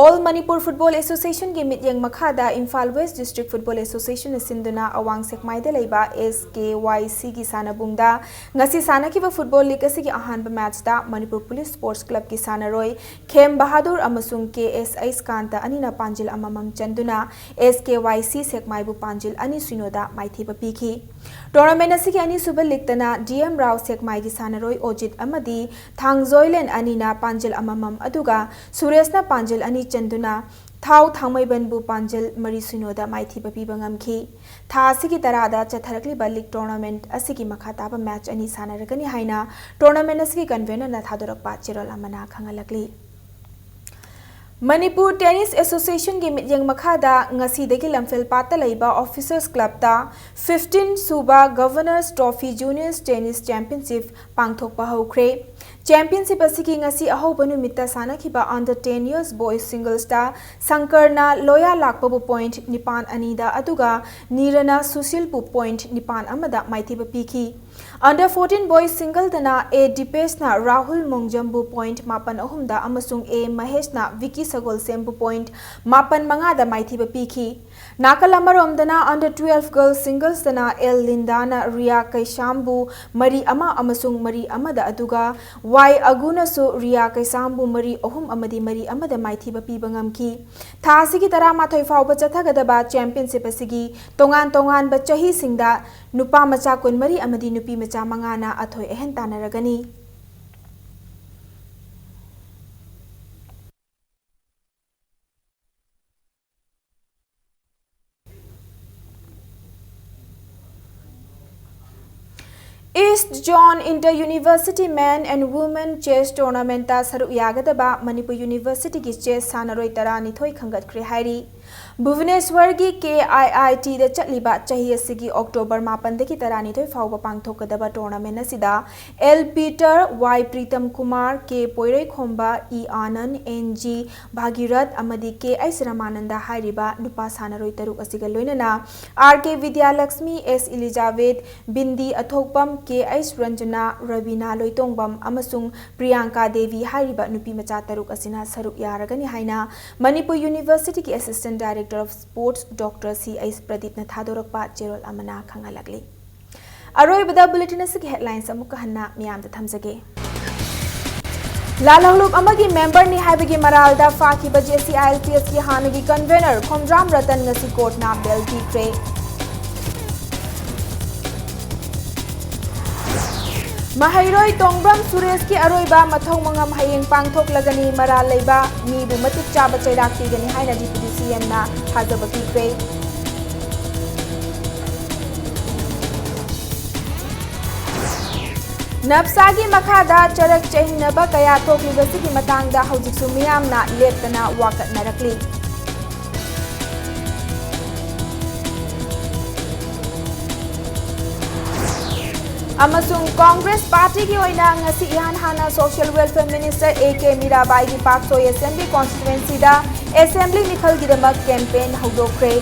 All Manipur Football Associationꯒꯤ ꯃꯤꯠꯌꯦꯡ ꯃꯈꯥꯗ ꯏꯝꯐꯥꯜ West District Football Associationꯅ ꯁꯤꯟꯗꯨꯅ ꯑꯋꯥꯡ ꯁꯦꯛꯃꯥꯏꯗ ꯂꯩꯕ SKYCꯒꯤ ꯁꯥꯟꯅꯕꯨꯡꯗ ꯉꯁꯤ ꯁꯥꯟꯅꯈꯤꯕ football league ꯑꯁꯤꯒꯤ ꯑꯍꯥꯟꯕ matchꯇ ꯃꯅꯤꯄꯨꯔ Police Sports Clubꯀꯤ ꯁꯥꯟꯅꯔꯣꯏ ꯈꯦꯝ ꯕꯍꯥꯗꯨꯔ ꯑꯃꯁꯨꯡ KS ꯑꯩꯁꯀꯥꯟꯇ ꯑꯅꯤꯅ ꯄꯥꯟꯖꯤꯜ ꯑꯃꯃꯝ ꯆꯟꯗꯨꯅ SKYC ꯁꯦꯛꯃꯥꯏꯕꯨ ꯄꯥꯟꯖꯤꯜ ꯑꯅꯤ ꯁꯤꯅꯣꯗ ꯃꯥꯏꯊꯤꯕ ꯄꯤꯈꯤ꯫ Tournament ꯑꯁꯤꯒꯤ ꯑꯅꯤꯁꯨꯕ leagueꯇꯅ DM ꯔꯥꯎ ꯁꯦꯛꯃꯥꯏꯒꯤ ꯁꯥꯟꯅꯔꯣꯏ ꯑꯣꯖꯤꯠ ꯑꯃꯗꯤ ꯊꯥꯡꯖꯣꯏꯂꯦꯟ ꯑꯅꯤꯅ ꯄꯥꯟꯖꯤꯜ ꯑꯃꯃꯝ ꯑꯗꯨꯒ ꯁꯨꯔꯦꯁꯅ ꯄꯥꯟꯖꯤꯜ ꯑꯅꯤ ꯆꯟꯗꯨꯅ ꯊꯥꯎ ꯊꯥꯡꯃꯩꯕꯟꯕꯨ ꯄꯥꯟꯖꯤꯜ ꯃꯔꯤ ꯁꯤꯅꯣꯗ ꯃꯥꯏꯊꯤꯕ ꯄꯤꯕ ꯉꯝꯈꯤ꯫ ꯊꯥ ꯑꯁꯤꯒꯤ ꯇꯔꯥꯗ ꯆꯠꯊꯔꯛꯂꯤꯕ league tournament ꯑꯁꯤꯒꯤ ꯃꯈꯥ ꯇꯥꯕ match ꯑꯅꯤ ꯁꯥꯟꯅꯔꯒꯅꯤ ꯍꯥꯏꯅ tournament ꯑꯁꯤꯒꯤ convenerꯅ ꯊꯥꯗꯣꯔꯛꯄ ꯆꯦꯔꯣꯜ ꯑꯃꯅ ꯈꯪꯍꯜꯂꯛꯂꯤ꯫ ꯃꯅꯤꯄꯨꯔ Tennis Associationꯒꯤ ꯃꯤꯠꯌꯦꯡ ꯃꯈꯥꯗ ꯉꯁꯤꯗꯒꯤ ꯂꯝꯐꯦꯜꯄꯥꯠꯇ ꯂꯩꯕ Officers Clubꯇ fifteen ꯁꯨꯕ Governors Trophy Juniors Tennis Championship ꯄꯥꯡꯊꯣꯛꯄ ꯍꯧꯈ꯭ꯔꯦ꯫ Championship ꯑꯁꯤꯒꯤ ꯉꯁꯤ ꯑꯍꯧꯕ ꯅꯨꯃꯤꯠꯇ ꯁꯥꯟꯅꯈꯤꯕ under ten years boys singlesꯇ ꯁꯪꯀꯔꯅ ꯂꯣꯌꯥ ꯂꯥꯛꯄꯕꯨ point ꯅꯤꯄꯥꯟ ꯑꯅꯤꯗ ꯑꯗꯨꯒ ꯅꯤꯔꯅ ꯁꯨꯁꯤꯜꯕꯨ point ꯅꯤꯄꯥꯟ ꯑꯃꯗ ꯃꯥꯏꯊꯤꯕ ꯄꯤꯈꯤ꯫ Under fourteen boys singleꯗꯅ A ꯗꯤꯄꯦꯁꯅ Rahul ꯃꯣꯡꯖꯝꯕꯨ point ꯃꯥꯄꯟ ꯑꯍꯨꯝꯗ ꯑꯃꯁꯨꯡ A ꯃꯍꯦꯁꯅ ꯚꯤꯀꯤ ꯁꯒꯣꯜꯁꯦꯝꯕꯨ point ꯃꯥꯄꯟ ꯃꯉꯥꯗ ꯃꯥꯏꯊꯤꯕ ꯄꯤꯈꯤ꯫ ꯅꯥꯀꯜ ꯑꯃꯔꯣꯝꯗꯅ under twelve girls singlesꯇꯅ L ꯂꯤꯟꯗꯥꯅ ꯔꯤꯌꯥ ꯀꯩꯁꯥꯝꯕꯨ ꯃꯔꯤ ꯑꯃ ꯑꯃꯁꯨꯡ ꯃꯔꯤ ꯑꯃꯗ ꯑꯗꯨꯒ Y ꯑꯒꯨꯅꯁꯨ ꯔꯤꯌꯥ ꯀꯩꯁꯥꯝꯕꯨ ꯃꯔꯤ ꯑꯍꯨꯝ ꯑꯃꯗꯤ ꯃꯔꯤ ꯑꯃꯗ ꯃꯥꯏꯊꯤꯕ ꯄꯤꯕ ꯉꯝꯈꯤ꯫ ꯊꯥ ꯑꯁꯤꯒꯤ ꯇꯔꯥꯃꯥꯊꯣꯏ ꯐꯥꯎꯕ ꯆꯠꯊꯒꯗꯕ championship ꯑꯁꯤꯒꯤ ꯇꯣꯉꯥꯟ ꯇꯣꯉꯥꯟꯕ ꯆꯍꯤꯁꯤꯡꯗ ꯅꯨꯄꯥ ꯃꯆꯥ ꯀꯨꯟꯃꯔꯤ ꯑꯃꯗꯤ ꯅꯨꯄꯤ ꯃꯆꯥ ꯃꯉꯥꯅ ꯑꯊꯣꯏ ꯑꯍꯦꯟ ꯇꯥꯟꯅꯔꯒꯅꯤ꯫ East Zone Inter University Men and Women Chess Tournamentꯇ ꯁꯔꯨꯛ ꯌꯥꯒꯗꯕ ꯃꯅꯤꯄꯨꯔ Universityꯒꯤ chess ꯁꯥꯟꯅꯔꯣꯏ ꯇꯔꯥꯅꯤꯊꯣꯏ ꯈꯟꯒꯠꯈ꯭ꯔꯦ ꯍꯥꯏꯔꯤ꯫ ꯚꯨꯕꯅꯦꯁ꯭ꯋꯔꯒꯤ KIITꯗ ꯆꯠꯂꯤꯕ ꯆꯍꯤ ꯑꯁꯤꯒꯤ October ꯃꯥꯄꯟꯗꯒꯤ ꯇꯔꯥꯅꯤꯊꯣꯏ ꯐꯥꯎꯕ ꯄꯥꯡꯊꯣꯛꯀꯗꯕ tournament ꯑꯁꯤꯗ L Peter, Y Pritam Kumar, K ꯄꯣꯏꯔꯩꯈꯣꯝꯕ, E Anand, N G ꯚꯥꯒꯤꯔꯊ ꯑꯃꯗꯤ K ꯑꯩꯁ ꯔꯃꯥꯅꯟꯗ ꯍꯥꯏꯔꯤꯕ ꯅꯨꯄꯥ ꯁꯥꯟꯅꯔꯣꯏ ꯇꯔꯨꯛ ꯑꯁꯤꯒ ꯂꯣꯏꯅꯅ R K ꯕꯤꯗ꯭ꯌꯥꯂꯛꯁꯃꯤ, S ꯏꯂꯤꯖꯥꯕꯦꯊ, ꯕꯤꯟꯗꯤ ꯑꯊꯣꯛꯄꯝ, K ꯑꯩꯁ ꯔꯟꯖꯅꯥ, ꯔꯕꯤꯅꯥ ꯂꯣꯏꯇꯣꯡꯕꯝ ꯑꯃꯁꯨꯡ ꯄ꯭ꯔꯤꯌꯥꯡꯀꯥ ꯗꯦꯕꯤ ꯍꯥꯏꯔꯤꯕ ꯅꯨꯄꯤ ꯃꯆꯥ ꯇꯔꯨꯛ ꯑꯁꯤꯅ ꯁꯔꯨꯛ ꯌꯥꯔꯒꯅꯤ ꯍꯥꯏꯅ ꯃꯅꯤꯄꯨꯔ ꯌꯨꯅꯤꯚꯔꯁꯤꯇꯤꯒꯤ Assistant Director of Sports Doctor C H ꯄ꯭ꯔꯗꯤꯞꯅ ꯊꯥꯗꯣꯔꯛꯄ ꯆꯦꯔꯣꯜ ꯑꯃꯅ ꯈꯪꯍꯜꯂꯛꯂꯤ꯫ ꯑꯔꯣꯏꯕꯗ bulletin ꯑꯁꯤꯒꯤ headlines ꯑꯃꯨꯛꯀ ꯍꯟꯅ ꯃꯤꯌꯥꯝꯗ ꯊꯝꯖꯒꯦ꯫ ꯂꯥꯜꯍꯧꯂꯨꯞ ꯑꯃꯒꯤ memberꯅꯤ ꯍꯥꯏꯕꯒꯤ ꯃꯔꯥꯜꯗ ꯐꯥꯈꯤꯕ JCILTSꯀꯤ ꯍꯥꯟꯅꯒꯤ convener ꯈꯣꯝꯗ꯭ꯔꯥꯝ ꯔꯇꯟ ꯉꯁꯤ courtꯅ bail ꯄꯤꯈ꯭ꯔꯦ꯫ ꯃꯍꯩꯔꯣꯏ ꯇꯣꯡꯕ꯭ꯔꯝ ꯁꯨꯔꯦꯁꯀꯤ ꯑꯔꯣꯏꯕ ꯃꯊꯧ ꯃꯉꯝ ꯍꯌꯦꯡ ꯄꯥꯡꯊꯣꯛꯂꯒꯅꯤ꯫ ꯃꯔꯥꯜ ꯂꯩꯕ ꯃꯤꯕꯨ ꯃꯇꯤꯛ ꯆꯥꯕ ꯆꯩꯔꯥꯛ ꯄꯤꯒꯅꯤ ꯍꯥꯏꯅ DPC CMꯅ ꯊꯥꯖꯕ ꯄꯤꯈ꯭ꯔꯦ꯫ ꯅꯞꯁꯥꯒꯤ ꯃꯈꯥꯗ ꯆꯔꯛ ꯆꯍꯤꯅꯕ ꯀꯌꯥ ꯊꯣꯛꯂꯤꯕꯁꯤꯒꯤ ꯃꯇꯥꯡꯗ ꯍꯧꯖꯤꯛꯁꯨ ꯃꯤꯌꯥꯝꯅ ꯂꯦꯞꯇꯅ ꯋꯥꯀꯠꯅꯔꯛꯂꯤ꯫ ꯑꯃꯁꯨꯡ ꯀꯣꯡꯒ꯭ꯔꯦꯁ ꯄꯥꯔꯇꯤꯒꯤ ꯑꯣꯏꯅ ꯉꯁꯤ ꯏꯍꯥꯟ ꯍꯥꯟꯅ Social Welfare Minister A K ꯃꯤꯔꯥꯕꯥꯏꯒꯤ ꯄꯥꯛꯁꯣꯏ Assembly Constituencyꯗ Assembly ꯃꯤꯈꯜꯒꯤꯗꯃꯛ campaign ꯍꯧꯗꯣꯛꯈ꯭ꯔꯦ꯫